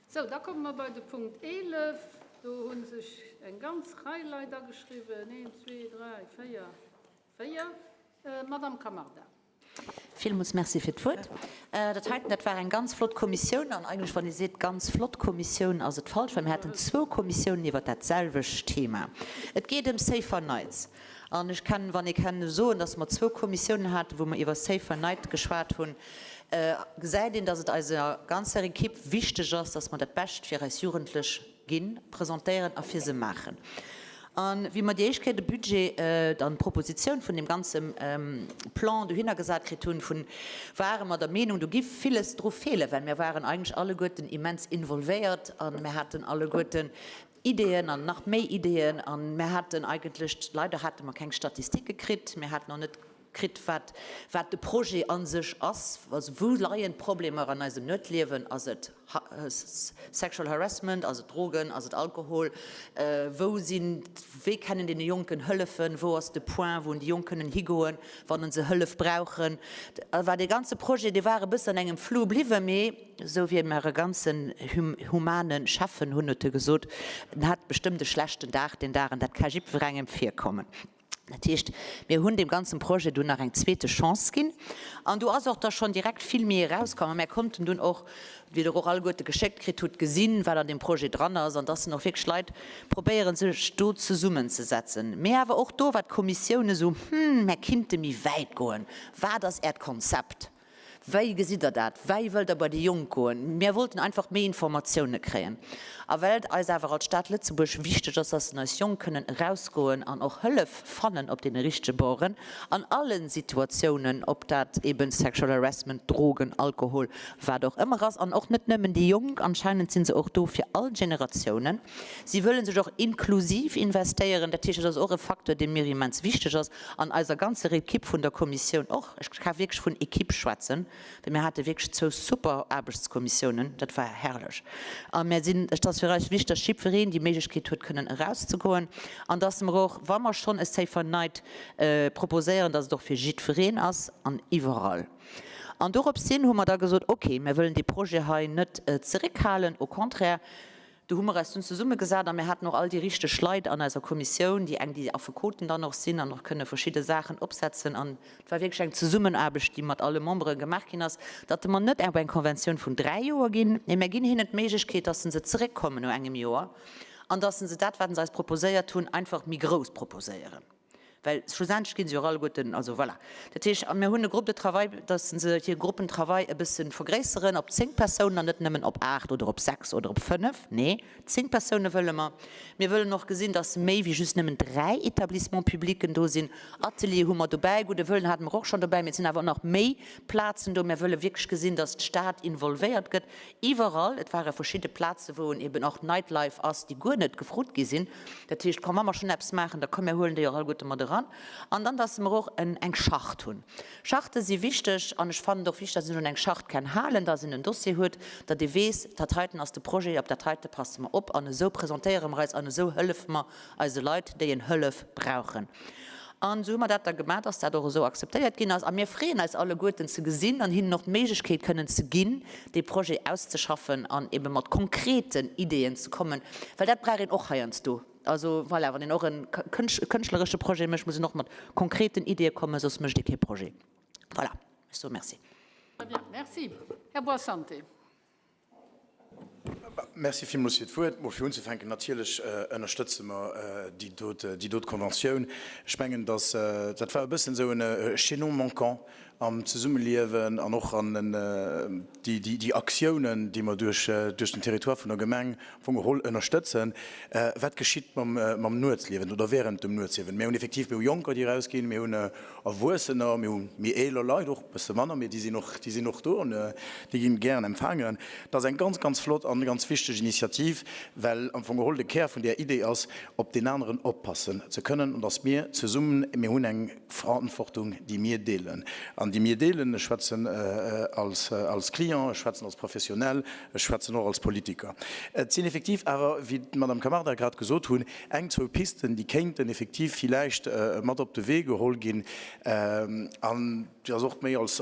Sou, da komme mer bei de Punkt 11. Do hu sech eng ganz Rei Leit ageschriwwen, een, zwee, dräi, véier, véier. Madamm Camarda. Villmools Merci fir d'Wuert. Dat heiten, dat war eng ganz flott Kommissioun. An eigentlech, wann ee seet ganz flott Kommissioun, ass et falsch, well mir haten zwou Kommissiounen iwwert dat selwecht Thema. Et geet ëm Safer Nights. An ech kann, wann ee kann soen, dass mer zwou Kommissiounen haten, wou mer iwwer Safer Night geschwat hunn, gesäit een, dass et eiser ganzer Equipe wichteg ass, dass mer dat Bescht fir eis Jugendlech ginn, presentéieren a fir se maachen. A wéi mer déi éischt Kéier de Budget an d'Propositioun vun deem ganze Plan dohinner gesat kritt hunn, vun, ware mer der Meenung, do giff villes dru feelen, well mir waren eigentlech alleguerten immens involvéiert a mir haten alleguerten Ideeën an nach méi Ideeën a mir haten eigentlech, leider hate mer keng Statistike kritt, mir haten och net kritt, wat wat de Projet a sech ass, also wou leien d'Problemer an eisem Nuetliewen, ass et Sexual Harassment, ass et Drogen, ass et Alkohol, wou sinn, wéi kennen deene Jonken hëllefen, wou ass de Point, wou déi Jonk kënnen higoen, wann se Hëllef brauchen. War dee ganze Projet, dee war e bëssen an engem Flou bliwwen, mee esou wéi mer e ganzen humane Schäffen hunn, huet e gesot, en hat bestëmmt e schlechten Dag deen Dag an dat ka jiddwerengem virkommen. Dat heescht, mir hunn deem ganzen Projet dunn nach eng zweete Chance ginn. An do ass och da schonn direkt vill méi erauskomm. A mär konnten dunn och, wéi Der och alleguerte geschéckt kritt hutt, gesinn, wat an deem Projet dran ass an dass en och wierklech Leit probéieren, sech do zesummenzesetzen. Mee awer och do war d'Kommissioun esou, Hm, mär kinnte méi wäit goen. Wat ass Äert Konzept? Wéi gesitt Der dat? Wéi wëllt Der bei déi Jonk goen? Mir wollten einfach méi Informatioune kréien. A well et eis awer als Stad Lëtzebuerg wichteg ass, dass eis Jonk kënnen erausgoen an och Hëllef fannen op deene richtege Borden, an alle Situatiounen, ob dat eeben Sexual Harassment, Drogen, Alkohol, wat och ëmmer ass, an och net nëmmen déi Jonk, anscheinend si se och do fir all Generatiounen. Si wëlle sech och inklusiv investéieren. Dat heescht, dat ass och e Facteur, dee mir immens wichteg ass, an eiser ganzer Ekipp vun der Kommissioun och. Ech ka wierklech vun Ekipp schwätzen, well mir hate wierklech zwou super Aarbechtskommissiounen, dat war herrlech. A mir sinn, et ass fir eis wichteg, dass jiddwereen déi Méiglechkeet huet kënnen erauszegoen an dass mer och, wa mer schonn e Safer Night proposéieren, dass et och fir jiddwereen ass an iwwerall. An dorops hin hu mer da gesot, okay, mir wëllen dee Projet hei net zeréckhalen, au contraire, Do hu mer eis dunn zesummegesat a mir haten och all déi richteg Leit an eiser Kommissioun, déi eng, déi Affekoten dann och sinn an och kënne verschidde Saachen opsetzen. An et war wierklech eng Zesummenaarbecht, déi mat alle Membere gemaach ginn ass, datt mer net op eng Konventioun vun dräi Joer ginn, mee mer ginn hinnen d'Méiglechkeet, datt se zeréckkommen no engem Joer an datt se dat, wat se eis proposéiert hunn, einfach méi grouss proposéieren. Well schlussendlech gi se jo och alleguerten, also voilà. Dat heescht, a mir hunn e Groupe de travail, datt se hir Groupes de travail e bësse vergréisseren op 10 Persounen an net nëmmen op 8 oder op 6 oder op 5. Nee, 10 Persoune wëlle mer. Mir wëllen och gesinn, datt méi wéi just nëmmen 3 Établissements publics do sinn. Atelier hu mer dobäi, Gudde Wëllen hate mer och schonn dobäi, mee et sinn awer och nach méi Plazen do. Mir wëlle wierklech gesinn, datt d'Stad involvéiert gëtt iwwerall. Et ware verschidde Plaze wou en eben och Nightlife ass, déi guer net gefrot gi sinn. Dat heescht, komm, wa mer schonn eppes maachen, da komm mir huelen déi och alleguerte mat eran. An dann, dass mer och eng Charte hunn. Charte si wichteg an ech fannen et och wichteg, dass een sech un eng Charte kann halen, dass een en Dossier huet, datt ee weess, dat heiten ass de Projet, op dat heite passe mer op an esou presentéiere mer eis an esou hëllefe mer eise Leit, déi en Hëllef brauchen. An esou hu mer dat da gemaach, dass dat och esou akzeptéiert ginn ass. A mir freeën eis alleguerten ze gesinn an hinnen och d'Méiglechkeet kënnen ze ginn, dee Projet auszeschaffen an ebe mat konkreten Ideeën ze kommen, well dat brauch een och heiansdo. Also voilà, wann een och e kënschtleresche Projet mécht, muss een och mat konkreten Ideeë kommen, soss mécht ee kee Projet. Voilà, ech soe Merci. Très bien, merci. Här Boissante. Merci villmools fir d'Wuert. Mol fir unzefänken, natierlech ënnerstëtze mer déi dot, déi dot Konventioun. Ech mengen, dass dat war e bëssen esou en Chaînon manquant am Zesummeliewen an och an déi, déi, déi Aktiounen, déi mer duerch, duerch den Territoire vun der Gemeng am Fong geholl ënnerstëtzen. Wat geschitt mam, mam Nuetsliewen oder während dem Nuetsliewen? Mir hunn effektiv, mir hu Jonker, déi erausginn, mir hunn Erwuessener, mir hu méi eeler Leit, och e bësse manner, mee déi sinn och, déi sinn och do an déi ginn gären empfaangen. Dat ass eng ganz, ganz flott an ganz wichteg Initiativ, well am Fong geholl de Kär vun där Idee ass, op deen aneren oppassen ze kënnen an dass mir zesummen, mir hunn eng Verantwortung, déi mir deelen an déi mir deelen, ech schwätzen als, als Client, ech schwätzen als Professionell, ech schwätzen och als Politiker. Et sinn effektiv awer, wéi d'Madame Camarda grad gesot hunn, Eng, zwou Pisten, déi kéinten effektiv villäicht mat op de Wee geholl ginn, an déi ass och méi als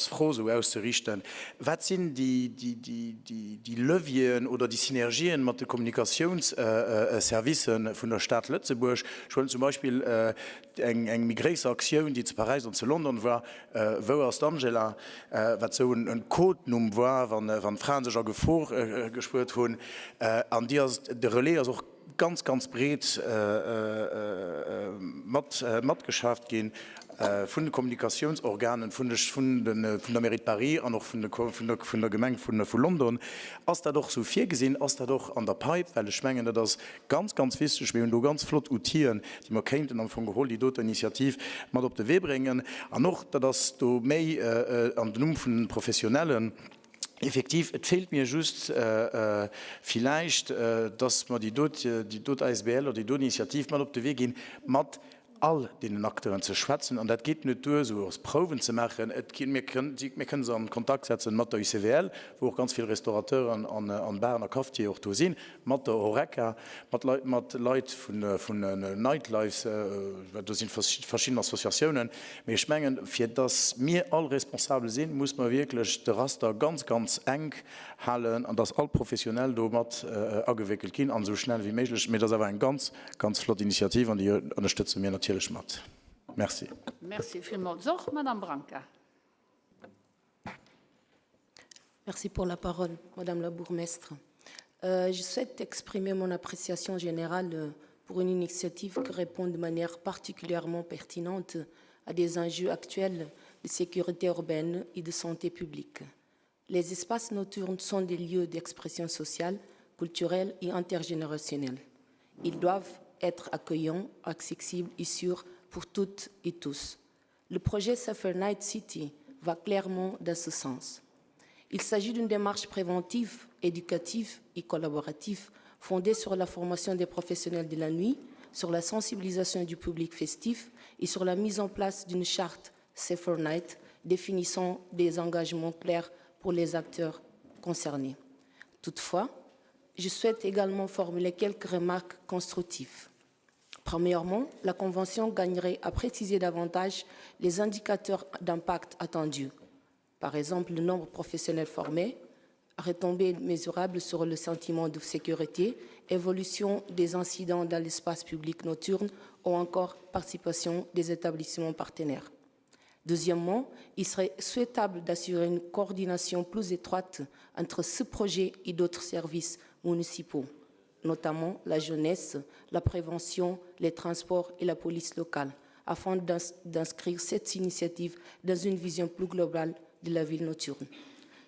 Fro esou auszeriichten, Wat sinn déi Levieren oder déi Synergien mat de Kommunikatiounsservicen vun der Stad Lëtzebuerg? Ech huelen zum Beispill eng méi gréisser Aktioun, déi zu Paräis an zu London war, Wou ass d'Angela? wat esou en Codenumm war, wann d'Fraen sech a Gefor gespuert hunn. An déi ass, de Relais ass och. ganz, ganz breet mat matgeschaaft ginn vun de Kommunikatiounsorganen, vun der Mairie de Paris an och vun der Gemeng vu London. Ass dat och esou virgesinn? Ass dat och an der Pipe? Well ech mengen, dat ass ganz, ganz wichteg. Mir hunn do ganz flott Outiller, déi mer kéinten am Fong geholl déi doter Initiativ mat op de Wee bréngen. An och, dat ass do méi an den Numm vun den Professionellen, Effektiv, et feelt mir just villäicht, dass mer déi dot, déi dot asbl oder déi dot Initiativ mat op de Wee ginn, mat all deenen Acteuren ze schwätzen. An dat geet net duer, esou Prouwen ze maachen. Et gi, mir kënnen, mir kënnen se an Kontakt setzen mat der UCVL, wou och ganz vill Restaurateuren an Baren a Cafetier och do sinn, mat der Horeca, mat Leit, mat Leit vun, vun Nightlife, do si verschidden Associatiounen. Mee ech mengen, fir dass mir all responsabel sinn, muss mer wierklech de Raster ganz, ganz enk halen an dass all Professionell do mat agewéckelt ginn an esou schnell wéi méiglech. Mee et ass awer eng ganz, ganz flott Initiativ an déi ënnerstëtze mir natierlech mat. Merci. Merci villmools och, Madame Branca. Merci pour la parole, Madame la bourgmestre. Euh, je souhaite exprimer mon appréciation générale euh, pour une initiative qui répond de manière particulièrement pertinente à des enjeux actuels de sécurité urbaine et de santé publique. Les espaces nocturnes sont des lieux d'expression sociale, culturelle et intergénérationnelle. Ils doivent être accueillants, accessibles et sûrs pour toutes et tous. Le projet Safer Night City va clairement dans ce sens. Il s'agit d'une démarche préventive, éducative et collaborative fondée sur la formation des professionnels de la nuit, sur la sensibilisation du public festif et sur la mise en place d'une charte Safer Night définissant des engagements clairs pour les acteurs concernés. Toutefois, je souhaite également formuler quelques remarques constructives. Premièrement, la Convention gagnerait à préciser davantage les indicateurs d'impact attendus. Par exemple, le nombre de professionnels formés, retombées mesurables sur le sentiment de sécurité, évolution des incidents dans l'espace public nocturne ou encore participation des établissements partenaires. Deuxièmement, il serait souhaitable d'assurer une coordination plus étroite entre ce projet et d'autres services municipaux notamment la jeunesse, la prévention, les transports et la police locale, afin d'inscrire cette initiative dans une vision plus globale de la ville nocturne.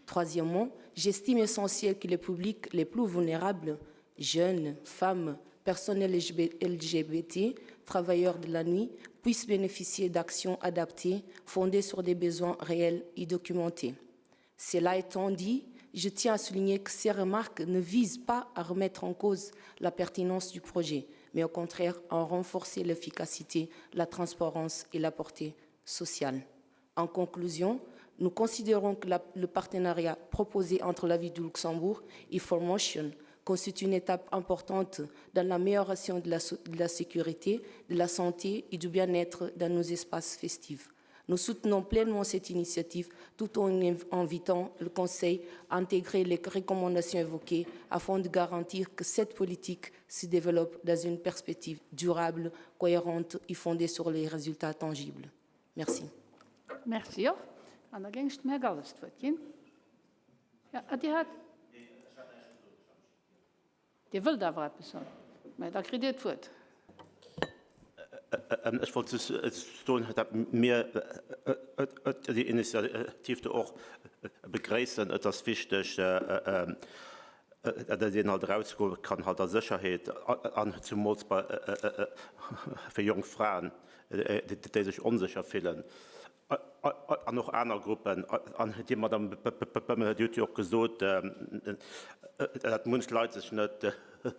Troisièmement, j'estime essentiel que les publics les plus vulnérables, jeunes, femmes, personnes LGBT, travailleurs de la nuit, puissent bénéficier d'actions adaptées, fondées sur des besoins réels et documentés. Cela étant dit, je tiens à souligner que ces remarques ne visent pas à remettre en cause la pertinence du projet, mais au contraire à en renforcer l'efficacité, la transparence et la portée sociale. En conclusion, nous considérons que la, le partenariat proposé entre la ville du Luxembourg et Formotion constitue une étape importante dans l'amélioration de la, de la sécurité, de la santé et du bien-être dans nos espaces festifs. Nous soutenons pleinement cette initiative tout en invitant le Conseil à intégrer les recommandations évoquées afin de garantir que cette politique se développe dans une perspective durable, cohérente et fondée sur les résultats tangibles. Merci. Merci och. An da géing ech dem Här Galles d'Wuert ginn. Ja, Dir hat. Dir wëllt awer eppes soen? Mä da kritt Dir d'Wuert. Ech wollt just soen, datt mir déi Initiativ do och begréissen. Et ass wichteg, datt een halt erausgoe kann, halt a Sécherheet, an zumools fir jonk Fraen, déi sech onsécher fillen. An och aner Gruppen. An Dir, Madamm Bommel, Dir hutt jo och gesot, datt munch Leit sech net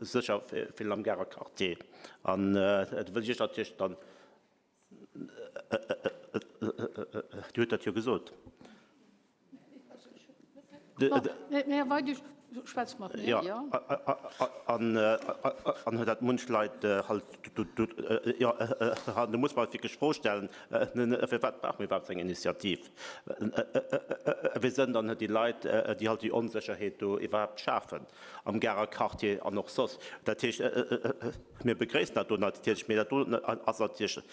sécher fillen am Garer Quartier. An do wëll ech Iech natierlech dann, Dir hutt dat jo gesot. Här Weidig schwätzt mat mir, jo. An huet dat munch Leit halt, jo, an do muss mer eis wierklech d'Fro stellen, Firwat brauche mir iwwerhaapt esou eng Initiativ? Wie sënn dann déi Leit, déi halt déi Onsécherheet do iwwerhaapt schafen am Garer Quartier an och soss? Dat heescht, Mir begréissen dat do natierlech, mee dat do ass natierlech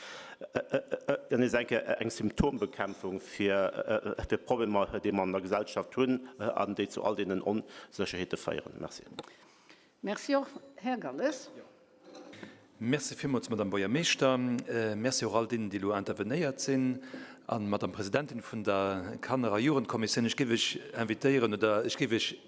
dann nees eng Kéier eng Symptombekämpfung fir Problemer, déi mer an der Gesellschaft hunn an déi zu all deenen Onsécherheete féieren. Merci. Merci och, Här Galles. Merci villmools, Madame Buergermeeschter. Merci och all deenen, déi elo intervenéiert sinn. An, Madame Presidentin vun der Kanner a Jugendkommissioun, ech géif Iech invitéieren oder ech géif Iech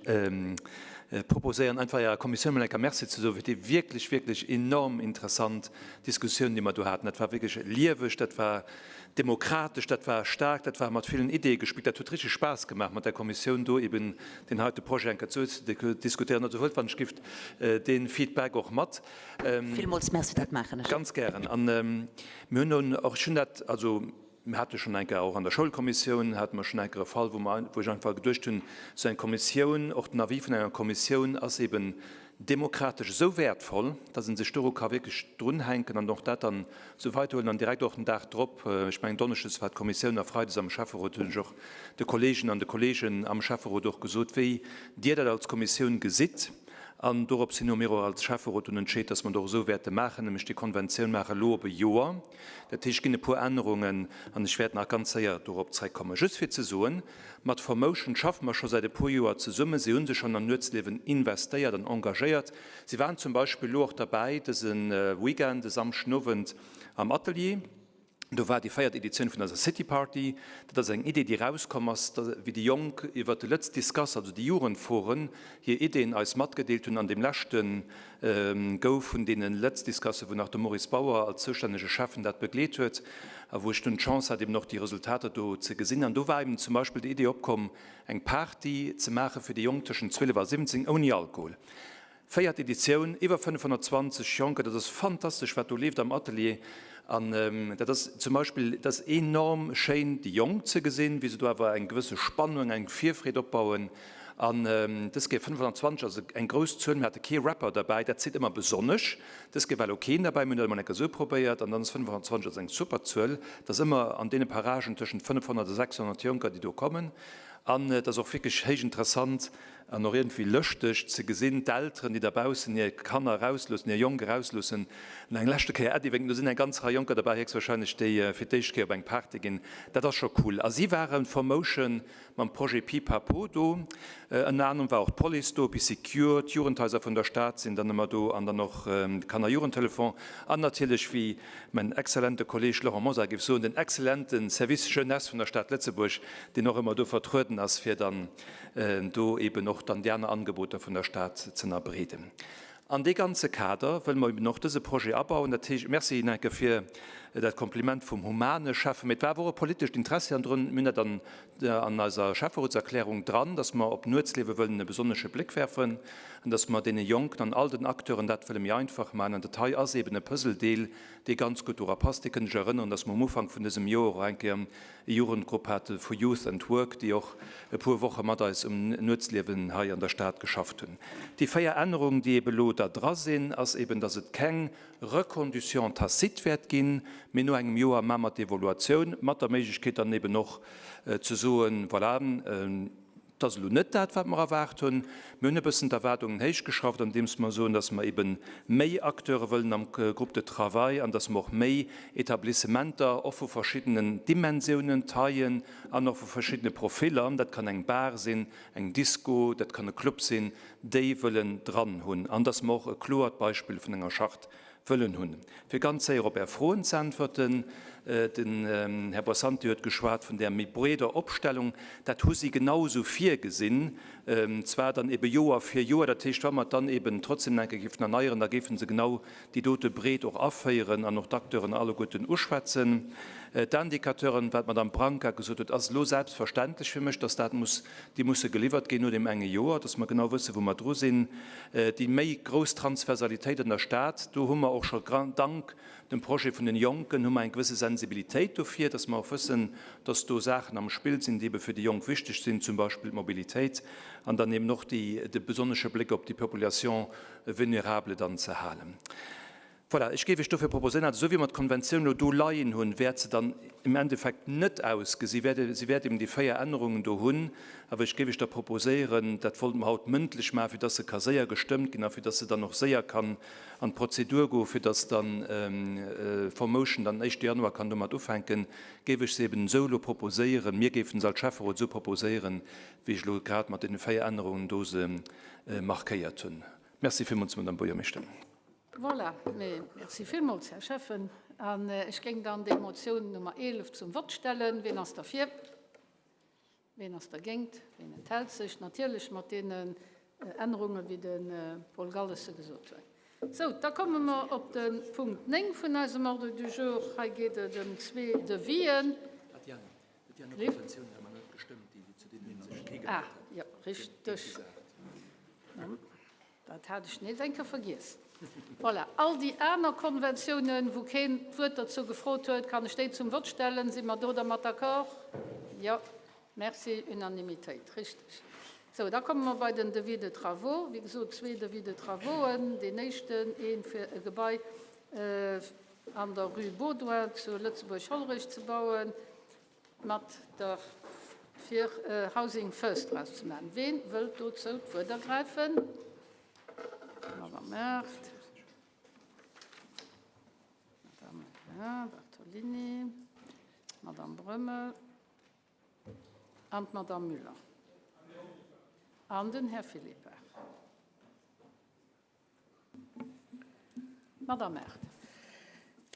proposéieren, einfach Ärer Kommissioun emol eng Kéier Merci ze soen fir déi wierklech, wierklech enorm interessant Diskussioun, déi mer do haten. Dat war wierklech lieweg, dat war demokratesch, dat war staark, dat war mat villen Ideeë gespickt. Dat huet richteg Spaass gemaach, mat där Kommissioun do eben deen heite Projet eng Kéier ze diskutéieren. Also huelt wann ech gift dee Feedback och mat. Villmools Merci, dat maachen ech. Ganz gären. An mir hunn nun och, ech hunn dat, also mir hate schonn eng Kéier och an der Schoulkommissioun hate mer schonn eng Kéier e Fall, wou mer, wou ech einfach geduecht hunn, esou eng Kommissioun, och den Avis vun enger Kommissioun ass eben demokratesch esou wäertvoll, dass ee sech doru ka wierklech drunhänken an och dat dann esou weiderhuelen an direkt och den Dag drop, ech mengen donneschdes war d'Kommissioun a freides am Schäfferot, hunn ech och de Kolleegen an de Kolleegen am Schäfferot och gesot, wéi Dir dat als Kommissioun gesitt. An dorops hin hu mir och als Schäfferot dunn entscheet, dass mer et och esou wäerte maachen, nämlech déi Konventioun maache elo op e Joer. Dat heescht, et ginn e puer Ännerungen an ech wäert nach ganz séier dorop zrëckkommen. Just fir ze soen, Mat Formotion schaffe mer scho säit e puer Joer zesummen. Si hu sech schonn am Nuetsliewen investéiert an engagéiert. Si waren zum Beispill elo och derbäi dëse Weekend, e Samschdenowend am Atelier. Do war déi véiert Editioun vun eiser City Party. Dat ass eng Idee, déi erauskomm ass, wéi déi Jonk iwwert de Lëtz Discuss, also déi Jugendforen, hir Ideen eis matgedeelt hunn. An deem leschte Gouf vun deene Lëtz Discussen, wou nach de Maurice Bauer als zoustännege Schäffen dat begleet huet a wou ech dunn d'Chance hat, eben och déi Resultater do ze gesinn. An do war eben zum Beispill déi Idee opkomm, eng Party ze maache fir déi Jonk tëschent 12 a 17 ouni Alkohol. Véiert Editioun, iwwer 520 Jonker, dat ass fantastesch wat do leeft am Atelier an dat ass zum Beispill, et ass enorm schéin déi Jonk ze gesinn, wéi se do awer eng gewësse Spannung, eng Virfreed opbauen an dës Kéier 520 ass eng grouss Zuel. Mir hate kee Rapper derbäi, dat zitt ëmmer besonnesch, dës Kéier war elo keen derbäi, mir hunn dat emol eng Kéier esou probéiert an dann ass 520 ass eng super Zuel, et ass ëmmer an deene Paragen tëschent 500 a 600 Jonker déi do kommen an et ass och wierklech héich interessant, An och iergendwéi lëschteg ze gesinn, d'Elteren, déi da baussen hir Kanner erausloossen, hir Jonk erausloossen, an eng leschte Kéier Äddi wénken. Do sinn eng ganz Rei Jonker derbäi, héchstwahrscheinlech, déi fir d'éischt Kéier op eng Party ginn. Dat ass scho cool. A si ware Formotion mam Projet Pipapo do. Ënner anerem war och d'Police do, Be Secure, d'Jugendhaiser vun der Stad sinn dann ëmmer do an dann och de Kanner-Jugendtelefon an natierlech, wéi mäin exzellente Kolleeg Laurent Mosar géif soen, den exzellente Service Jeunesse vun der Stad Lëtzebuerg, deen och ëmmer do vertrueden ass, fir dann do eben och dann déi aner Angeboter vun der Stad z'ënnerbreeden. An dee ganze Kader wëlle mer eben och dëse Projet abauen. Dat heescht, Merci Nynke fir dat Kompliment vum humane Schäffen, mee et war awer och e politescht Interessi an drun. Mir hunn dat an an eiser Schäfferotserklärung dran, dass mer op d'Nuetsliewe wëllen e besonnesche Bléck werfen an dass mer deene Jonken an all den Acteuren dat wëlle méi einfach maachen. An dat hei ass eben e Puzzledeel, dee ganz gutt dora passt. Dir kënnt Iech erënneren, dass mer um Ufank vun dësem Joer och eng Kéier e Jugendgrupp hate vu Youth and Work, déi och e puer Woche mat eis um Nuetsliewen hei an der Stad geschafft hunn. Déi 4 Ännerungen, déi ebe lo da dra sinn, ass eben, dass et keng Reconduction tacite wäert ginn, mee no engem Joer maache mer d'Evaluatioun, mat der Méiglechkeet dann eben och ze soen, voilà, Et ass elo net dat, wat mer erwaart hunn. Mir hunn e bëssen d'Erwaardungen héichgeschrauft, andeems mer soen, dass mer ebe méi Acteure wëllen am Groupe de travail an dass mer och méi Etablissementer, och vu verschiddenen Dimensiounen, Taillen an och vu verschiddene Profiller, dat kann eng Bar sinn, eng Disco, dat kann e Club sinn, déi wëllen dran hunn an dass mer och e kloert Beispill vun enger Charte wëllen hunn. Fir ganz séier op Är Froen ze äntwerten, Den Här Boissanti huet geschwat vun där méi breeder Opstellung. Dat hu si genau esou virgesinn, zwar dann ebe Joer fir Joer. Dat heescht, wa mer et dann eben trotzdem nach eng Kéier géifen erneieren, da géife se genau déi dote Breet och aféieren an och d'Acteuren alleguerten uschwätzen. D'Indicateuren, wat d'Madame Branca gesot huet, ass elo selbstverständlech fir mech, dass dat muss, déi musse geliwwert ginn no deem enge Joer, dass mer genau wëssen, wou mer dru sinn. Déi méi grouss Transversalitéit an der Stad, do hu mer och scho dank dem Projet vun den Jonken hu mer eng gewësse Sensibilitéit dofir, dass mer och wëssen, dass do Saachen am Spill sinn, déi ebe fir déi Jonk wichteg sinn, zum Beispill d'Mobilitéit an dann eben och déi, de besonnesche Bléck op déi Population vulnérable dann ze halen. Voilà, ech géif Iech dofir proposéieren, also esou wéi mer d'Konventioun elo do leien hunn, wäert se dann im Endeffekt net ausgesi si wäert eben déi 4 Ännerungen do hunn, awer ech géif Iech da proposéieren, dat wollte mer haut mëndlech maachen, fir dass se ka séier gestëmmt ginn a fir dass se dann och séier kann an d'Prozedur goen, fir dass dann Formotion dann éischte Januar kann domat ufänken, géif ech se eben esou elo proposéieren, mir géifen se als Schäfferot esou proposéieren, wéi ech elo grad mat deene 4 Ännerungen do se markéiert hunn. Merci villmools, Madame Buergermeeschter. Voilà, mee Merci villmools, Här Schäffen. An ech géing dann déi Motioun Nummer 11 zum Vott stellen. Wien ass derfir? Wien ass dergéint? Wien enthält sech? Natierlech mat deenen Ännerungen, wéi de Paul Galles se gesot huet. Sou, da komme mer op de Punkt 9 vun eisem Ordre du jour. Hei geet et ëm zwee Devisen. Ah, jo, richteg. Dat hat ech nees eng Kéier vergiess. Voilà, all déi aner Konventiounen, wou keen d'Wuert dozou gefrot huet, kann ech déi zum Vott stellen? Si mer do dermat d'accord? Jo. Merci. Unanimitéit, richteg. Sou, da komme mer bei den Devis de travaux. Wéi gesot, zwee Devis de travauxen. Deen éischten, ee fir e Gebai an der Rue Baudouin zu Lëtzebuerg-Hollerech ze bauen, mat der fir Housing First draus ze maachen. Ween wëllt dozou d'Wuert ergräifen? Madame Mart. Madame Bartolini. Madame Brömmel. An d'Madame Müller. An den Här Philippart. Madame Err.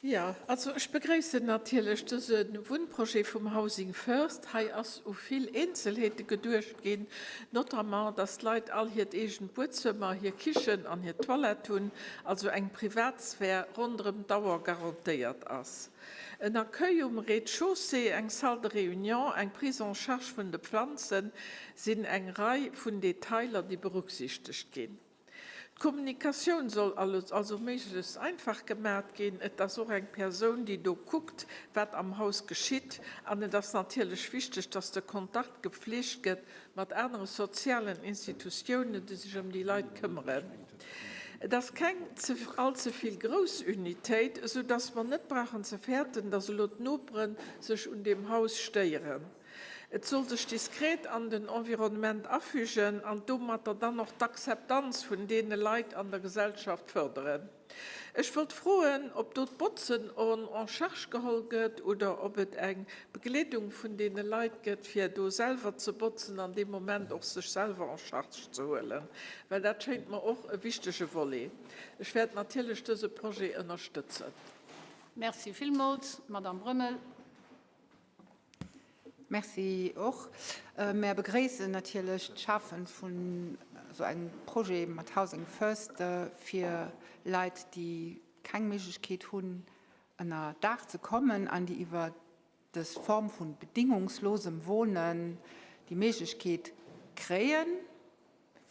Jo, also ech begréissen natierlech dëse Wunnprojet vum Housing First. Hei ass u vill Eenzelheete geduecht ginn, notamment dass d'Leit all hiert eegent Buedzëmmer, hir Kichen an hir Toilette hunn, also eng Privatsphär ronderëm d'Auer garantéiert ass. En Accueil um Rez-de-chaussée, eng Salle de réunion, eng Prise en charge vun de Pflanzen sinn eng Rei vun Detailer, déi berücksichtegt ginn. D'Kommunikatioun soll also méiglechst einfach gemat ginn. Et ass och eng Persoun, déi do kuckt, wat am Haus geschitt. An et ass natierlech wichteg, dass de Kontakt gefleegt gëtt mat anere sozialen Institutiounen, déi sech ëm déi Leit këmmeren. Et ass keng allze vill grouss Unitéit, esou dass mer net brauchen ze fäerten, dass elo d'Nopere sech un deem Haus stéieren. Et soll sech diskret an den Environnement afügen an domatter dann och d'Akzeptanz vun deene Leit an der Gesellschaft fërderen. Ech wollt froen, ob do d'Botzen en en charge geholl gëtt oder ob et eng Begleedung vun deene Leit gëtt, fir do selwer ze botzen an dee Moment och sech selwer en charge ze huelen, well dat schéint mer och e wichtege Volet. Ech wäert natierlech dëse Projet ënnerstëtzen. Merci villmools, Madame Brömmel. Merci och. Mär begréissen natierlech d'Schafe vun esou engem Projet mat Housing First fir Leit, déi keng Méiglechkeet hunn, ënner Daach ze kommen an déi iwwer dës Form vu bedingungslosem Wohnen déi Méiglechkeet kréien,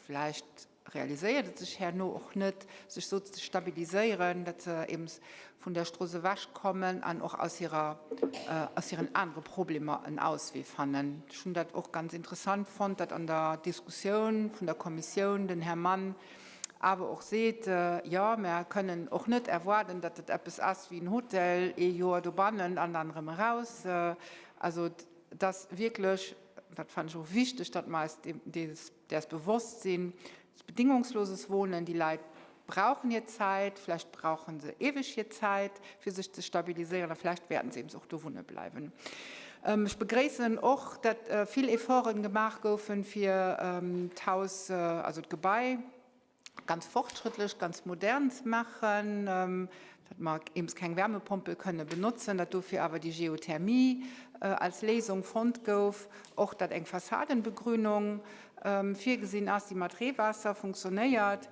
Vläicht realiséiert et sech herno och net, sech esou ze stabiliséieren, datt se eben vun der Strooss ewechkommen an och aus hirer, aus hiren anere Problemer en Auswee fannen. Ech hunn dat och ganz interessant fonnt, datt an der Diskussioun vun der Kommissioun den Här Mann awer och seet, Jo, mer kënnen och net erwaarden, datt et eppes ass wéi en Hotel, ee Joer dobannen an dann erëm eraus. Also, dass wierklech, dat fannen ech och wichteg, datt mer eis däers bewosst sinn, bedingungsloses Wohnen, déi Leit brauchen hir Zäit, vläicht brauche se eweg hir Zäit, fir sech ze stabiliséieren, a vläicht wäerten se eben och do wunne bleiwen. Ech begréissen och, datt vill Efforten gemaach goufen, fir d'Haus, also d'Gebai, ganz fortschrëttlech, ganz modern ze maachen, datt mer eems keng Wärmepompel kënne benotzen, datt dofir awer déi Geothermie als Léisung fonnt gouf, och datt eng Fassadenbegrünung virgesinn ass, déi mat Reewaasser funktionéiert.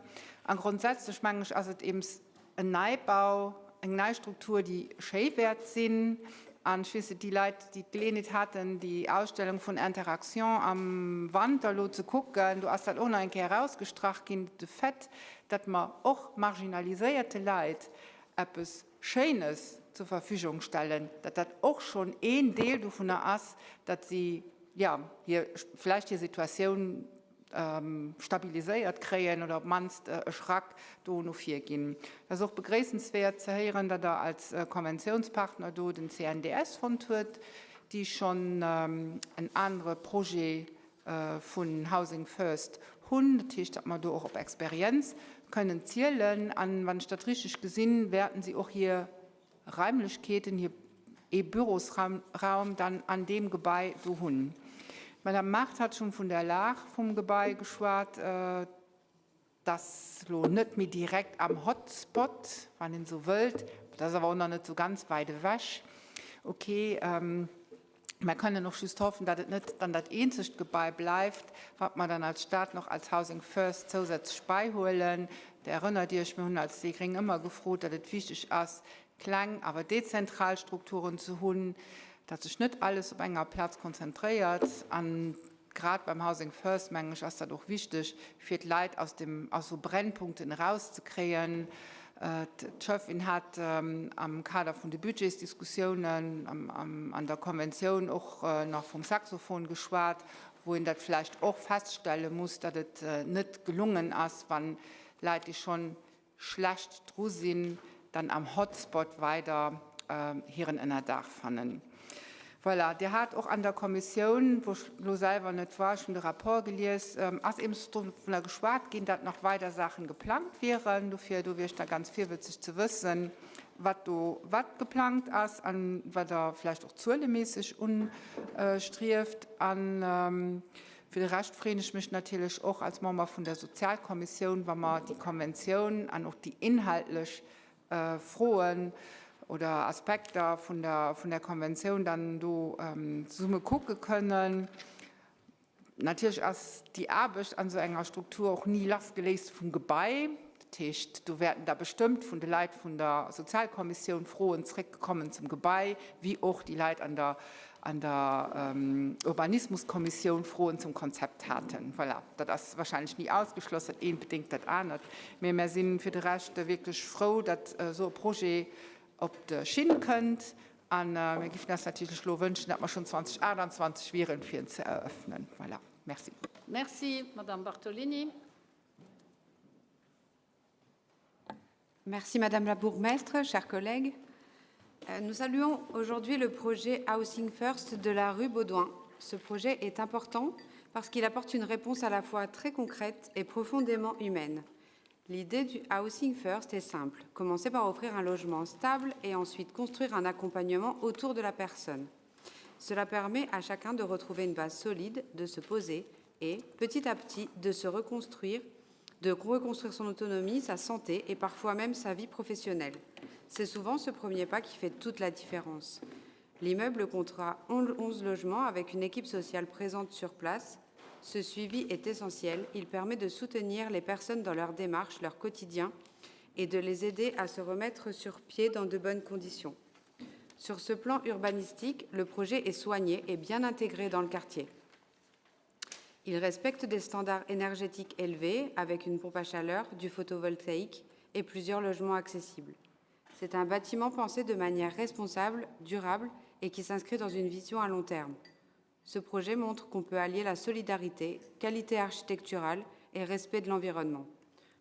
A grondsätzlech, mengen ech, ass et eems en Neibau, eng nei Struktur, déi schéi wäert sinn. An ech weess net, déi Leit, déi d'Geleeënheet haten, déi Ausstellung vun Interaction am Wanter elo ze kucken, do ass dat och nach eng Kéier erausgestrach ginn, de Fait, datt mer och marginaliséierte Leit eppes Schéines zur Verfügung stellen, datt dat och schonn een Deel dovunner ass, datt si, jo, hir, vläicht hir Situatioun stabiliséiert kréien oder op d'mannst e Schrack do no vir ginn. Et ass och begréissenswäert ze héieren, datt Der als Konventiounspartner do den CNDS fonnt huet, déi schonn en anere Projet vun Housing First hunn. Dat heescht, datt mer do och op Experienz kënnen zielen. An, wann ech dat richteg gesinn, wäerten si och hir Raimlechkeeten, hir ee Bürosraum dann an deem Gebai do hunn. D'Madame Mart hat schonn vun der Lag vum Gebai geschwat. T'ass lo net méi direkt am Hotspot, wann een esou wëllt, dat ass awer och nach net esou ganz wäit ewech. Ok, mer kënnen och just hoffen, datt et net dann dat eenzegt Gebai bleift, wat mer dann als Stad noch als Housing First zousätzlech bäihuelen. Der erënnert Iech, mir hunn als déi gréng ëmmer gefrot, datt et wichteg ass, kleng, awer dezentral Strukturen ze hunn, datt sech net alles op enger Plaz konzentréiert. An grad beim Housing First, mengen ech, ass dat och wichteg, fir d'Leit aus dem, aus esou Brennpunkten erauszekréien. D'Schäffin hat am Kader vun de Budgetsdiskussiounen an der Konventioun och nach vum Saxophon geschwat, wou een dat vläicht och feststelle muss, datt et net gelungen ass, wann Leit, déi schonn schlecht dru sinn, dann am Hotspot weider hiren Ënnerdaach fannen. Voilà, Dir hat och an der Kommissioun, wou ech elo selwer net war, ech hunn de Rapport gelies, ass eben dovunner geschwat ginn, datt nach weider Saachen geplangt wieren. Dofir, do wier ech da ganz virwëtzeg ze wëssen, wat do wat geplangt ass an wat Der vläicht och zueleméisseg unstrieft. An Fir de Rescht freeën ech mech natierlech och als Member vun der Sozialkommissioun, wa mer déi Konventioun an och déi inhaltlech Froen oder Aspekter vun der, vun der Konventioun dann do zesumme kucke kënnen. Natierlech ass déi Aarbecht an esou enger Struktur och ni lassgeléist vum Gebai. Dat heescht, do wäerten da bestëmmt vun de Leit vun der Sozialkommissioun Froen zréckkommen zum Gebai, wéi och déi Leit an der an der Urbanismuskommissioun Froen zum Konzept haten. Voilà, dat ass wahrscheinlech ni ausgeschloss, dat eent bedéngt dat anert. Mee mär si fir de Rescht wierklech frou, datt esou e Projet op de Schinn kënnt. A mir géifen eis natierlech elo wënschen, datt mer schonn 2028 wieren, fir en ze eröffnen. Voilà, merci. Merci, Madame Bartolini. Merci Madame la bourgmestre, chers collègues. Euh, nous saluons aujourd'hui le projet Housing First de la rue Baudouin. Ce projet est important parce qu'il apporte une réponse à la fois très concrète et profondément humaine. L'idée du Housing First est simple. Commencer par offrir un logement stable et ensuite construire un accompagnement autour de la personne. Cela permet à chacun de retrouver une base solide, de se poser et, petit à petit, de se reconstruire de reconstruire son autonomie, sa santé et parfois même sa vie professionnelle. C'est souvent ce premier pas qui fait toute la différence. L'immeuble comptera 11 logements avec une équipe sociale présente sur place. Ce suivi est essentiel. Il permet de soutenir les personnes dans leur démarche, leur quotidien et de les aider à se remettre sur pied dans de bonnes conditions. Sur ce plan urbanistique, le projet est soigné et bien intégré dans le quartier. Il respecte des standards énergétiques élevés avec une pompe à chaleur, du photovoltaïque et plusieurs logements accessibles. C'est un bâtiment pensé de manière responsable, durable et qui s'inscrit dans une vision à long terme. Ce projet montre qu'on peut allier la solidarité, qualité architecturale et respect de l'environnement.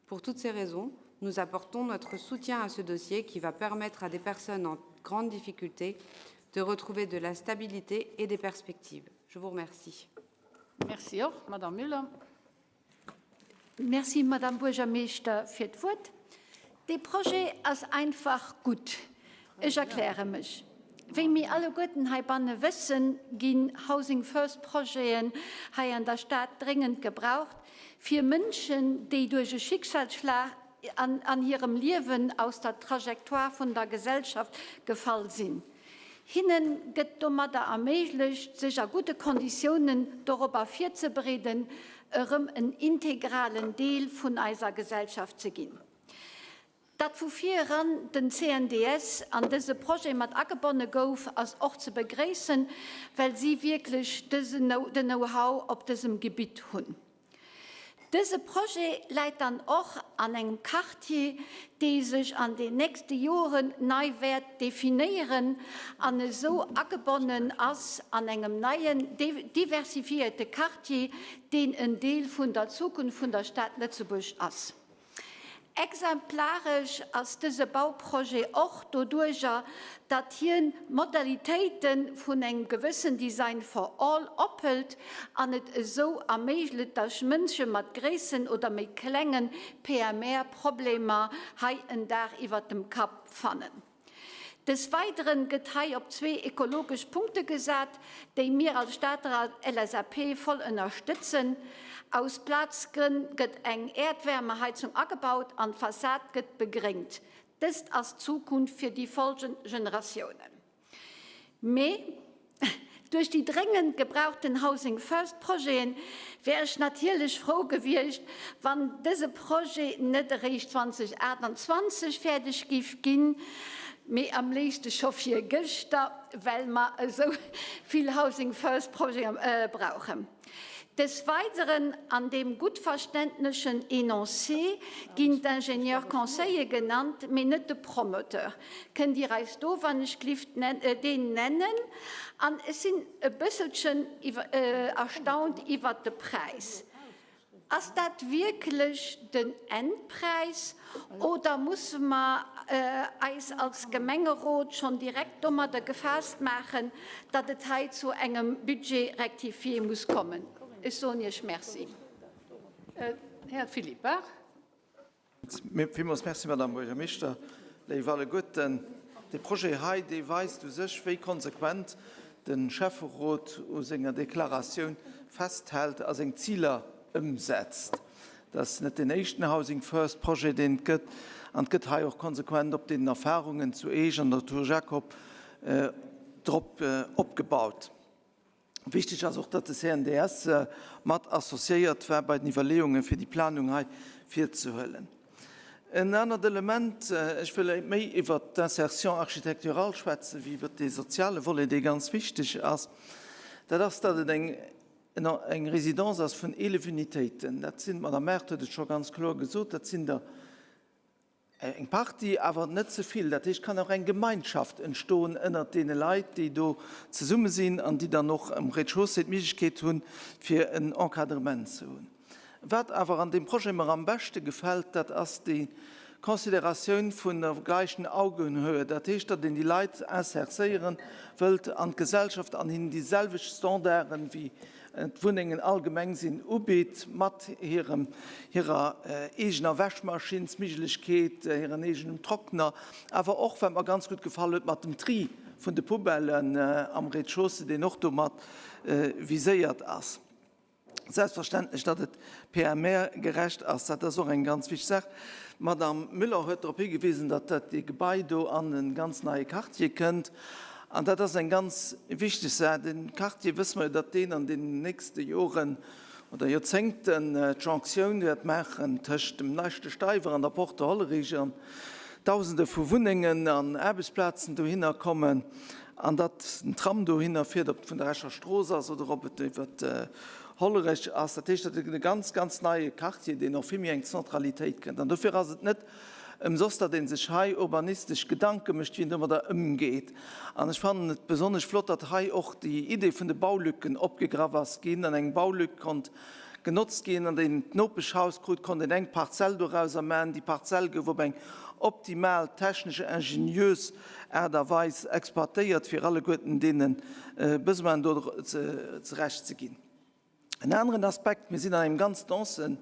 Pour toutes ces raisons, nous apportons notre soutien à ce dossier qui va permettre à des personnes en grande difficulté de retrouver de la stabilité et des perspectives. Je vous remercie. Merci och, Madame Müller. Merci, Madame Buergermeeschter, fir d'Wuert. Dee Projet ass einfach gutt. Ech erkläre mech. Wéi mir alleguerten heibanne wëssen, ginn Housing First Projeten hei an der Stad dréngend gebraucht, fir Mënschen, déi duerch e Schicksalsschlag an hirem Liewen aus der Trajectoire vun der Gesellschaft gefall sinn, Hinne gëtt domadder erméiglecht, sech a gudde Konditiounen dorobber virzebereeden, erëm en integralen Deel vun eiser Gesellschaft ze ginn. Datt vu vir eran den CNDS an dëse Projet mat agebonne gouf, ass och ze begréissen, well si wierklech den Know-how op dësem Gebitt hunn. Dëse Projet läit dann och an engem Quartier, dee sech an den nächste Joren nei wäert definéieren an esou agebonnen ass an engem neien, diversifiéierte Quartier, deen en Deel vun der Zukunft vun der Stad Lëtzebuerg ass. Exemplaresch ass dëse Bauprojet och doduerjer, datt hien d'Modalitéite vun engem gewëssen Design for all ophëlt an et esou erméiglet, datt Mënsche mat gréissen oder méi klenge PMR-Problemer hei en Daach iwwert dem Kapp fannen. Des Weideren gëtt hei op zwee ekologesch Punkte gesat, déi mir als Stater LSAP voll ënnerstëtzen. Aus Plazgrënn gëtt eng Äerdwärmeheizung agebaut an d'Fassad gëtt begréngt. Dëst ass d'Zukunft fir déi folgend Generatiounen. Mee duerch déi dréngend gebrauchten Housing First Projeten wär ech natierlech frou gewiescht, wann dëse Projet net eréischt 2028 fäerdeg giff ginn, mee am léifste scho virgëschter, well mer esou vill Housing First Projete brauchen. Des Weideren, an deem gutt verständlechen Enoncé ginn d'Ingénieurs conseils genannt, mee net de Promoteur. Kënnt Dir eis do wann ech glift deen nennen? An ech sinn e bësselchen erstaunt iwwert de Präis. Ass dat wierklech den Endpräis oder musse mer eis als Gemengerot schonn direkt domadder gefaasst maachen, datt et hei zu engem Budget rectifié muss kommen? Ech soen Iech Merci. Här Philippe Bart. Villmools Merci, Madame Buergermeeschter. Léif alleguerten, dee Projet hei, dee weist u sech, wéi konsequent de Schäfferot u senger Deklaratioun festhält a seng Ziler ëmsetzt. Et ass net deen éischten Housing First Projet, deen et gëtt, an et gëtt hei och konsequent op deenen Erfahrungen zu Eech an der Tour Jacob drop opgebaut. Wichteg ass och, datt de CNDS mat associéiert war bei den Iwwerleeungen, fir déi Planung hei virzehuelen. En anert Element, ech wëll méi iwwert d'Insertion architecturale schwätzen, wéi iwwert dee soziale Volet, dee ganz wichteg ass, dat ass, datt et eng eng Résidence ass vun 11 Unitéiten. Dat sinn, d'Madame Err huet et scho ganz kloer gesot, dat sinn der Eng Partie, awer net ze vill. Dat heescht, et kann och eng Gemeinschaft entstoen ënnert deene Leit, déi do zesumme sinn an déi dann och um Rez-de-chaussée d'Méiglechkeet hunn, fir en Encadrement ze hunn. Wat awer an deem Projet mer am beschte gefält, dat ass déi Consideratioun vun der gleichen Augenhöhe. Dat heescht, datt een déi Leit insercéiere wëllt an d'Gesellschaft an hinnen déi selwecht Standarden wéi d'Wunnengen allgemeng sinn, ubitt, mat hirem, hirer eegener Wäschmaschinsméiglechkeet, hiren eegenem Trockner, awer och, wat mer ganz gutt gefall huet, mat dem Tri vun de Poubellen am Rez-de-chaussée, deen och domat viséiert ass. Selbstverständlech, datt et PMR-gerecht ass, dat ass och eng ganz wichteg Saach. D'Madame Müller huet drop higewisen, datt dat Gebai do an e ganz neie Quartier kënnt. An dat ass eng ganz wichteg Saach. De Quartier, wësse mer jo, datt deen an den nächste Joren oder Joerzéngten d'Jonctioun wäert maachen tëscht dem Leischte Steiwer an der Porte Hollerich an Dausende vu Wunnengen an Aarbechtsplazen dohinner kommen an datt den Tram dohinner fiert, ob et vun der Escher Strooss ass oder ob et iwwer Hollerech ass. Dat heescht, dat ass e ganz, ganz neie Quartier, deen och vill méi eng Zentralitéit kënnt. An dofir ass et net ëmsoss, datt ee sech hei urbanistesch Gedanke mécht, wéi een domadder ëmgeet. An ech fannen et besonnesch flott, datt hei och déi Idee vun de Baulücken opgegraff ass ginn an eng Baulück konnt genotzt ginn an deen d'Nopeschhaus krut, konnt een eng Parzell dorauser maachen. Déi Parzell gouf op eng optimal technesch ingeniös Aart a Weis exploitéiert, fir alleguerten deene Besoinen do zerecht ze ginn. En aneren Aspekt, Mir sinn an engem ganz dense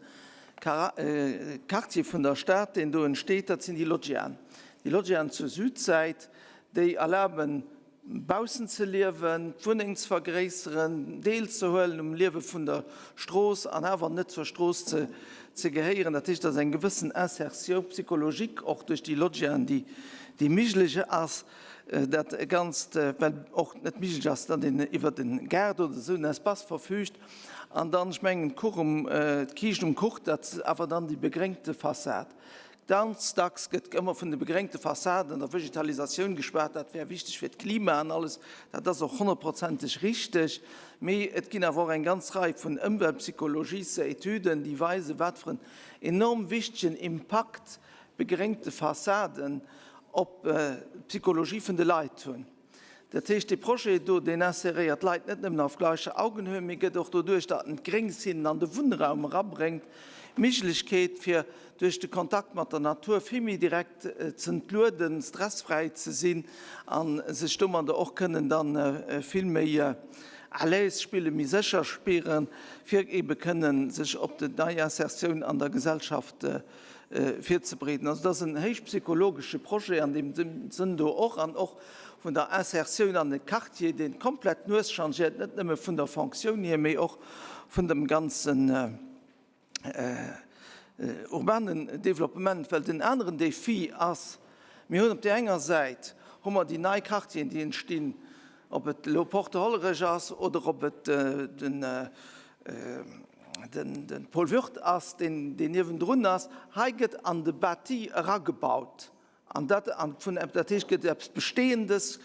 Quartier vun der Stad, deen do entsteet, dat sinn déi Loggiaen. Déi Loggiaen zur Südsäit, déi erlaben, baussen ze liewen, d'Wunneng ze vergréisseren, deelzehuelen um Liewe vun der Strooss an awer net zur Strooss ze gehéieren. Dat heescht, et ass eng gewëssen Insertion psychologique och duerch déi Loggiaen, déi méiglech ass. Dat Ganzt, well och net méiglech ass, datt een iwwert e Gaart oder esou en Espace verfüügt. An dann, ech mengen, d'Kuch um, d'Kiischt um Kuch, dat ass awer dann déi begréngte Fassad. Ganz dacks gëtt ëmmer vun de begréngte Fassaden, der Vegetalisatioun geschwat, dat wär wichteg fir d'Klima an alles. Dat ass och honnertprozenteg richteg. Mee et ginn awer och eng ganz Rei vun ëmweltpsychologiesche Etüden, déi weisen, wat fir en enorm wichtegen Impakt begréngte Fassaden op d'Psychologie vun de Leit hunn. Dat heescht, dee Projet do, deen inséréiert d'Leit net nëmmen auf gleicher Augenhöhe, mee gëtt och doduerch, datt en d'Gréngs hinnen an de Wunnraum erabréngt, d'Méiglechkeet, fir duerch de Kontakt mat der Natur vill méi direkt z'entlueden, stressfräi ze sinn a sech domadder och kënnen da vill méi à l'aise spillen, méi sécher spieren, fir eebe kënnen sech op déi nei Insertioun an der Gesellschaft virzebereeden. Also et ass en héich psychologesche Projet an deem Sënn do och, an och vun der Insertioun an de Quartier, deen komplett d'Nues changéiert, net nëmme vun der Fonctioun hier, mee och vun dem ganzen. urbanen Développement, well den aneren Défi ass, mir hunn op där enger Säit hu mer déi nei Quartieren, déi entstinn, ob et elo Porte Hollerech ass oder ob et den Paul Würth ass, deen niewendrun ass. Hei gëtt an de Bâti eragebaut an dat, dat heescht, gëtt eppes Bestehendes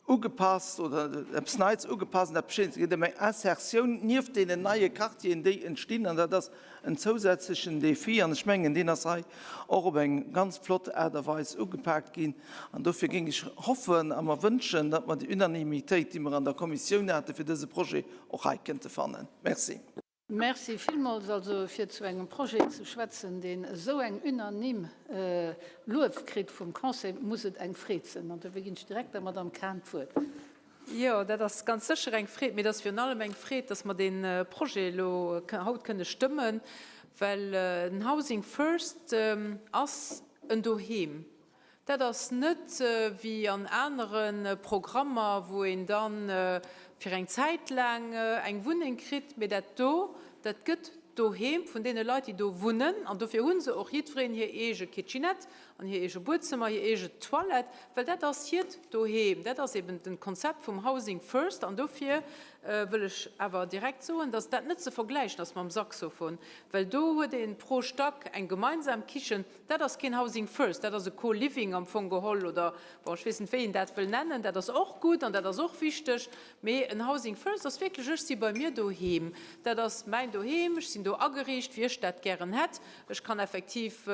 ugepasst oder eppes Neits ugepasst an dat Bestehendes. Et geet ëm eng Insertioun nieft deenen neie Quartieren, déi entstinn an dat ass en zousätzlechen Défi an ech mengen, deen ass hei och op eng ganz flott Aart a Weis ugepaakt ginn. An dofir géing ech hoffen a mer wënschen, datt mer déi Unanimitéit, déi mer an der Kommissioun hate fir dëse Projet, och hei kënnte fannen. Merci. Merci villmools. Also, fir zu engem Projet ze schwätzen, deen esou eng unanime Luef kritt vum Conseil, muss et eng Freed sinn. An dofir ginn ech direkt der Madame Cahen d'Wuert. Jo, dat ass ganz sécher eng Freed, mee et ass virun allem eng Freed, dass mer dee Projet elo haut kënne stëmmen, well den Housing First ass en Doheem. Dat ass net wéi an anere Programmer, wou een da fir eng Zäit laang eng Wunneng kritt, mee dat do, dat gëtt d'Doheem vun deene Leit, déi do wunnen. An dofir hu se och jiddwereen hir eege Kitchenette an hir eege Buedzëmmer, hir eege Toilette, well dat ass hiert Doheem. Dat ass eben de Konzept vum Housing First. An dofir wëll ech awer direkt soen, dass dat net ze vergläichen ass mam Saxophon, well do huet ee pro Stack eng gemeinsam Kichen. Dat ass keen Housing First, dat ass e Co-Living am Fong geholl, oder, bon, ech weess net, wéi een dat wëll nennen. Dat ass och gutt an dat ass och wichteg, mee en Housing First ass wierklech, ech si bei mir doheem, dat ass mäin Doheem, ech sinn do ageriicht, wéi ech dat gären hätt, ech kann effektiv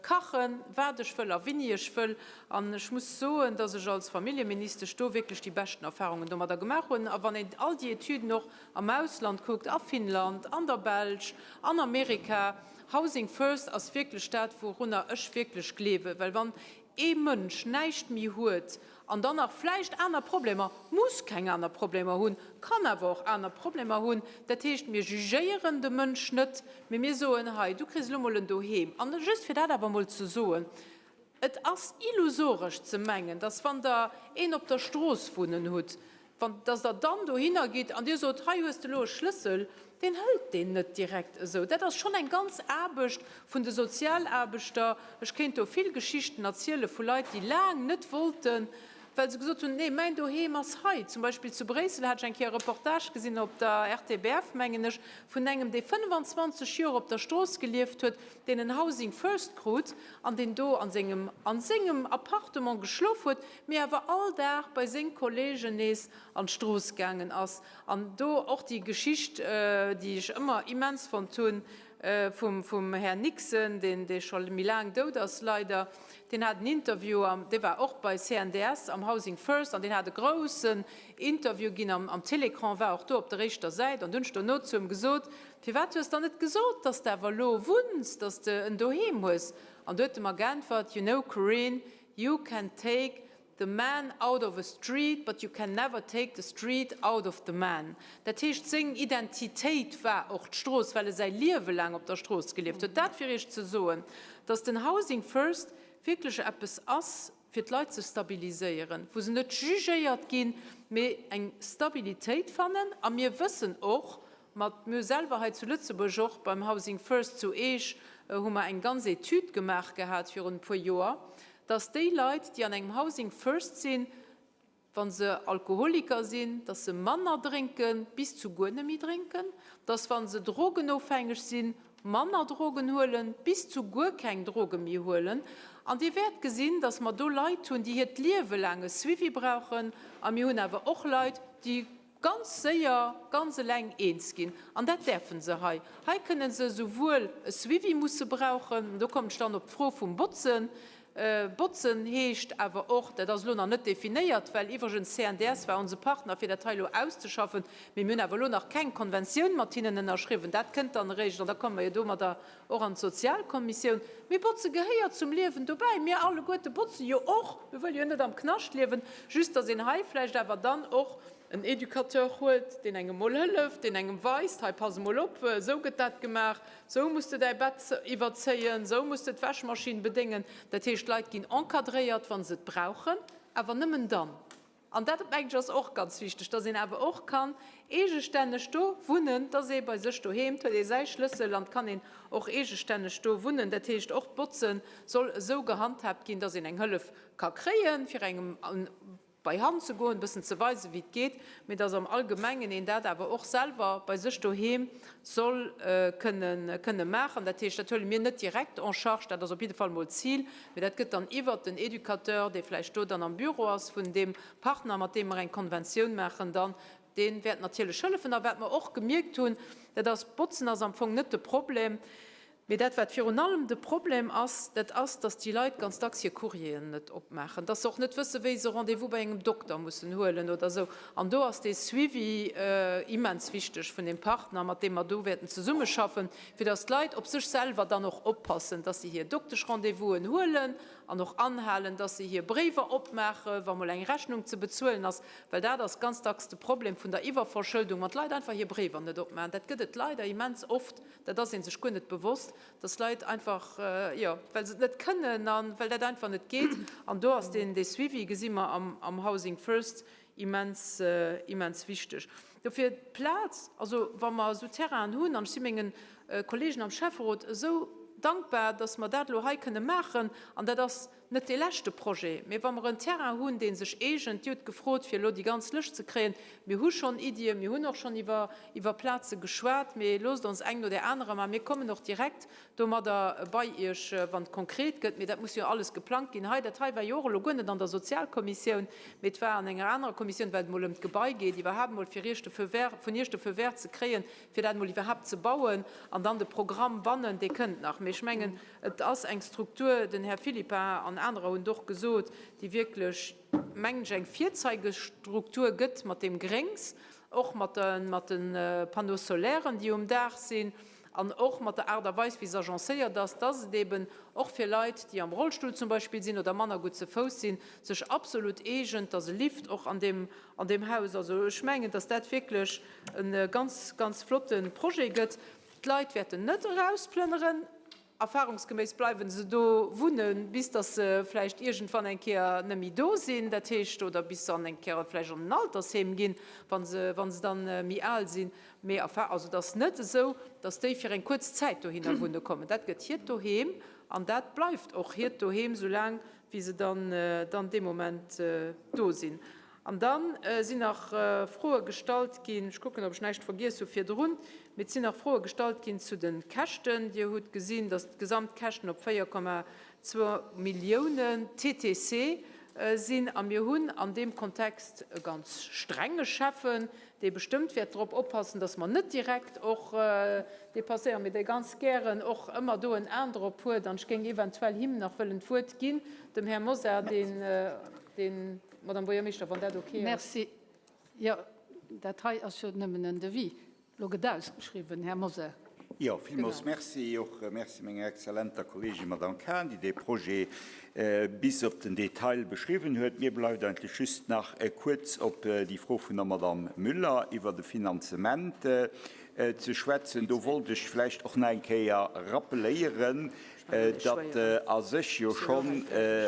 kachen, wat ech wëll a wéini ech wëll. An ech muss soen, dass ech als Familljeministesch do wierklech déi beschten Erfahrungen domadder gemaach hunn. A wann een all déi Etüden och am Ausland kuckt, a Finnland, an der Belsch, an Amerika, Housing first ass wierklech dat, wourunner ech wierklech gleewen. Well wann ee Mënsch näischt méi huet an dann nach vläicht aner Problemer, muss keng aner Problemer hunn, kann awer och aner Problemer hunn, dat heescht, mir jugéieren de Mënsch net, mee mir soen, hei, du kriss elo mol en Doheem. An just fir dat awer emol ze soen, Et ass illusoresch ze mengen, dass wann Der een op der Strooss wunnen hutt, wann, dass Der dann dohinner gitt an Dir sot, hei hues de elo e Schlëssel, deen hëlt deen net direkt esou. Dat ass schonn eng ganz Aarbecht vun de Sozialaarbechter. Ech kéint do vill Geschichten erziele vu Leit, déi laang net wollten, well se gesot hunn, nee, mäin Doheem ass hei. Zum Beispill zu Bréissel hat ech eng Kéier e Reportage gesinn op der RTBF, mengen ech, vun engem, dee 25 Joer op der Strooss gelieft huet, deen en Housing First krut an deen do an sengem an sengem Appartement geschlof huet, mee awer all Dag bei seng Kollegen nees an d'Strooss gaangen ass. An do och déi Geschicht, déi ech ëmmer immens fonnt hunn, vum vum Här Nixon, deen dee scho méi laang dout ass leider, deen hat en Interview am, dee war och bei CNDS am Housing First an deen hat e groussen Interview ginn am am Télécran, war och do op der éischter Säit an dunn hunn ech dono zu em gesot, Firwat hues dann net gesot, dass de awer elo wunns, dass de en Doheem hues? An du huet e mer geäntwert, You know, Corinne, you can take the man out of a street, but you can never take the street out of the man. Dat heescht, seng Identitéit war och d'Strooss, well e säi Liewe laang op der Strooss gelieft huet. Dat fir Iech ze soen, dass den Housing First wierklech eppes ass, fir d'Leit ze stabiliséieren, wou se net jugéiert ginn, mee eng Stabilitéit fannen. A mir wëssen och, Mat mir selwer hei zu Lëtzebuerg, och beim Housing First zu Eech hu mer eng ganz Etüd gemaach gehat virun e puer Joer, dass déi Leit, déi an engem Housing First sinn, wa se Alkoholiker sinn, dass se manner drénken, bis zu guer net méi drénken, dass wa se drogenofhängeg sinn, manner Drogen huelen, bis zu guer keng Droge méi huelen. An Dir wäert gesinn, dass mer do Leit hunn, déi hiert Liewe laang e Suivi brauchen, a mir hunn awer och Leit, déi ganz séier ganz eleng eens ginn. An dat däerfe se hei. Hei kënne se esouwuel e Suivi musse brauchen, do kommen ech dann op d'Fro vum Botzen. Botzen heescht awer och, dat ass elo nach net definéiert, well iwwregens CNDS war onse Partner, fir dat hei elo auszeschaffen, mee mir hunn awer elo nach keng Konventioun mat hinnen ënnerschriwwen, dat kënnt dann eréischt an da komme mer jo domadder och an d'Sozialkommissioun. Mee Botze gehéiert zum Liewen dobäi. Mir alleguerte botze jo och, mir wëlle jo net am Knascht liewen, just datt een hei vläicht awer dann och en Educateur huet, deen engem mol hëlleft, deen engem weist, hei pass emol op, esou gëtt dat gemaach, esou muss de däi Bett iwwerzéien, esou muss de d'Wäschmaschinn bedéngen. Dat heescht, d'Leit ginn encadréiert, wa se et brauchen, awer nëmmen dann. An dat, mengen ech, ass och ganz wichteg, dass een awer och kann eegestänneg do wunnen, dass ee bei sech doheem, et huet ee säi Schlëssel an et kann een och eegestänneg do wunnen. Dat heescht, och d'Botze soll esou gehandhaabt ginn, dass een eng Hëllef ka kréien, fir engem bei Hand ze goen, e bëssen ze weisen, wéi et geet, mee dass am Allgemengen een dat awer och selwer bei sech doheem soll kënne kënne maachen. Dat heescht, dat huele mir net direkt en charge, dat ass op jidde Fall mol d'Zil, mee dat gëtt dann iwwert den Educateur, dee vläicht do dann am Büro ass vun deem Partner, mat deem mer eng Konventioun maachen, dann, dee wäert natierlech hëllefen. A wat mer och gemierkt hunn, dat ass, Botzen ass am Fong net de Problem, Mee dat, wat virun allem de Problem ass, dat ass, dass déi Leit ganz dacks hir Courrieren net opmaachen, dass se och net wëssen, wéi se Rendez-vous bei engem Dokter mussen huelen oder esou. An do ass dee Suivi immens wichteg vun deem Partner, mat deem mer do wäerten zesummeschaffen, fir dass d'Leit op sech selwer dann och oppassen, dass se hir Dokteschrendez-vousen huelen an och anhalen, dass se hir Bréiwer opmaachen, wa mol eng Rechnung ze bezuelen ass, well dat ass ganz dacks de Problem vun der Iwwerverschëldung, wann d'Leit einfach hir Bréiwer net opmaachen. Dat gëtt et leider immens oft. Dat ass ee sech guer net bewosst, dass Leit einfach, jo, well se et net kënnen a well dat einfach net geet. An do ass deen, dee Suivi, gesi mer am Housing First, immens, immens wichteg. Dofir d'Plaz, also wa mer esou Terrainen hunn, an ech si menge Kollegen am Schäfferot esou dankbar, dass mer dat elo hei kënne maachen, an dat ass Net dee leschte Projet, mee wa mer en Terrain hunn, dee sech eegent, Dir hutt gefrot, fir elo déi ganz Lëscht ze kréien, mir hu schonn Iddien, mir hunn och schonn iwwer, iwwer Plaze geschwat, mee loosst ons eng no där anerer maachen. Mir kommen och direkt domadder bei Iech, wann et konkret gëtt, mee dat muss jo alles geplangt ginn. Hei, dat hei war jo och elo guer net an der Sozialkommissioun, mee et war an enger anerer Kommissioun, well et emol ëm d'Gebai geet, iwwerhaapt emol fir Iech de Feu vert, vun Iech de Feu vert ze kréien, fir dat emol iwwerhaapt ze bauen an dann de Programm bannen, dee kënnt nach. Mee ech mengen, Et ass eng Struktur, den Här Philippart an anerer hunn et och gesot, déi wierklech, mengen ech, eng Virzeigestruktur gëtt mat deem Gréngs, och mat de Panneaux solairen, déi um Daach sinn, an och mat der Aart a Weis, wéi se agencéiert ass, dass et eben och fir Leit, déi am Rollstull zum Beispill sinn oder manner gutt ze Fouss sinn, sech absolut eegent, dass e Lift och an deem Haus. Also ech mengen, dass dat wierklech e ganz, ganz flotte Projet gëtt. D'Leit wäerten net erausplënneren. Erfahrungsgeméiss bleiwe se do wunnen, bis datt se vläicht iergendwann eng Kéier net méi do sinn, dat heescht, oder bis se an eng Kéier vläicht an en Altersheem ginn, wa se, wa se dann méi al sinn. Mee erfa-, also et ass net esou, datt déi fir eng kuerz Zäit dohinner wunne kommen. Dat gëtt hiert Doheem an dat bleift och hiert Doheem, soulaang wéi se dann, dann dee Moment do sinn. An da sinn nach Froe gestallt ginn, ech kucken, ob ech näischt vergiess hu virdrun, mee et sinn nach Froe gestallt ginn zu de Käschten. Dir hutt gesinn, dass d'Gesamtkäschten op 4,2 Milliounen TTC sinn. A mir hunn an deem Kontext e ganz strenge Schäffen, dee bestëmmt wäert drop oppassen, dass mer net direkt och dépasséieren, mee dee ganz gären och ëmmer do en An drop huet. An ech géing eventuell him nach wëllen d'Wuert ginn, dem Här Mosar, deen, Madame Buergermeeschter, wann dat ok ass. Merci. Jo, dat hei ass jo nëmmen en Devis. Elo gëtt ausgeschriwwen, Här Mosar. Jo, villmools Merci. Och Merci menger exzellenter Kolleegin Madame Cahen, déi dee Projet bis op den Detail beschriwwen huet. Mir bleift eigentlech just nach kuerz op déi Fro vun der Madame Müller iwwer de Finanzement ze schwätzen. Do wollt ech vläicht och nach eng Kéier rappeléieren, datt a sech jo schonn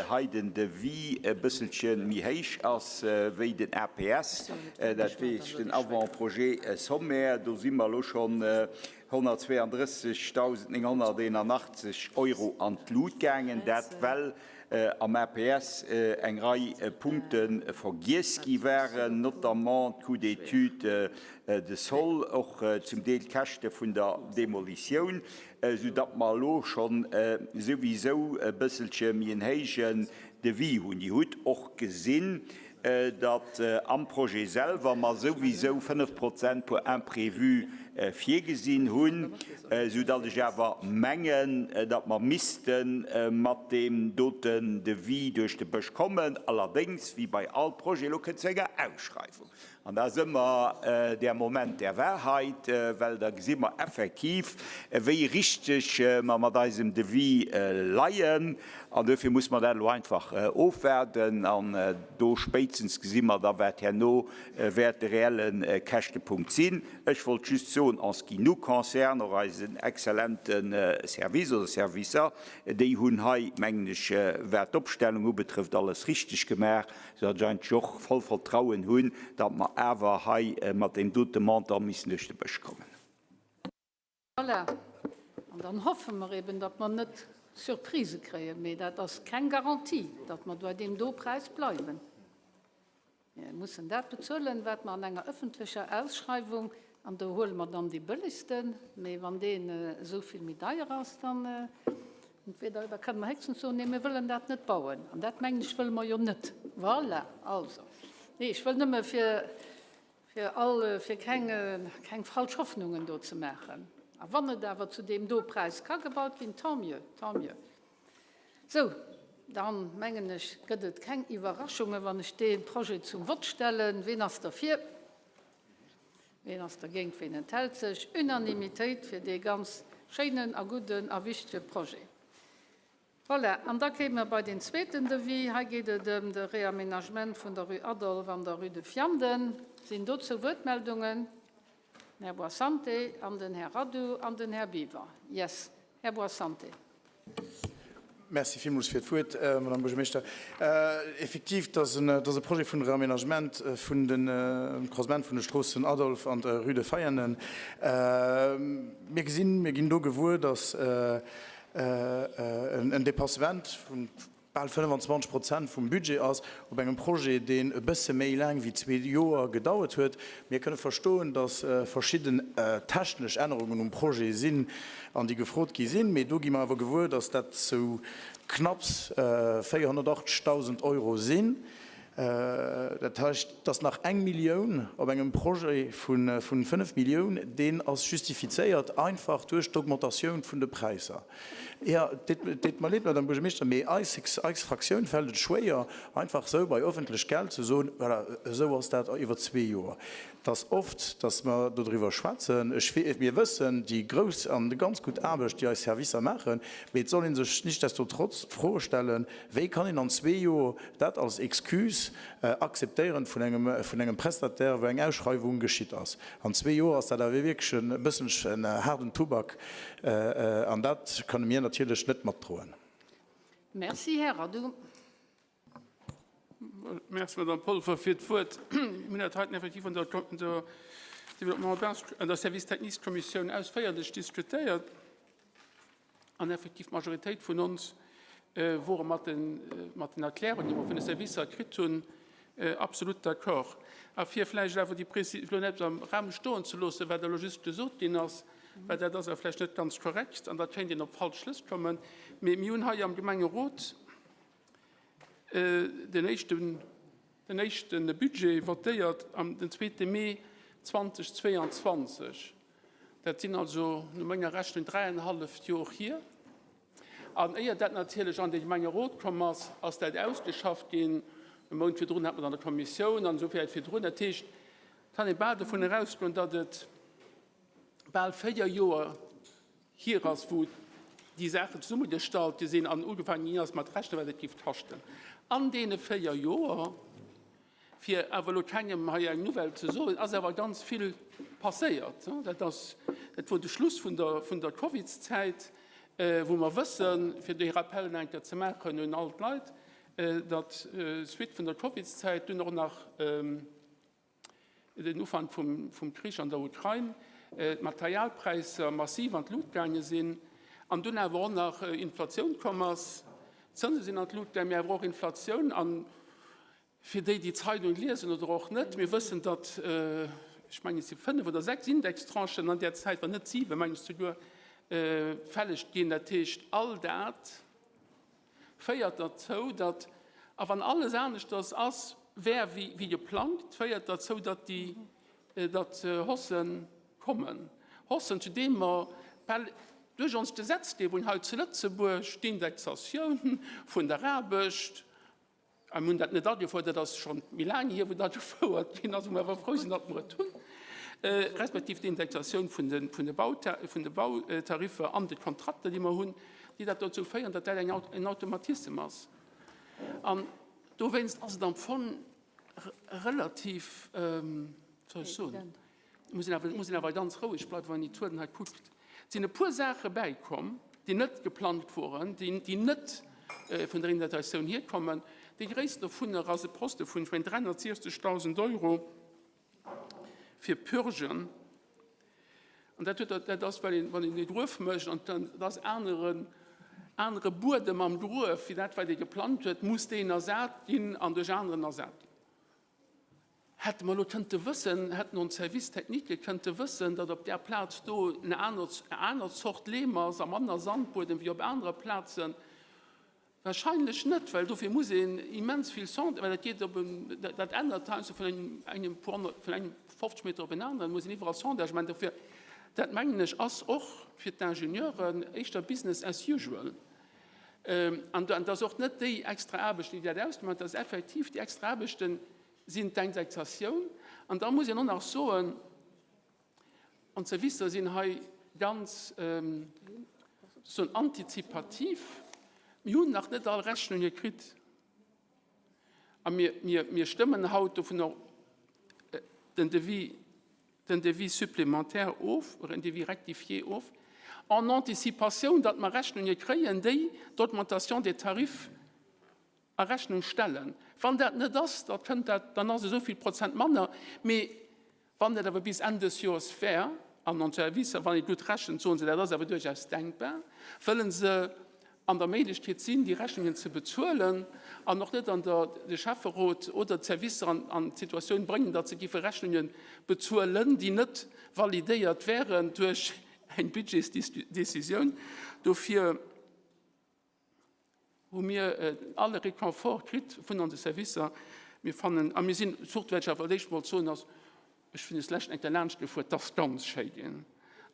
hei den Devis e bësselche méi héich ass wéi den APS, dat heescht den Avant-projet sommaire. Do si mer elo schonn 132.981 Euro an d'Lut gaangen, dat well am APS eng Rei Punkte vergiess gi waren, notamment d'Coût d'étude de sol, och zum Deel d'Käschte vun der Demolitioun. Esou datt mer elo schonn souwisou e bësselche méi en héijen Devis hunn. Dir hutt och gesinn, datt am Projet selwer mer souwisou 5 Prozent pour imprévus virgesinn hunn, esou datt ech awer mengen, datt mer misste mat deem doten Devis duerch de Bësch kommen. Allerdéngs, wéi bei all Projet, elo kënnt zu enger Ausschreiwung. An da ass ëmmer der Moment der Wahrheit, well da gesi mer effektiv, wéi richteg mer mat eisem Devis leien. An duerfir muss mer dat elo einfach ofwaarden. An do spéitstens gesi mer da, wat herno wäert de reelle Käschtepunkt sinn. Ech wollt just soen. soen, en ce qui nous concerne, och eisen exzellente Service oder Servicer, déi hunn hei, mengen ech, wat d'Opstellung ubetrëfft, alles richteg gemaach, soudatt ech eigentlech och voll Vertrauen hunn, datt mer awer hei mat deem dote Montant missen duerch de Bësch kommen. Voilà. An dann hoffe mer eben, datt mer net Surprisë kréien. Mee dat ass keng Garantie, datt mer bei deem do Präis bleiwen. Mir mussen dat bezuelen, wat mer an enger ëffentlecher Ausschreiwung, an do huele mer dann dee bëllegsten, mee wann deen esou vill méi deier ass, dann entweder da kënne mer héchstens soen, nee mir wëllen dat net bauen. An dat, mengen ech, wëlle mer jo net. Voilà, also. Nee, ech wëll nëmme fir Fir all, fir keng, keng falsch Hoffnungen do ze maachen. A wann et awer zu deem do Präis ka gebaut ginn, tant mieux, tant mieux. Sou, dann mengen ech, gëtt et keng Iwwerraschungen, wann ech dee Projet zum Vott stellen. Ween ass derfir? Ween ass dergéint? Ween enthält sech? Unanimitéit fir dee ganz schéinen a gudden a wichtege Projet. Voilà, an da kéime mer bei deen zweeten Devis. Hei geet et ëm de Réaménagement vun der Rue Adolphe an der Rue de Vianden. Sinn dozou Wuertmeldungen? Den Här Boissante an den Här Radu an den Här Biwer. Yes, Här Boissante. Merci villmools fir d'Wuert, Madame Buergermeeschter. Effektiv, et ass e Projet vun Réaménagement vun de Croisement vun de Stroossen Adolphe an der Rue de Veianen. Mir gesinn, mir ginn do gewuer, dass en Dépassement vu bal 25 Prozent vum Budget ass op engem Projet, deen e bësse méi laang wéi zwee Joer gedauert huet. Mir kënne verstoen, datt verschidden technesch Ännerungen um Projet sinn an déi gefrot gi sinn, mee do gi mer awer gewuer, datt dat zu knapps 480.000 Euro sinn. Dat heescht, et ass nach eng Millioun op engem Projet vu 5 Millioun, deen ass justifizéiert einfach duerch d'Augmentatioun vun de Präisser. Jo, et deet mer leed, Madame Buergermeeschter, mee eis, eis Fraktioun fält et schwéier, einfach esou bei öffentlech Geld ze soen, voilà, esou ass dat iwwer zwee Joer. Et ass oft, datt mer dodriwwer schwätzen. Ech, mir wëssen déi grouss an ganz gutt Aarbecht, déi eis Servicer maachen, mee et soll ee sech nichtsdestotrotz d'Fro stellen, Wéi kann een an zwee Joer dat als Excuse akzeptéieren vun engem, vun engem Prestataire, wou eng Ausschreiwung geschitt ass? An zwee Joer ass dat awer wierklech e bësselchen haarden Tubak, an dat kënne mir natierlech net matdroen. Merci, Här Radu. Merci, Madame Polfer, fir d'Wuert. Mir hunn dat heiten effektiv an der Développement urbain, an der Service techniques-Kommissioun ausféierlech diskutéiert. An effektiv, d'Majoritéit vun ons wore mat den Erklärungen, déi mer vun de Servicer kritt hunn, absolut d'accord. A fir vläicht awer déi Prezisioun elo net am Raum stoen ze loossen, wat elo just gesot ginn ass, well dat ass awer vläicht net ganz korrekt an da kéint een op falsch Schlëss kommen, mee mir hunn hei am Gemengerot den éischten, den éischte Budget votéiert am den zweete Mee 2022. Dat sinn also no menger Rechnung dräienhalleft Jor hier. An éier dat natierlech an de Gemengerot komm ass, ass dat ausgeschafft ginn. E Mount virdrun hat mer et an der Kommissioun an esou wäit virdrun. Dat heescht, et kann ee bal dovun erausgoen, datt et bal véier Joer hier ass, wou déi Saachen zesummegestallt gi sinn an ugefaangen ginn ass mat rechnen, wat et géif kaschten. An deene véier Joer Fir awer elo kengem hei eng Nouvelle ze soen, ass awer ganz vill passéiert. Dat ass, dat wor de Schluss vun der, vun der Covidszäit, wou mer wëssen, fir dee Rappel nach eng Kéier ze maachen un all d'Leit, datt suite vun der Covidszäit dunn och nach den Ufank vum, vum Krich an der Ukrain, d'Materialpräisser massiv an d'Lut gaange sinn an dunn awer och nach Inflatioun komm ass. D'Zënse sinn an d'Lut gaangen, mee awer och Inflatioun an Fir déi, déi d'Zeidung liesen oder och net, mir wëssen, datt, ech mengen, et si fënnef oder sechs Indextranchen an där Zäit, wann net siwe mengen ech souguer, fälleg ginn. Dat heescht, all dat féiert derzou, datt, a wann alles aneschters ass, wär wéi geplangt, féiert derzou, datt déi, datt Haussë kommen. Haussen, zu deem mer well duerch ons Gesetzgebung hei zu Lëtzebuerg d'Indexatioun vun der Aarbecht, A mir hunn dat net agefouert, dat ass scho méi laang hier, wou dat agefouert ginn ass, wou mir awer frou sinn, datt mer et hunn, respektiv d'Indexatioun vun de Bautariffer an de Kontrakter, déi mer hunn, déi dat dozou féieren, datt dat en Automatissem ass. An dowéinst ass et am Fong relativ, wéi soll ech soen? Muss een awer, muss een awer ganz roueg bleiwen, wann een déi Zuelen hei kuckt. Et sinn e puer Saache bäikomm, déi net geplangt woren, déi, déi net vun der Indexatioun hierkommen. Dee gréissten dovunner ass e Poste vun, ech mengen, 360.000 Euro fir Purgen. An dat huet, dat ass, well een, wann een e Gruef mécht an dann ass aneren, anere Buedem am Gruef wéi dat, wat ee geplant huet, muss deen ersat ginn an duerch aneren ersat ginn. Hätte mer elo kënnte wëssen, hätten ons Services techniques kënnte wëssen, datt op där Plaz do en anert, eng aner Zort Leem ass a manner Sandbuedem wéi op anere Plazen? Wahrscheinlech net, well dofir muss een immens vill Sonde, well dat geet op en, dat ännert heiansdo vun engem, engem puer honnert, vun engem 50 Meter op en aneren, muss een iwwerall Sondage maachen. Dofir, dat mengen ech, ass och fir d'Ingenieuren éischter Business as usual. An dat ass och net déi extra Aarbechten, déi dat ausgemaach hunn, dat ass effektiv, déi extra Aarbechte sinn d'Indexatioun. An da muss een och nach soen, ons Servicer sinn hei ganz soen antizipativ, mir hunn nach net all Rechnunge kritt. A mir stëmmen haut dovunner den Devis den Devis supplémentaire of, oder en Devis rectifié of, en anticipatioun, datt mer Rechnunge kréien, déi d'Augmentation des tarifs a Rechnung stellen. Wann dat net ass, da kënnt dat, dann ass esou vill Prozent manner. Mee wann dat awer bis Enn des Joers wär, an ons Servicer, wann ee gutt rechent, soen se, dat ass awer duerchaus denkbar, wëlle se an der Méiglechkeet sinn, déi Rechnungen ze bezuelen an och net an der, de Schäfferot oder d'Servicer an, an d'Situatioun bréngen, datt se géife Rechnunge bezuelen, déi net validéiert wären duerch eng Budgetsdécisioun. Dofir hu mir alle Réconfort kritt vun onse Servicer. Mir fannen, a mir sinn, surtout wat ech awer als éischt wollt soen, ass, Ech sinn des lescht eng Kéier laanscht gefuer, 't ass ganz schéi ginn.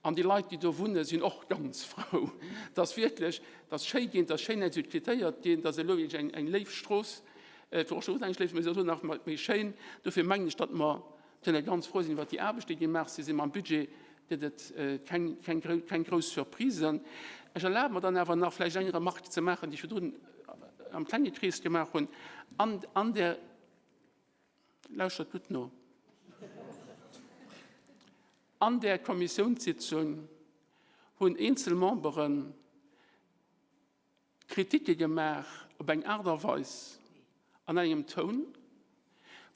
An déi Leit, déi do wunnen, sinn och ganz frou. 't ass wierklech, 't ass schéi ginn, 't ass schéin executéiert ginn, 't ass elo wierklech eng, eng léif Strooss. Et wor och scho eng léif, mee se ass elo nach méi schéin. Dofir mengen ech, datt mer kënne ganz frou sinn iwwert déi Aarbecht, déi gemaach si sinn. Mam Budget gëtt et keng, keng, keng grouss Surprisen. Ech erlabe mer dann awer nach vläicht eng Remarque ze maachen, déi ech virdrun am klenge Krees gemaach hunn. An, an där. Lauschtert gutt no. An där Kommissiounssitzung hunn eenzel Membere Kritike gemaach op eng Aart a Weis an engem Toun,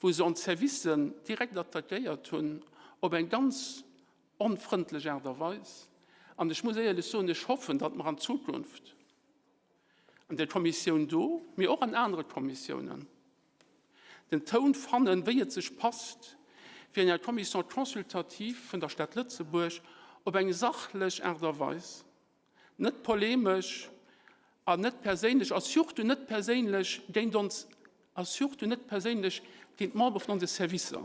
wou se ons Servicen direkt attackéiert hunn op eng ganz onfrëndlech Aart a Weis. An ech muss éierlech soen, ech hoffen, datt mer an Zukunft an där Kommissioun do, mee och an anere Kommissiounen, den Toun fannen, wéi et sech passt, fir enger Commission consultative vun der Stad Lëtzebuerg op eng sachlech Aart a Weis, net polemesch an net perséinlech a surtout net perséinlech géint ons a surtout net perséinlech géint d'Membere vun onse Servicer.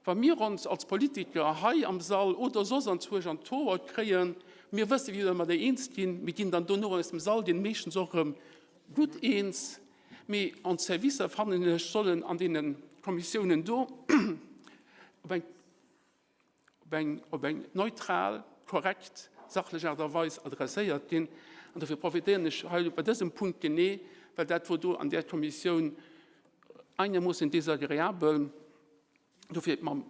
Wa mir ons als Politiker hei am Sall oder soss anzwousch an d'Hoer kréien, mir wësse wéi mer déi eens ginn, mir ginn dann dono aus dem Sall ginn meeschtens och erëm gutt eens, Mee ons Servicer, fannen ech, sollen an deene Kommissiounen do op eng, op eng, op eng neutral, korrekt, sachlech Aart a Weis adresséiert ginn. An dofir profitéieren ech hei bei dësem Punkt genee, well dat wor do an där Kommissioun einermoossen desagreabel. Dofir mam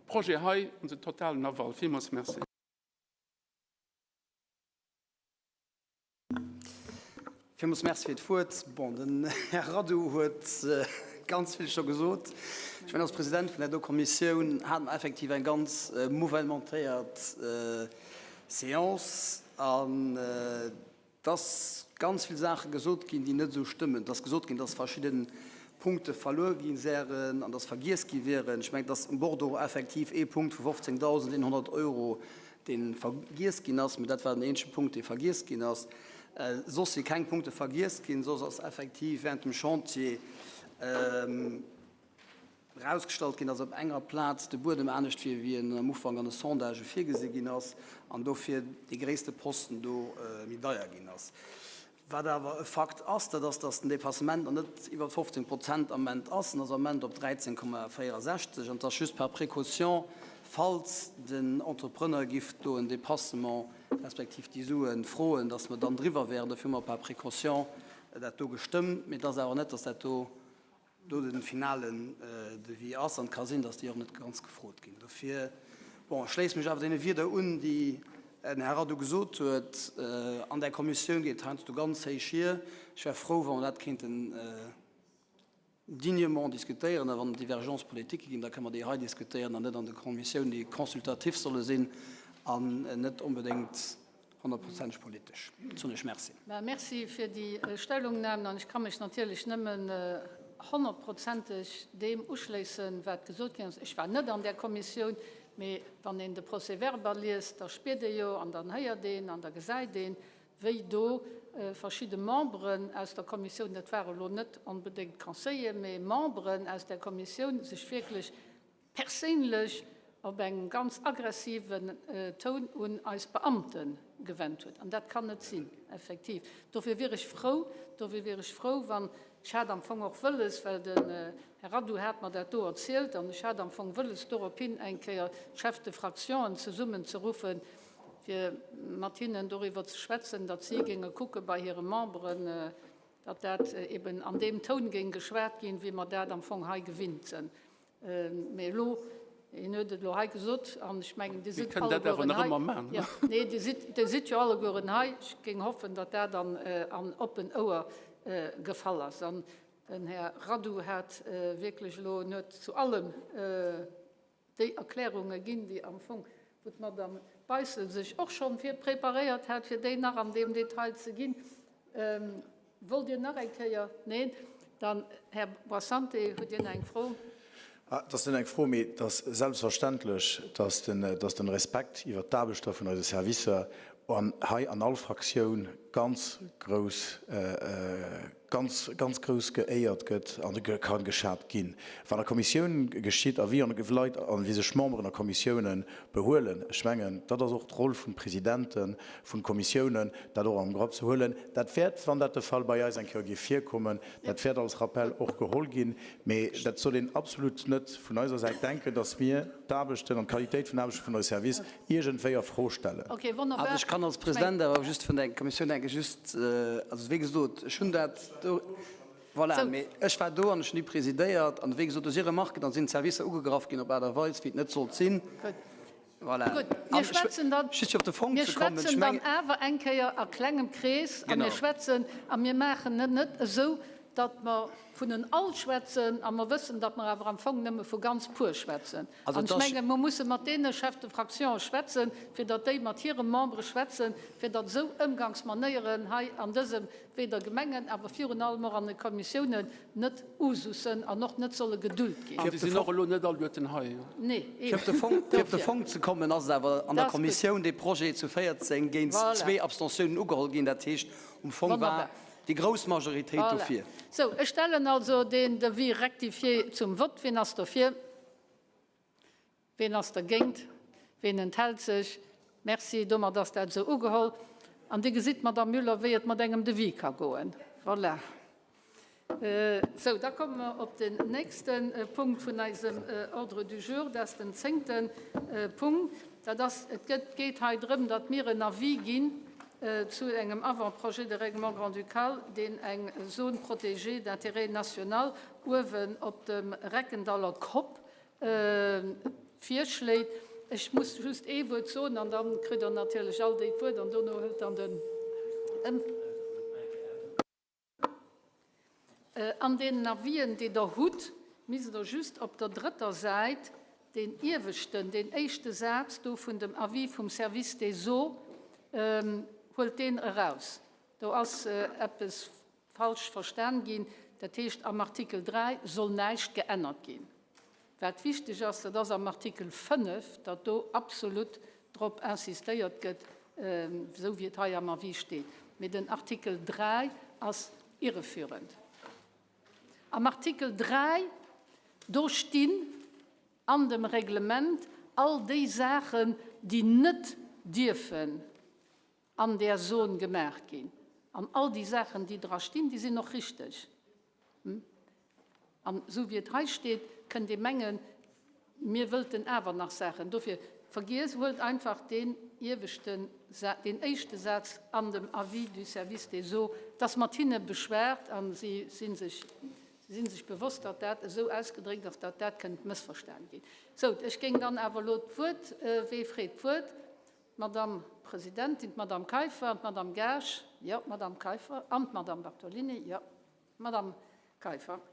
Projet hei onsen totalen Aval. Villmools Merci. Villmools Merci fir d'Wuert. Bon, den Här Radu huet ganz vill scho gesot. Ech mengen, als President vun där do Kommissioun hate mer effektiv eng ganz mouvementéiert Séance an et ass ganz vill Saache gesot ginn, déi net esou stëmmen. Et ass gesot ginn, dass verschidde Punkte verluer gi wären an dass vergiess gi wieren. Ech mengen, et ass um Bordereau effektiv ee Punkt vu 15.100 Euro, dee vergiess ginn ass, mä dat war den eenzege Punkt, dee vergiess ginn ass. Soss si keng Punkte vergiess ginn. Soss ass effektiv während dem Chantier erausgestallt ginn, dass op enger Plaz de Buedem anescht wier, wéi en am Ufank an de Sondagë virgesi ginn ass an dofir dee gréisste Posten do méi deier ginn ass. Wat awer e Fakt ass, dat ass, dass den Dépassement nach net iwwer 15 Prozent am Ament ass. En ass am Ament op 13,64 an et ass just par précaution, falls den Entrepreneur giff do en Dépassement respektiv déi Sue froen, dass mer dann driwwer wären. Dofir hu mer par précaution dat do gestëmmt. Mee et ass awer net, dass dat do. do de finalen Devis ass. An et ka sinn, datt déi och net ganz gefrot ginn. Dofir, bon, ech schléisse mech awer deene Wierder un, déi den Här Radu gesot huet. An där Kommissioun geet et heiansdo ganz héich hier. Ech wär frou, wa mer dat kéinten dignement diskutéieren. A wann et Divergences politiques ginn, da kënne mer déi hei diskutéieren an net an de Kommissiounen, déi consultatif solle sinn an net onbedéngt honnertprozenteg politesch. Soen ech Merci. Mä merci fir déi Stellungnahmen. An ech ka mech natierlech nëmmen honnertprozenteg deem uschléissen, wat gesot ginn ass. Ech war net an där Kommissioun, mee wann een de Procès-verbal liest, da spiert ee jo an dann héiert een an da gesäit een, wéi do verschidde Memberen aus der Kommissioun, dat ware lo net onbedéngt Conseiller, mee Memberen aus där Kommissioun, sech wierklech perséinlech op engem ganz aggressiven Toun un eis Beamte gewennt huet. An dat kann net sinn, effektiv. Dofir wier ech frou, dofir wier ech frou, wann, ech hat am Fong och wëlles, well den Här Radu hat mer dat do erzielt, an ech hat am Fong wëlles, dorophin eng Kéier d'Chefs de fractionen zesummenzeruffen, fir mat hinnen doriwwer ze schwätzen, datt si géinge kucke bei hire Memberen, datt dat eben an deem Toun géing geschwat ginn, wéi mer dat am Fong hei gewinnt sinn. Mee elo, hien huet et elo hei gesot, an ech mengen, Dir sidd allegueren hei. Jo, nee, Dir sidd, Dir sidd jo allegueren hei. Ech géing hoffen, datt dat an, an oppen Ouer gefall ass. An den Här Radu hat wierklech elo, en huet zu allem déi Erklärunge ginn, déi am Fong, wou d'Madame Beissel sech och schonn fir preparéiert hat, fir déi nach an deem Detail ze ginn. Wollt Dir nach eng Kéier? Neen? Dann, Här Boissante, hutt Dir nach eng Fro? Et ass net eng Fro, mee et ass selbstverständlech, dass den Respekt iwwert d'Aarbechter vun eise Servicer an hei an all Fraktioun ganz grouss, ganz, ganz grouss geéiert gëtt a ka geschat ginn. Wat a Kommissioun geschitt a wéi an Leit a wéi sech Memberen a Kommissiounen behuelen, ech mengen, dat ass och d'Roll vun Presidente vun Kommissiounen, dat och am Grapp ze huelen. Dat wäert, wann dat de Fall bei eis eng Kéier géif virkommen, dat wäert als Rappel och geholl ginn. Mee dat soll een absolut net vun eiser Säit denken, dass mir d'Aarbechten an d'Qualitéit vun Aarbechte vun eise Service iergendwéi a Fro stellen. Okay, wonnerbar. Also ech kann als President awer just vun der Kommissioun denke just, also wéi gesot, ech hunn dat do, voilà, mee ech war do an ech hunn déi presidéiert an wéi gesot, do si Remarken, da sinn d'Servicer ugegraff ginn op Aart a Weis, wéi et net sollt sinn. Gutt. Voilà. Gutt, mir schwätzen dann, Just fir op de Fong mir ze kommen, ech schwätzen dann mengen. awer eng Kéier a klengem Krees a mir Genau. schwätzen a mir maachen et net esou, datt mer vun en all schwätzen a mer wëssen, datt mer awer am Fong nëmme vu ganz puer schwätzen. Also An et ech ass. menge mer musse mat deene Chefs de fraction schwätzen, fir datt déi mat hire Membere schwätzen, fir datt esou Ëmgangsmanéieren hei an dësem, weder Gemengen, awer virun allem och an de Kommissiounen net Usus sënn an och net solle geduld ginn. An déi sinn och elo net alleguerten hei. Nee, Fir op de Fong, fir op de Fong ze kommen, ass et awer an der Dat ass gutt. Kommissioun dee Projet zu 14 géint Voilà. zwee Abstentiounen ugeholl ginn. Dat heescht, um Fong war Wonnerbar. déi grouss Majoritéit Voilà. dofir. Sou, ech stellen also deen Devis rectifié zum Vott. Wien ass dofir? Ween ass dergéint? Ween enthält sech? Merci, domat ass dat esou ugeholl. An Dir gesitt, Madamm Müller, wéi et mat engem Devis ka goen. Voilà. Sou, da komme mer op den nächste Punkt vun eisem Ordre du jour. Dat ass den zéngte Punkt. Dat ass, et gëtt, geet hei drëm, datt mir en Avis ginn zu engem Avant-projet de règlement grand-ducal, deen eng Zone protégée d'intérêt national uewen op dem Reckendaller Kopp virschléit. Ech muss just ee Wuert soen an da kritt Der natierlech all déi d'Wuert an dono hëlt dann den. An deenen Avisen, déi Der hutt, misst Der just op der drëtter Säit deen ieweschten, deen éischte Saz do vun dem Avis vum Service des Eaux, huelt deen eraus. Do ass eppes falsch verstan ginn. Dat heescht, am Artikel 3 soll näischt geännert ginn. Wat wichteg ass, dat ass am Artikel 5, datt do absolut drop insistéiert gëtt, esou wéi et hei am Avis steet. Mee den Artikel 3 ass irreführend. Am Artikel 3, do stinn an dem Reglement all déi Saachen, déi net dierfen an där Zon gemaach ginn. An all déi Saachen, déi dra stinn, déi sinn och richteg. An esou wéi et hei steet, kënnt ee mengen, mir wëllten awer nach Saachen. Dofir vergiess, huelt einfach deen ieweschten, deen éischte Saz an dem Avis du Service des Eaux, dass mat hinne beschwat a si si sech, si. Si sinn sech bewosst, datt dat esou ausgedréckt ass, datt dat kënnt mëssverstan ginn. Sou, ech géing dann awer elo d'Wuert, wee freet d'Wuert? D'Madame Presidentin, d'Madame Kaiffer an d'Madame Gaasch, jo, d'Madame Kaiffer an d'Madame Bartolini, jo, d'Madame Kaiffer.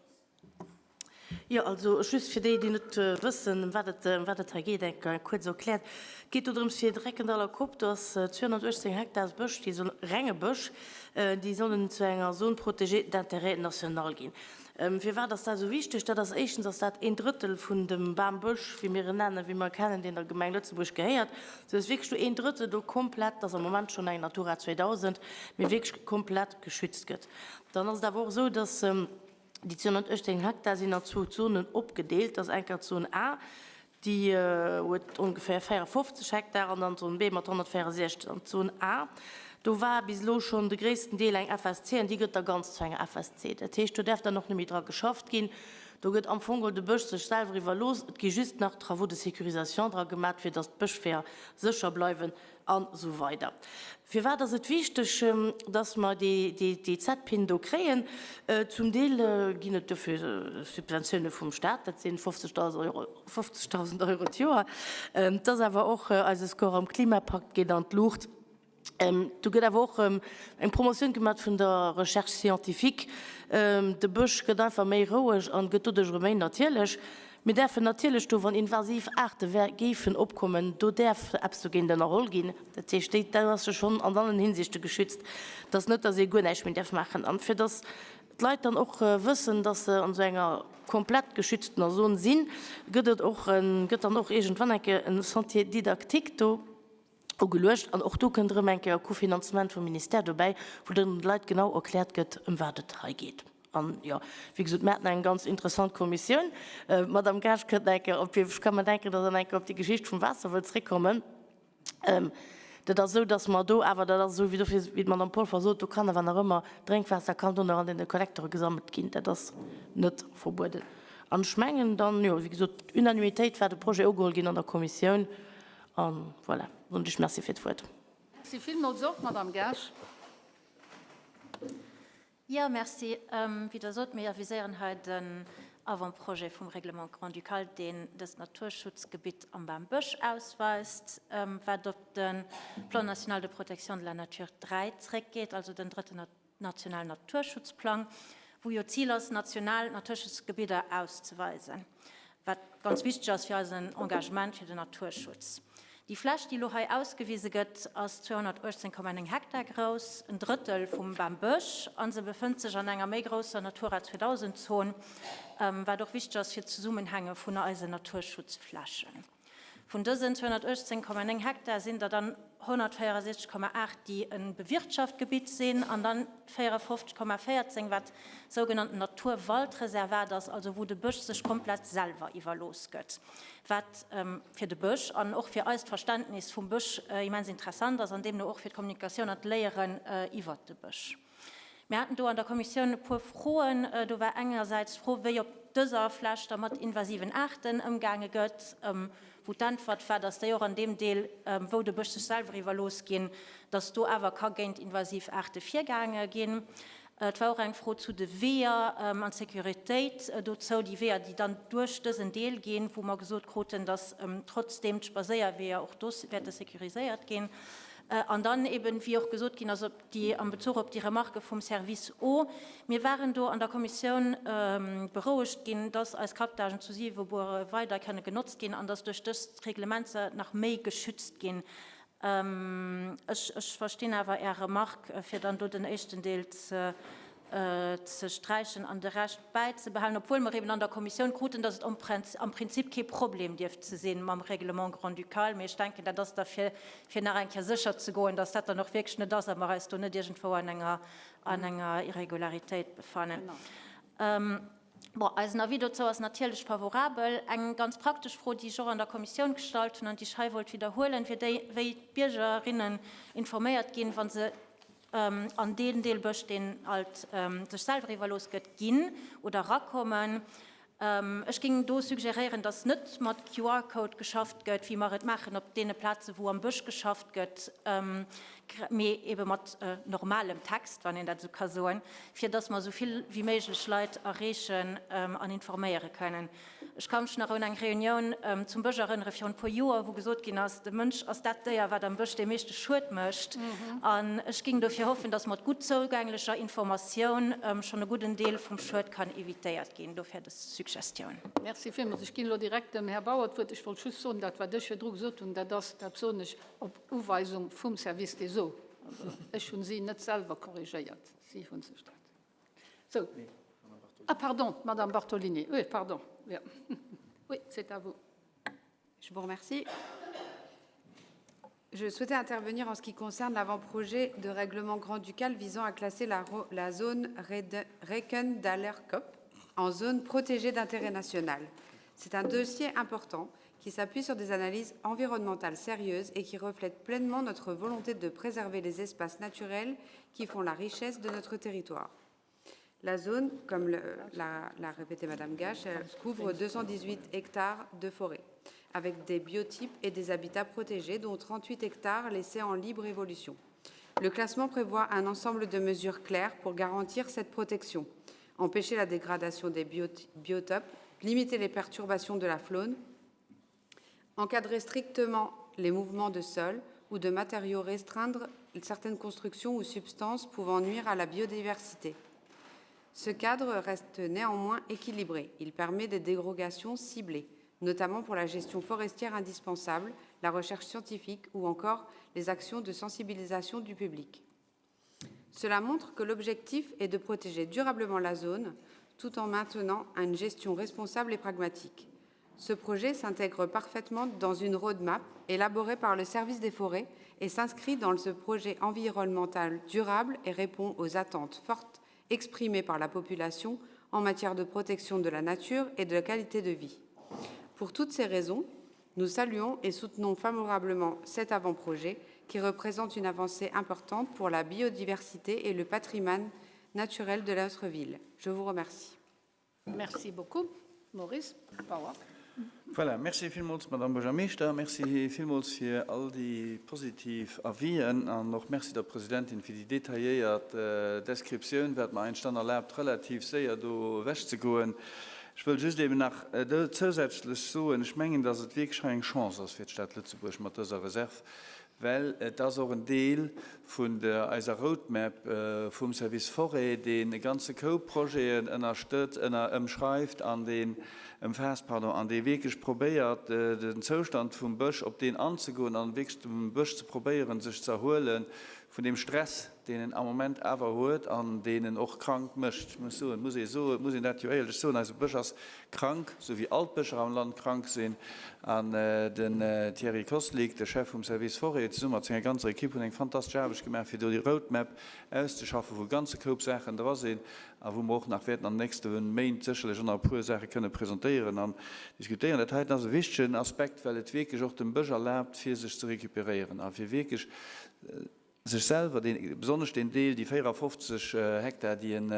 Jo, also just fir déi, déi net wëssen, ëm wat et, ëm wat et hei geet, eng Kéier kuerz erkläert. Et geet do drëms, fir Dreckendaller Kopp, do ass 218 Hektar Bësch, déi sollen, renge Bësch, déi sollen zu enger Zone protégée d'intérêt national ginn. Firwat ass dat esou wichteg? Dat ass éischtens ass dat een Drëttel vun dem Bambësch, wéi mir en nennen, wéi mer e kennen, deen der Gemeng Lëtzebuerg gehéiert, sou dass wierklech do een Drëttel do komplett, dat ass am Moment schonn eng Natura 2000, mee wierklech komplett geschützt gëtt. Dann ass et awer och esou, dass déi 218 Hektar sinn an zwou Zonen opgedeelt. Dat ass eng Kéier d'Zon A, déi huet ongeféier 54 Hektar, an dann d'Zon B mat 164. An d'Zon A, do war bis elo schonn de gréissten Deel eng FSC an déi gëtt da ganz zu enger FSC. Dat heescht, do däerf dann och net méi dra geschafft ginn. Do gëtt am Fong geholl de Bësch sech selwer iwwerlooss. Et gi just nach Travaux de sécurisation dra gemat, fir datt d'Bëschweeër sécher bleiwen. An esou weider. Firwat ass et wichteg, dass mer déi ZPIN do kréien? Zum Deel ginn et dofir Subventioune vum Staat, dat sinn 50.000 Euro, 50.000 Euro d'Joer. Et ass awer och, eise Score am Klimapakt geet an d'Luucht. Do gëtt awer och eng Promotioun gemaach vun der Recherche scientifique. De Bësch gëtt einfach méi roueg an gëtt doduerch erëm méi natierlech. Mir däerfen natierlech do, wann invasiv Aarte géifen opkommen, do däerf eppes dogéint ënnerholl ginn. Dat heescht, déi, dat ass jo schonn an allen Hinsichte geschützt. Et ass net, datt ee guer näischt méi däerf maachen. An fir datt d'Leit dann och wëssen, datt se an esou enger komplett geschütztener Zon sinn, gëtt et och, gëtt dann och iergendwann eng Kéier e Sentier didactique do ugeluecht. An och do kënnt erëm eng Kéier e Cofinanzement vum Ministère dobäi, wou dann de Leit genau erkläert gëtt, ëm wat et hei geet. An, jo, wéi gesot, mir haten eng ganz interessant Kommissioun. D'Madame Gaasch kënnt nach eng Kéier op, ech ka mer denken, datt Der nach eng Kéier op déi Geschicht vum Waasser wëllt zréckkommen. Dat ass esou, datt mer do awer, dat ass esou, wéi dofir, wéi d'Madame Polfer sot, do kann awer nach ëmmer Drénkwaasser kann do nach an deene Kollektere gesammelt ginn. Dat ass net verbueden. An ech mengen dann, jo, wéi gesot, Unanimitéit war de Projet ugeholl ginn an der Kommissioun. An voilà, soen ech Merci fir d'Wuert. Merci villmools och, Madame Gaasch. Jo, merci. Wéi Der sot, mir aviséieren hei den Avant-projet vum Règlement grand-ducal, deen dëst Naturschutzgebitt am Bambësch ausweist, wat op de Plan national de protection de la nature 3 zréckgeet, also den drëtten nationalen Naturschutzplang, wou jo d'Zil ass, national Naturschutzgebidder auszeweisen, wat ganz wichteg ass fir eisen Engagement fir den Naturschutz. Déi Fläch, déi elo hei ausgewise gëtt, ass 218,9 Hektar grouss, en Drëttel vum Bambësch, a se befënnt sech an enger méi grousser Natura 2000 Zon, wat och wichteg ass fir d'Zesummenhänge vun eisen Naturschutzflächen. Vun dësen 218,9 Hektar sinn der dann 164,8, déi e bewirtschaft Gebitt sinn, an dann 54,14, wat sougenannten Naturwaldreservat ass, also wou de Bësch sech komplett selwer iwwerlooss gëtt, wat fir de Bësch an och fir eist Verständnis vum Bësch immens interessant ass an deemno och fir d'Kommunikatioun an d'Léieren iwwert de Bësch. Mir haten do an der Kommissioun e puer Froen. Do war engersäits d'Fro, wéi op dëser Fläch da mat invasiven Aarten ëmgaange gëtt, wou d'Äntwert war, dass déi och an deem Deel, wou de Bësch sech selwer iwwerlooss ginn, dass do awer ka géint invasiv Aarte virgaange ginn. Et war och eng Fro zu de Weeër an d'Sécuritéit dozou, déi Weeër, déi dann duerch dësen Deel ginn, wou mer gesot kruten, dass trotzdeem d'Spaséierweeër och do wäerte sécuriséiert ginn. An dann eben, wéi och gesot ginn ass, op déi, am Bezuch op déi Remarque vum Service Eau, mir waren do an der Kommissioun berouegt ginn, dass eis Captagen zu Siwebuer weider kënne genotzt ginn an dass duerch dëst Reglement se nach méi geschützt ginn. Ech, ech verstinn awer Är Remarque, fir dann do den éischten Deel ze ze sträichen an de Rescht bäizebehalen, obwuel mer eben an der Kommissioun kruten, dass et am Prinzip kee Problem dierft ze si mam Règlement grand-ducal. Mee ech denken, dat ass da fir, fir nach eng Kéier sécher ze goen, dass dat dann och wierklech net ass a mer eis do net iergendwou an enger, an enger Irregularitéit befannen. Bon, eisen Avis dozou ass natierlech favorabel. Eng ganz praktesch Fro, déi ech och an der Kommissioun gestallt hunn an déi ech hei wollt widderhuelen, wier déi, wéi d'Biergerinnen informéiert ginn, wa se an deen Deel Bësch, deen alt sech selwer iwwerlooss gëtt, ginn oder erakommen. Ech géing do suggeréieren, dass net mat QR-Code geschafft gëtt, wéi mer et maachen op deene Plaze wou am Bësch geschafft gëtt, mee ebe mat normalem Text, wann een dat esou ka soen, fir dass mer esou vill wéi méiglech Leit erreechen an informéiere kënnen. Ech ka mech nach un eng Reunioun zum Bësch erënnere virun e puer Joer, wou gesot ginn ass, de Mënsch ass dat Déier, wat am Bësch dee meeschte Schued mécht. An ech géing dofir hoffen, dass mat gutt zougänglecher Informatioun schonn e gudden Deel vum Schued kann evitéiert ginn. Dofir dës Suggestioun. Merci villmools. Ech ginn elo direkt dem Här Bauer d'Wuert. Ech wollt just soen, dat wat ech virdru gesot hunn, dat ass, dat soen ech op Uweisung vum Service des Eaux. Also ech hu si net selwer korrigéiert, si hu sech dat. So. Ah, pardon, Madame Bartolini. Oui, pardon. Ja. Oui, c'est à vous. Je vous remercie. Je souhaitais intervenir en ce qui concerne l'avant-projet de règlement grand-ducal visant à classer la, la zone Recken-Daller-Cop en zone protégée d'intérêt national. C'est un dossier important qui s'appuie sur des analyses environnementales sérieuses et qui reflète pleinement notre volonté de préserver les espaces naturels qui font la richesse de notre territoire. La zone, comme l'a répété Madame Gache, couvre 218 hectares de forêt, avec des biotypes et des habitats protégés, dont 38 hectares laissés en libre évolution. Le classement prévoit un ensemble de mesures claires pour garantir cette protection, empêcher la dégradation des biotopes, limiter les perturbations de la faune, encadrer strictement les mouvements de sol ou de matériaux, restreindre certaines constructions ou substances pouvant nuire à la biodiversité. Ce cadre reste néanmoins équilibré. Il permet des dérogations ciblées, notamment pour la gestion forestière indispensable, la recherche scientifique ou encore les actions de sensibilisation du public. Cela montre que l'objectif est de protéger durablement la zone tout en maintenant une gestion responsable et pragmatique. Ce projet s'intègre parfaitement dans une roadmap élaborée par le service des forêts et s'inscrit dans ce projet environnemental durable et répond aux attentes fortes exprimées par la population en matière de protection de la nature et de la qualité de vie. Pour toutes ces raisons, nous saluons et soutenons favorablement cet avant-projet qui représente une avancée importante pour la biodiversité et le patrimoine naturel de notre ville. Je vous remercie. Merci beaucoup. Maurice Bauer. Voilà, merci villmools, Madame Buergermeeschter. Merci villmools fir all déi positiv Avisen an och merci der Presidentin fir déi detailléiert Descriptioun, wat mer eigentlech dann erlaabt, relativ séier do ewechzegoen. Ech wëll just eben nach zousätzlech soen, ech mengen, dass et wierklech hei eng Chance ass fir d'Stad Lëtzebuerg mat dëser Reserv, well et ass och en Deel vun der eiser Roadmap vum Service Forêt, deen e ganze Koup Projeten ënnerstëtzt, ënner, ëmschreift an deen, ëmfaasst, pardon, an dee wierklech probéiert, den Zoustand vum Bësch, op deen anzegoen an wierklech dem Bësch ze probéieren, sech ze erhuele vun deem Stress, deen en am Moment awer huet an deen en och krank mécht. Ech muss soen, muss ee soen, muss een dat jo éierlech soen, eise Bësch ass krank, esou wéi all d'Bëscher am Land krank sinn. An den Thierry Koslik, de Chef vum Service Forêt, zesumme mat senger ganzer Equipe hunn eng fantastesch Aarbecht gemaach, fir do déi Roadmap auszeschaffen, wou e ganze Koup Saachen dra sinn a wou mer och nach wäerten an den nächste Méint sécherlech och nach e puer Saache kënne presentéieren an diskutéieren. Dat heiten ass e wichtegen Aspekt, well et wierklech och dem Bësch erlaabt, fir sech ze recuperéieren a fir wierklech sech selwer, deen, besonnesch deen Deel, déi 54 Hektar, déi en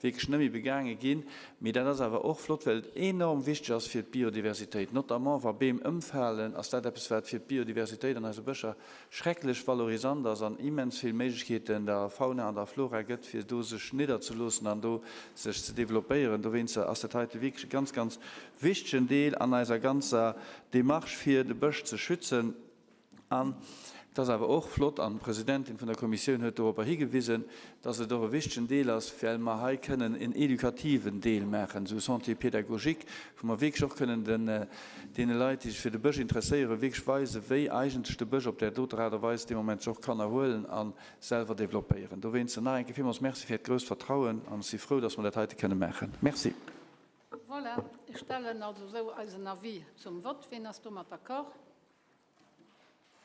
wierklech net méi begaange ginn. Mee dat ass awer och flott, well et enorm wichteg ass fir d'Biodiversitéit. Notamment wa Beem ëmfalen, ass dat eppes, wat fir d'Biodiversitéit an eise Bëscher schrecklech valorisant ass an immens vill Méiglechkeeten der Fauna an der Flora gëtt, fir do sech nidderzeloossen an do sech ze developpéieren. Dowéinster ass dat heite wierklech e ganz, ganz wichtegen Deel an eiser ganzer Démarche, fir de Bësch ze schützen. An et ass awer och flott, an d'Presidentin vun der Kommissioun huet doropper higewisen, dass et och e wichtegen Deel ass, well mer hei kënnen en edukativen Deel maachen, esou e Sentier pédagogique, wou mer wierklech och kënnen den, deene Leit, déi sech fir de Bësch interesséieren, wierklech weisen, wéi eigentlech de Bësch op där doter Aart a Weis dee Moment sech och kann erhuelen a selwer développéieren. Dowéinster nach eng Kéier villmools Merci fir Äert grousst Vertrauen an ech si frou, dass mer dat heite kënne maachen. Merci. Voilà, ech stellen also esou eisen Avis zum Vott. Wien ass domat d'accord?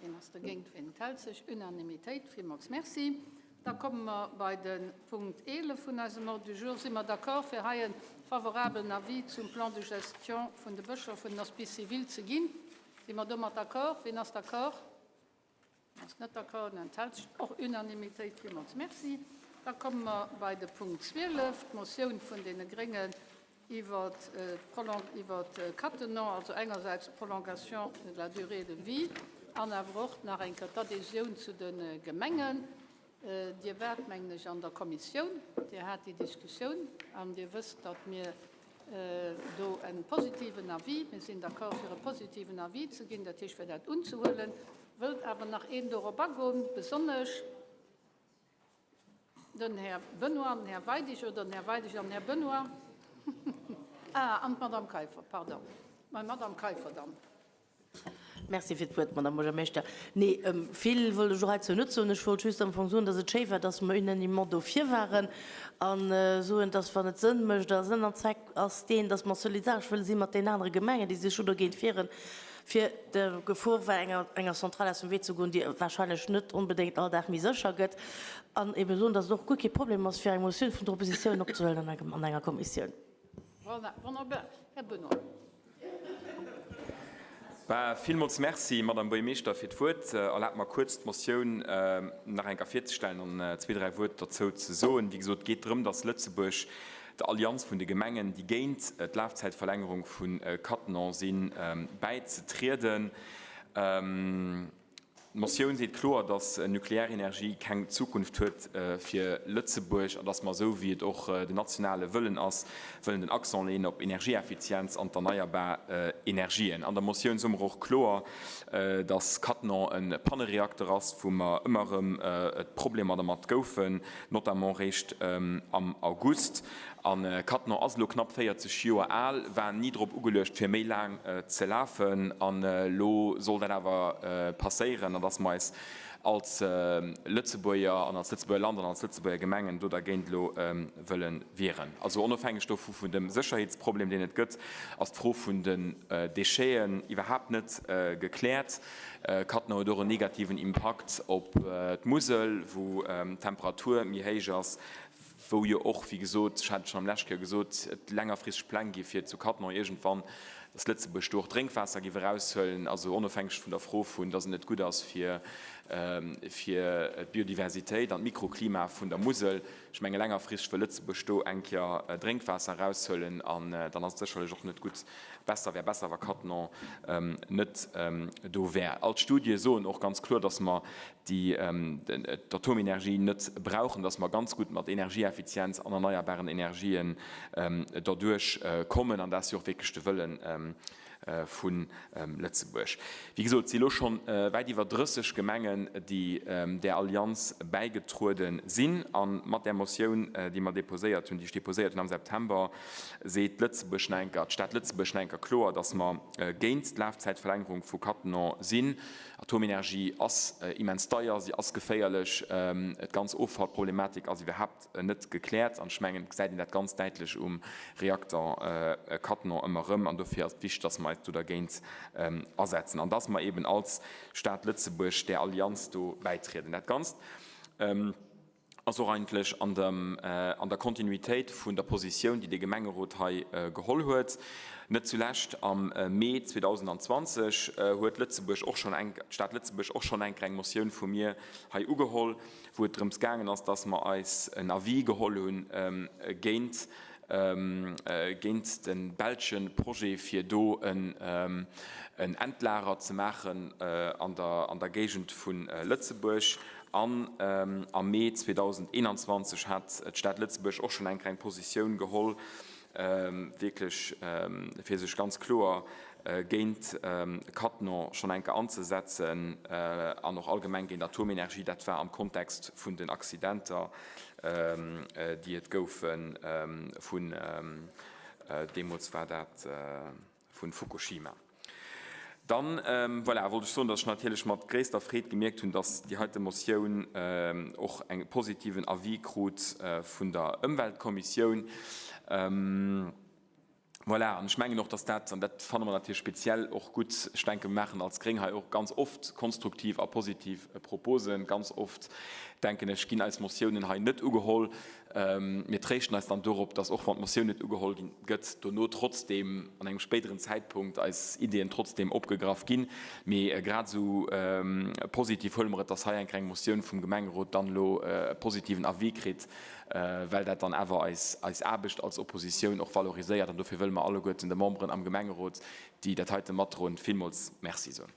Wien ass dergéint? Wien enthält sech? Unanimitéit. Villmools Merci. Da komme mer bei de Punkt 11 vun eisem Ordre du jour. Si mer d'accord, fir hei e favorabelen Avis zum Plan de gestion vun de Bëscher vun den Hospices civils ze ginn? Si mer domat d'accord? Wien ass d'accord? Wien ass net d'accord? Wien enthält sech? Och Unanimitéit. Villmools Merci. Da komme mer bei de Punkt 12, d'Motioun vun deene Gréngen. iwwer Cattenom, also engersäits d'Prolongation de la durée de vie an awer och nach eng Kéier d'Adhésioun zu de Gemengen. Dir waart, mengen ech, an der Kommissioun, Dir hat déi Diskussioun an Dir wësst, datt mir do e positiven Avis, mir sinn d'accord fir e positiven Avis ze ginn, dat heescht fir dat unzehuelen. Wëllt awer nach een dorop agoen, besonnesch den Här Benoy an den Här Weidig oder den Här Weidig an den Här Benoy? Ah, an d'Madame Kaiffer, pardon. Mä Madame Kaiffer dann. Merci fir d'Wuert, Madame Buergermeeschter. Nee, vill wollt ech och heizou net soen. Ech wollt just am Fong soen, dass et schéi war, dass mer unanimement dofir waren a soen, dass, wann et Sënn mécht a Sënn an Zweck ass deen, dass mer solidaresch wëlle si mat deenen anere Gemengen, déi sech jo dogéint wieren, fir der Gefor war, enger, enger Centrale aus dem Wee ze goen, déi wahrscheinlech net onbedéngt all Dag méi sécher gëtt, an ebe soen, dass et och guer kee Problem ass, fir eng Motioun vun der Oppositioun opzehuelen an enger Kommissioun. Voilà, wonnerbar. Här Benoy. Bah, villmools Merci, Madame Buergermeeschter, fir d'Wuert. Erlaabt mer kuerz, d'Motioun nach eng Kéier virzestellen an zwee, dräi Wuert dozou ze soen. Wéi gesot, et geet drëm, dass Lëtzebuerg der Allianz vun de Gemengen, déi géint d'Lafzäitverlängerung vu Cattenom sinn, bäizetrieden. D'Motioun seet kloer, datt Nuklearenergie keng Zukunft huet fir Lëtzebuerg an datt mer, esou wéi et och den nationale Wëllen ass, wëllen den Accent leeën op Energieeffizienz an d'erneierbar Energien. An der Motioun soe mer och kloer, datt Cattenom e Pannereakter ass, wou mer ëmmer erëm Problemer dermat goufen, notamment réischt am August. A Cattenom ass elo knapp 40 Joer al, war ni drop ugeluecht fir méi laang ze lafen. An elo soll dat awer passéieren, an datt mer eis als Lëtzebuerger an als Lëtzebuerger Land an als Lëtzebuerger Gemengen do dergéint elo wëlle wieren. Also onofhängeg dovu vun dem Sécherheetsproblem, deen et gëtt, ass d'Fro vun den Décheten iwwerhaapt net gekläert. Cattenom huet och en negativen Impakt op d'Musel, wou d'Temperatur méi héich ass, wou jo och, wéi gesot, ech hat et schonn am lescht Kéier gesot, et längerfristeg Pläng gi fir zu Cattenom iergendwann, dass Lëtzebuerg do och Drénkwaasser géif eraushuelen, also onofhängeg vun der Fro vun, dass et net gutt ass fir fir d'Biodiversitéit an d'Mikroklima vun der Musel. Ech menge längerfristeg wëll Lëtzebuerg do eng Kéier Drénkwaasser eraushuelen an dann ass et sécherlech och net gutt, besser wär besser, wa Cattenom net do wär. All d'Studie soen och ganz kloer, dass mer déi d'Atomenergie net brauchen, dass mer ganz gutt mat Energieeffizienz an erneierbaren Energien derduerch kommen. An dat ass jo och wierklech de Wëlle vu Lëtzebuerg. Wéi gesot, et si elo scho wäit iwwer 30 Gemengen, déi där Allianz bäigetruede sinn. A mat där Motioun, déi mer déposéiert hunn, déi ech déposéiert hunn am September, seet Lëtzebuerg nach eng Kéier, d'Stad Lëtzebuerg nach eng Kéier kloer, dass mer géint d'Lafzäitverlängerung vu Cattenom sinn. Atomenergie ass immens deier, si ass geféierlech, d'ganz Offallproblematik ass iwwerhaapt net gekläert an ech mengen, et gesäit een dat ganz däitlech um Reakter Cattenom ëmmer erëm an dofir ass et wichteg, dass mer eis do dergéint asetzen an dass mer eben als Stad Lëtzebuerg där Allianz do bäitrieden. Dat Ganzt ass och eigentlech an der Kontinuitéit vun der Positioun, déi de Gemengerot hei geholl huet. Net zulescht am Mee 2020 huet Lëtzebuerg och schonn eng, d'Stad Lëtzebuerg och schonn eng Kéier eng Motioun vu mir hei ugeholl, wou et drëms gaangen ass, dass mer eis en Avis geholl hunn géint, géint de belsche Projet, fir do en Endlager ze maachen an der Géigend vu Lëtzebuerg. An am Mee 2021 hat d'Stad Lëtzebuerg och schonn eng Kéier eng Positioun geholl, wierklech fir sech ganz kloer géint Cattenom schonn eng Kéier anzesetzen an och allgemeng géint Atomenergie. Dat war am Kontext vun den Accidenter, déi et goufe vun, deemools war dat, Vun Fukushima. Dann, voilà, wollt ech soen, dass ech natierlech mat gréisster Freed gemierkt hunn, dass déi heite Motioun och e positiven Avis krut vun der Ëmweltkommissioun. Voilà, an ech mengen och, dass dat, an dat fanne mer natierlech speziell och gutt, ech denken, mir maachen als Gréng hei och ganz oft konstruktiv a positiv Proposen, ganz oft. Denken ech, ginn eis Motiounen hei net ugeholl. Mir tréischten eis dann dorop, dass och wann d'Motioun net ugeholl gëtt, dono trotzdeem an engem spéideren Zäitpunkt eis Ideeën trotzdeem opgegraff ginn. Mee grad esou positiv huele mer et, dass hei eng kleng Motioun vum Gemengerot dann elo e positiven Avis kritt, well dat dann awer eis Aarbecht als Oppositioun och valoriséiert. An dofir wëlle mer alleguerten de Memberen am Gemengerot, déi dat heite matdroen, villmools Merci soen.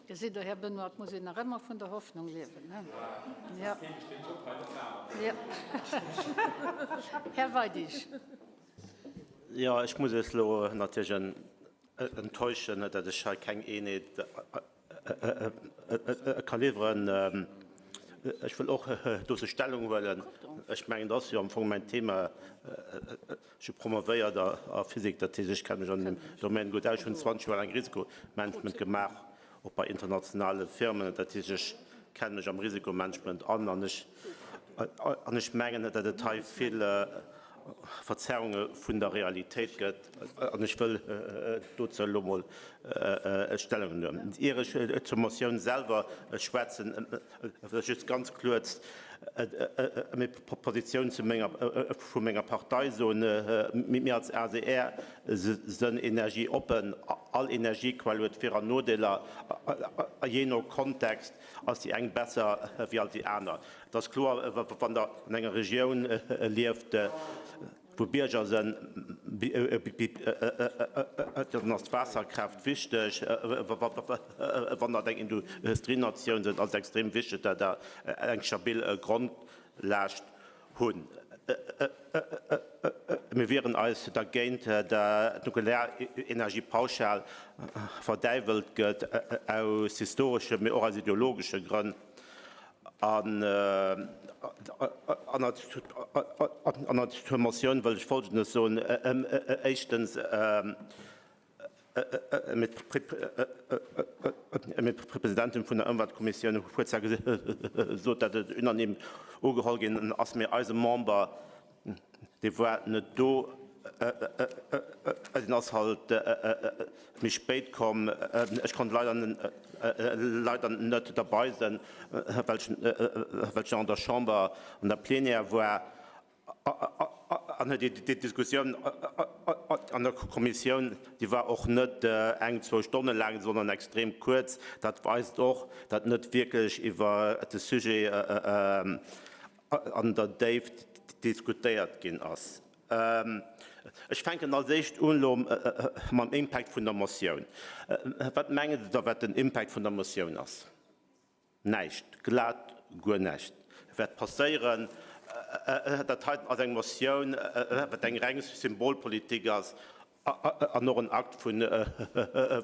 Gesitt Der, Här Benoy, et muss een nach ëmmer vun der Hoffnung liewen, ne? Ja. Ja. Här Weidig. Jo, ech muss Iech elo natierlech enttäuschen, datt ech hei keng Eenheet ka liwweren. Ech wëll och dozou Stellung huelen. Ech mengen, dat ass jo am Fong mäin Thema. Ech hu promovéiert a Physik, dat heescht, ech kenne mech an deem Domaine gutt aus. Ech hunn 20 Joer laang Risikomanagement gemaach, och bei internationale Firmen. Dat heescht, ech kenne mech am Risikomanagement an an ech, an ech mengen, datt et hei vill Verzerrunge vun der Realitéit gëtt. An ech wëll dozou elo emol Stellung huelen. Ier ech zur Motioun selwer schwätzen, Wëll ech just ganz kuerz meng Positioun zu menger, vu menger Partei soen. Mir als ACR sënn energieoppen. All Energiequell huet Vir an Nodeeler a jee no Kontext ass déi eng besser wéi all déi aner. Et ass kloer, wann Der an enger Regioun lieft, Wou Bierger sënn, dann ass d'Waasserkraaft wichteg. Wann dat eng Industrienatioun sënn, ass et extrem wichteg, datt der eng stabil Grondlaascht hunn. Mir wieren eis dergéint, datt d'Nuklearenergie pauschal verdäiwelt gëtt, aus historesche, mee och aus ideologesche Grënn. An zur Motioun wëll ech Folgendes soen. Éischtens, Mme Presidentin vun der Ëmweltkommissioun huet zwar gesot, datt et unanime ugeholl ginn ass, mee eise Member, Dee war net do, en ass halt méi spéit komm. Ech konnt leider leider net derbei sinn, well ech well ech nach an der Chamber an der Plenière war. An déi Diskussioun an der Kommissioun, déi war och net eng, zwou Stonne laang, sondern extrem kuerz. Dat weist och, datt net wierklech iwwer de Sujet an der Déift diskutéiert ginn ass. Ech fänken als éischt un elo mam Impact vun der Motioun. Wat mengt Der, wat den Impact vun der Motioun ass? Näischt, glat guer näischt wäert passéieren. Dat heiten ass eng Motioun, wat eng reng Symbolpolitik ass An och en Akt vu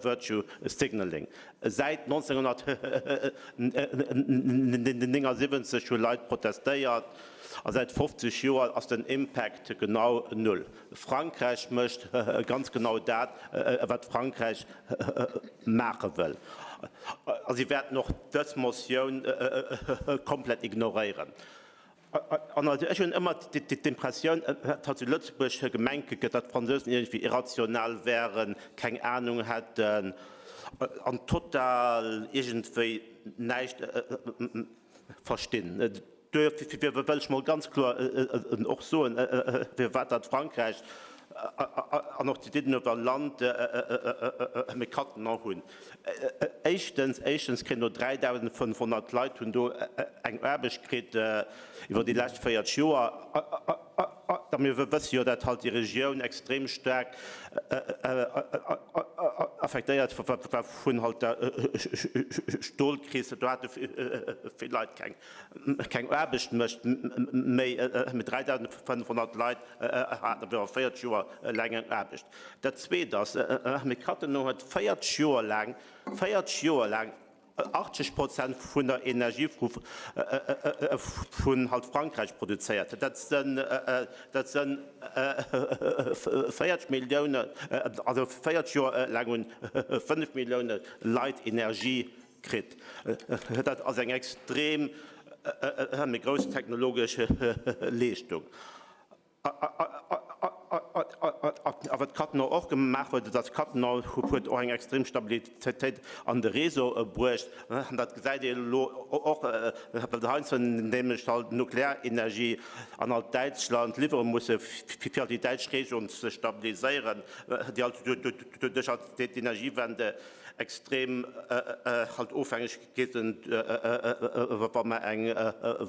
Virtue Signaling. Säit 1979 hu Leit protestéiert a säit 50 Joer ass den Impact genau null. Frankräich mécht ganz genau dat, wat Frankräich maache wëll. A si wäerten och dës Motioun komplett ignoréieren. An also ech hunn ëmmer d'Impressioun, datt zu Lëtzebuerg gemengt gëtt, datt d'Fransousen iergendwéi irrational wären, keng Anung hätten an total iergendwéi näischt verstinn. Duerfir wëll ech mol ganz kloer och soen, firwat datt Frankräich an och déi Diddenuewer Land méi Katten hunn. Éischtens, éischtens kréien do 3.500 Leit hunn do eng Aarbecht kritt iwwer déi lescht 40 Joer. A mir wësse jo, dat halt déi Regioun extrem staark affektéiert war vun halt der Stolkris. Do hate vill Leit keng, keng Aarbecht méi. Mee 3.500 Leit haten iwwer 40 Joer laang eng Aarbecht. Dat Zweet ass, Mme Cattenom huet 40 Joer laang, 40 Joer laang 80 Prozent vun der Energie vun halt Frankräich produzéiert. Dat sënn, dat sënn 40 Milliounen, also 40 Joer laang hunn 5 Millioune Leit Energie kritt. Dat ass eng extrem méi grouss technologesch Leeschtung. A wat Cattenom och gemaach huet, et ass Cattenom huet och eng extrem Stabilitéit an de Réseau bruecht. An dat gesäit ee elo och, well se heiansdo nämlech halt Nuklearenergie an alt Däitschland liwwere musse fir halt déi däitsch Region ze stabiliséieren, déi halt doduerch halt d'Energiewende extrem halt ofhängeg gi sinn, wa mer eng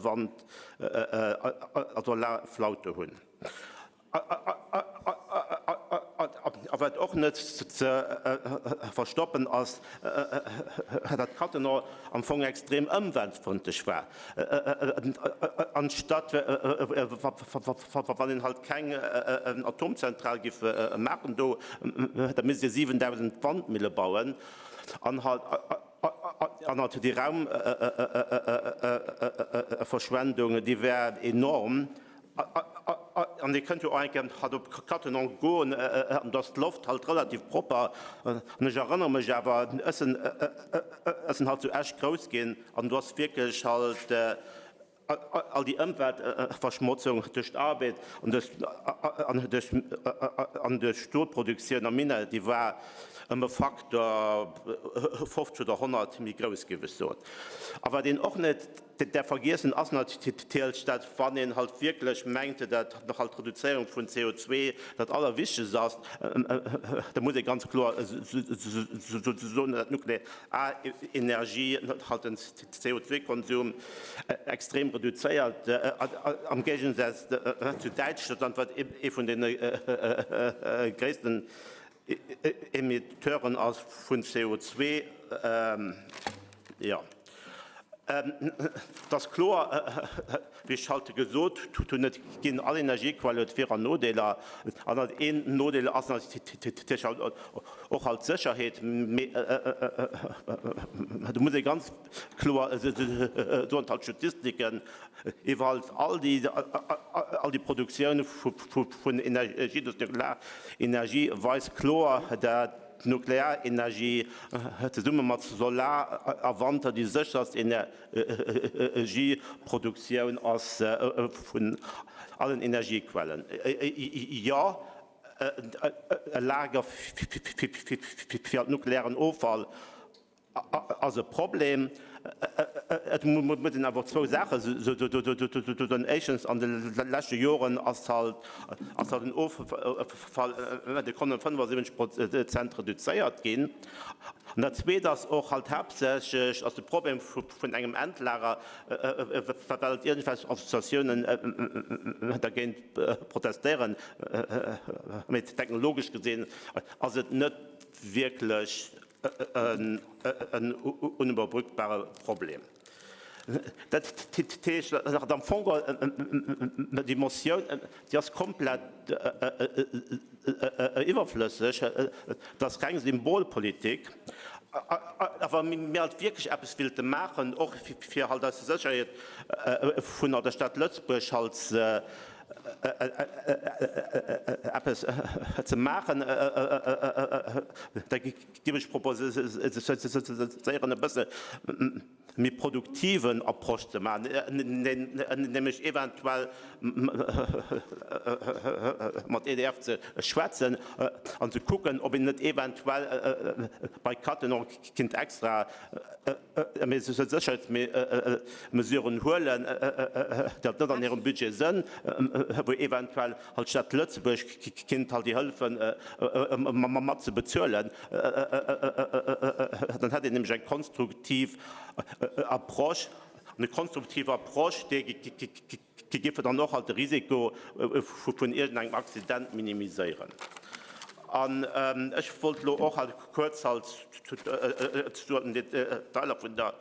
Wand a Solarflaute hunn. A wat och net ze verstoppen ass, datt Cattenom am Fong extrem ëmweltfrëndlech war. Anstatt, wann een halt keng Atomzentral giff maachen do, da misst ee 7.000 Wandmille bauen an halt déi Raumverschwendung, déi wär enorm. An Dir kënnt jo och eng Kéier halt op Cattenom goen, an do ass d'Loft halt relativ propper. An ech erënnere mech awer, ech sinn, ech sinn halt zu Esch grouss ginn, an do ass wierklech halt all déi Ëmweltverschmotzung duerch d'Arbed an duerch, an duerch, an duerch d'Stolproduktioun am Minett, déi war ëm e Faktor 50 oder 100 méi grouss, géif ech soen. A wat een och net Däerf vergiessen ass natierlech, dat wann een halt wierklech mengt, dat halt d'Reduzéierung vun CO2 dat Allerwichtegst ass, da muss ee ganz kloer soen, dat d'Nuklearenergie halt den CO2-Konsum extrem reduzéiert, am Géigesaz zu Däitschland, wat ee vun deene gréissten Emitteuren ass vun CO2. Jo, et ass kloer, wéi ech halte gesot hunn, et ginn all Energiequell huet Vir an Nodeeler. An een Nodeel ass natierlech och halt d'Sécherheet. Mee do muss ee ganz kloer soen, halt d'Statistiken iwwer all déi all déi Produktioun vun Energie duerch d'Nuklearenergie weist kloer, dat d'Nuklearenergie zesumme mat Solar a Wanter déi sécherst Energieproduktioun ass vun allen Energiequellen. Jo, e Lager fir nuklearen Offall ass e Problem. Et muss een awer och zwou Saache soen. Éischtens, an de leschte Joren ass halt den Offall ëm de 75 Prozent reduzéiert ginn. An dat Zweet ass och halt haaptsächlech ass de Problem vun engem Endlager, well iergendwelch Associatiounen dergéint protestéieren. Mee technologesch gesinn ass et net wierklech en uniwwerbrückbare Problem. Dat heescht, datt am Fong déi Motioun, déi ass komplett iwwerflësseg, dat ass reng Symbolpolitik. A wa mir halt wierklech eppes willte maachen, och fir halt eis Sécherheet vun der Stad Lëtzebuerg halt eppes ze maachen, da géif ech proposéieren, e bësse méi produktiven Approche ze maachen, nämlech eventuell mat EDF ze schwätzen an ze kucken, ob een net eventuell bei Cattenom kinnt extra Mee se soll Sécherheetsmesuren huelen, déi halt net an hirem Budget sënn, wou eventuell halt d'Stad Lëtzebuerg kinnt halt déi hëllefen mat ze bezuelen. Dann hätt een nämlech eng konstruktiv Approche. An eng konstruktiv Approche, déi géife dann och halt de Risiko vun iergendengem Accident minimiséieren. An ech wollt elo och halt kuerz halt zu den Detailer vun der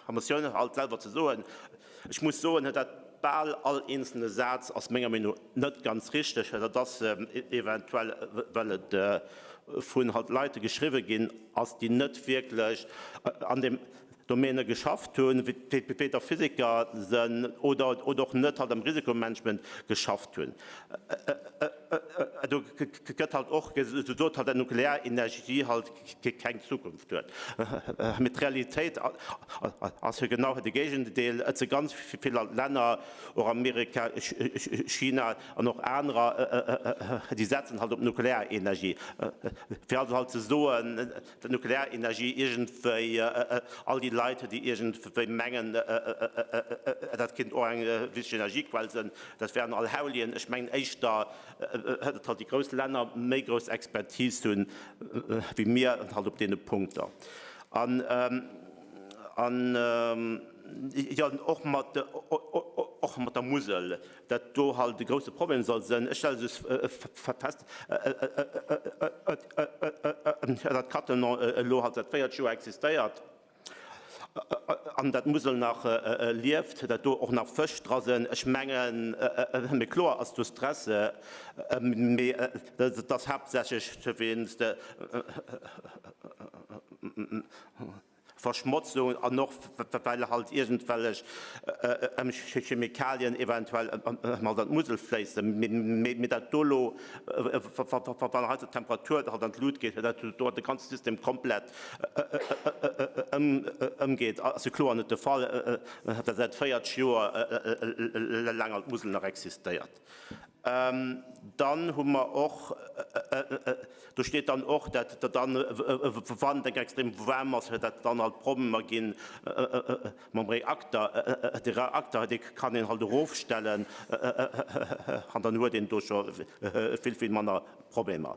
Motioun halt selwer ze soen. Ech muss soen, dat bal all eenzelne Saz ass menger Meenung no net ganz richteg. Dat ass eventuell, well et vun halt Leite geschriwwe ginn ass, déi net wierklech an deem. Domäne geschafft hunn, weder Physiker sënn oder och net halt am Risikomanagement geschafft hunn. Do gëtt halt och gesot, halt dat Nuklearenergie halt keng Zukunft huet. Mee d'Realitéit ass jo genau de Géigendeel. Et si ganz vill halt Länner, och Amerika, China an och anerer, déi setzen halt op Nuklearenergie. Fir also halt ze soen, Nuklearenergie iergendwéi, all déi Leit, déi iergendwéi mengen, dat kéint och eng wichteg Energiequell sinn, dat wären all Haulien. Ech mengen éischter, datt halt déi grouss Länner méi grouss Expertise hunn, wéi mir halt op deene Punkter. An, jo, och mat, och mat der Musel. dat do halt e grousse Problem soll sënn. Ech stelle just fest, dat Cattenom elo halt säit 40 Joer existéiert an dat d'Musel nach lieft, dat do och nach Fësch dra sënn. Ech mengen, mee kloer ass do Stress, mee dat ass haaptsächlech wéinst Verschmotzung an och well halt iergendwellech Chemikalien eventuell halt an d'Musel fléissen, mee dat do elo, wann hei d'Temperatur halt an d'Lut geet, dat do de ganze System komplett ëmgeet, ass jo kloer net de Fall, well säit 40 Joer laang halt d'Musel nach existéiert. Dann hu mer och, do steet dann och, dat dann, wann et eng extrem waarm ass, dat dann halt Problemer gi mam Reakter. De Reakter, dee kann een halt erofstellen an dann huet een do scho vill, vill manner Problemer.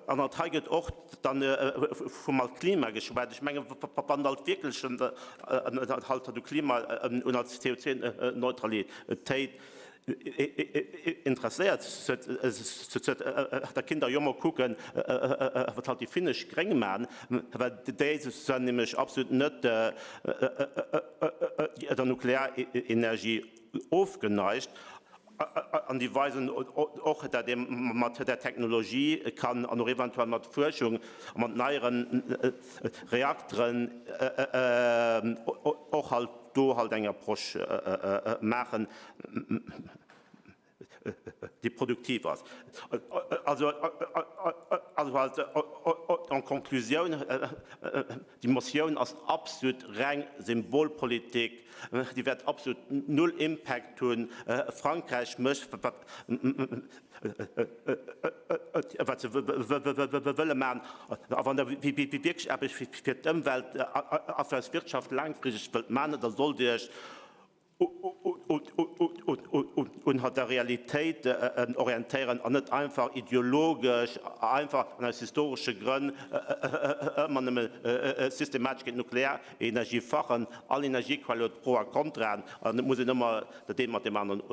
An alt hei gëtt och dann vum alt Klima geschwat. Ech mengen, wann alt wierklech halt u Klima, un als CO2-Neutralitéit Interesséiert da kinnt der jo mol kucken, wat halt déi finnesch Gréng man, well déi sen nämlech absolut net der Nuklearenergie ofgeneigt an déi weisen och, dat ee mat där Technologie kann an och eventuell mat Fuerschung a mat neieren Reakteren och halt do halt eng Approche maachen, déi produktiv ass. Also halt en Conclusioun, déi Motioun ass absolut reng Symbolpolitik, déi wäert absolut null Impact hunn. Frankräich mécht, wat Wat se wëlle maachen. A wann Der wierklech eppes fir d'Ëmwelt a fir eis Wirtschaft laangfristeg wëllt maachen, da sollt Dir Iech un der Realitéit orientéieren an net einfach ideologesch, einfach an aus historesche Grënn ëmmer nëmme systematesch géint d'Nuklearenergie fachen. All Energiequell huet Pro a Kontraen an et muss een ëmmer dat eent mat deem aneren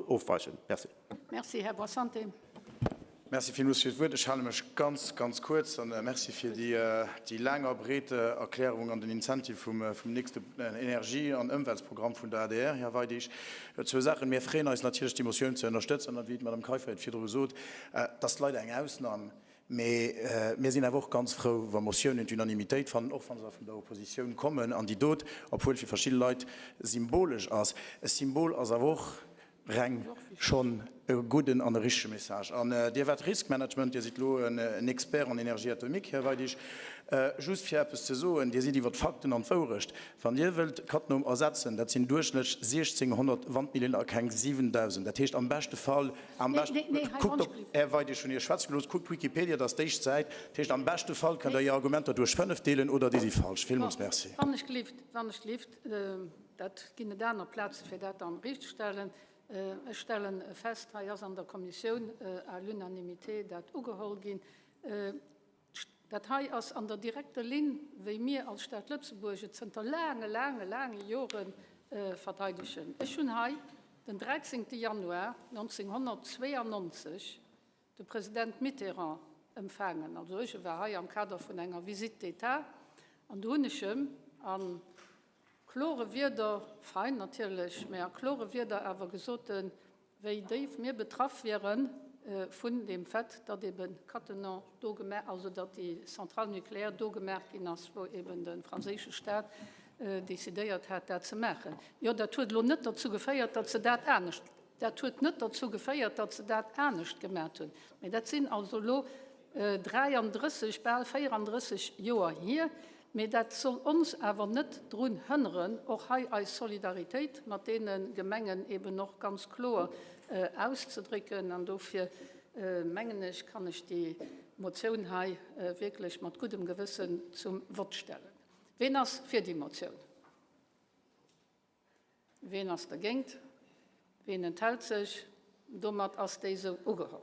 ofweichen. Merci. Merci, Här Boissante. Merci villmools fir d'Wuert. Ech hale mech ganz, ganz kuerz. An merci fir déi laang a breet Erklärung an den Incentive vum nächste Energie an Ëmweltsprogramm vun der adr, Här Weidig. Zwou Saachen. Mir freeën eis natierlech, déi Motioun ze ënnerstëtzen. An wéi d'Madame Kaiffer et virdru gesot, et ass leider eng Ausnam, mee mir sinn awer och ganz frou, wa Motiounen d'Unanimitéit fannen, och wa se vun der Oppositioun kommen. An déi dot, obwuel fir verschidde Leit symbolesch ass, e Symbol ass awer och reng schonn e gudden an e richtege Message. An Dir waart Riskmanagement, Dir sidd elo en Expert en énergie atomique, Här Weidig. Just fir eppes ze soen, Dir sidd iwwer d'Fakten an d'Wourecht. Wann Dir wëllt Cattenom ersetzen, dat sinn duerchschnëttlech 1.600 Wandmillen a keng 7.000. Dat heescht am beschte Fall, am beschte, kuckt op, Här Weidig, ech hunn Iech schwätze gelooss, kuckt Wikipedia, dat ass d'éischt Säit. Dat heescht am beschte Fall kënnt Der Är Argumenter duerch fënnef deelen oder déi si falsch. Villmools Merci. Wann ech gelift, wann ech gelift. Dat ginn et aner Plaze fir dat dann riichtzestellen. Ech stelle fest, hei ass an der Kommissioun à l'unanimité dat ugeholl ginn. Dat hei ass an der direkter Linn, wéi mir als Stad Lëtzebuerg et zënter laange, laange, laange Jore verteidegen. Ech hunn hei den 13. Januar 1992 de President Mitterrand empfaangen. Also ech war hei am Kader vun enger Visite d'État an do hunn ech em a klore Wierder, fein natierlech, mä a klore Wierder awer gesot, wéi déif mir betraff wieren. vun deem Fait, datt eben Cattenom do gemaach, also datt déi Centrale nucléaire do gemaach ginn ass, wou eben de franséische Stat decidéiert hat, dat ze maachen. Jo, dat huet elo net dozou geféiert, datt se dat anescht, dat huet net dozou geféiert, datt se dat anescht gemaat hunn. Mä dat sinn also elo 33, bal 34 Joer hier. Mä dat soll ons awer net drun hënneren, och hei eis Solidaritéit mat deene Gemengen eben och ganz kloer auszedrécken. An dofir mengen ech, kann ech déi Motioun hei wierklech mat guddem Gewëssen zum Vott stellen. Ween ass fir déi Motioun? Ween ass dergéint? Ween enthält sech? Domat ass déi esou ugeholl.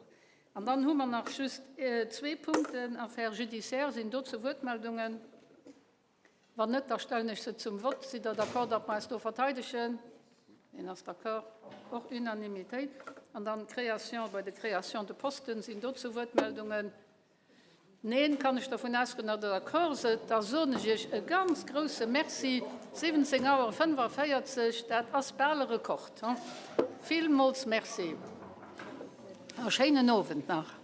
An dann hu mer nach just zwee Punkten. Affaires judiciaires, sinn dozou Wuertmeldungen? Wann net, da stellen ech se zum Vott. Sidd Der d'accord, datt mer eis do verteidegen? Ween ass d'accord? Och Unanimitéit. An dann d'Création, bei de Créations de postes, sinn dozou Wuertmeldungen? Neen, kann ech dervun ausgoen, datt Der d'accord sidd? Da soen ech Iech e ganz grouse Merci. 17 Auer 45, dat ass bal e Rekord, he? Villmools Merci a schéinen Owend nach.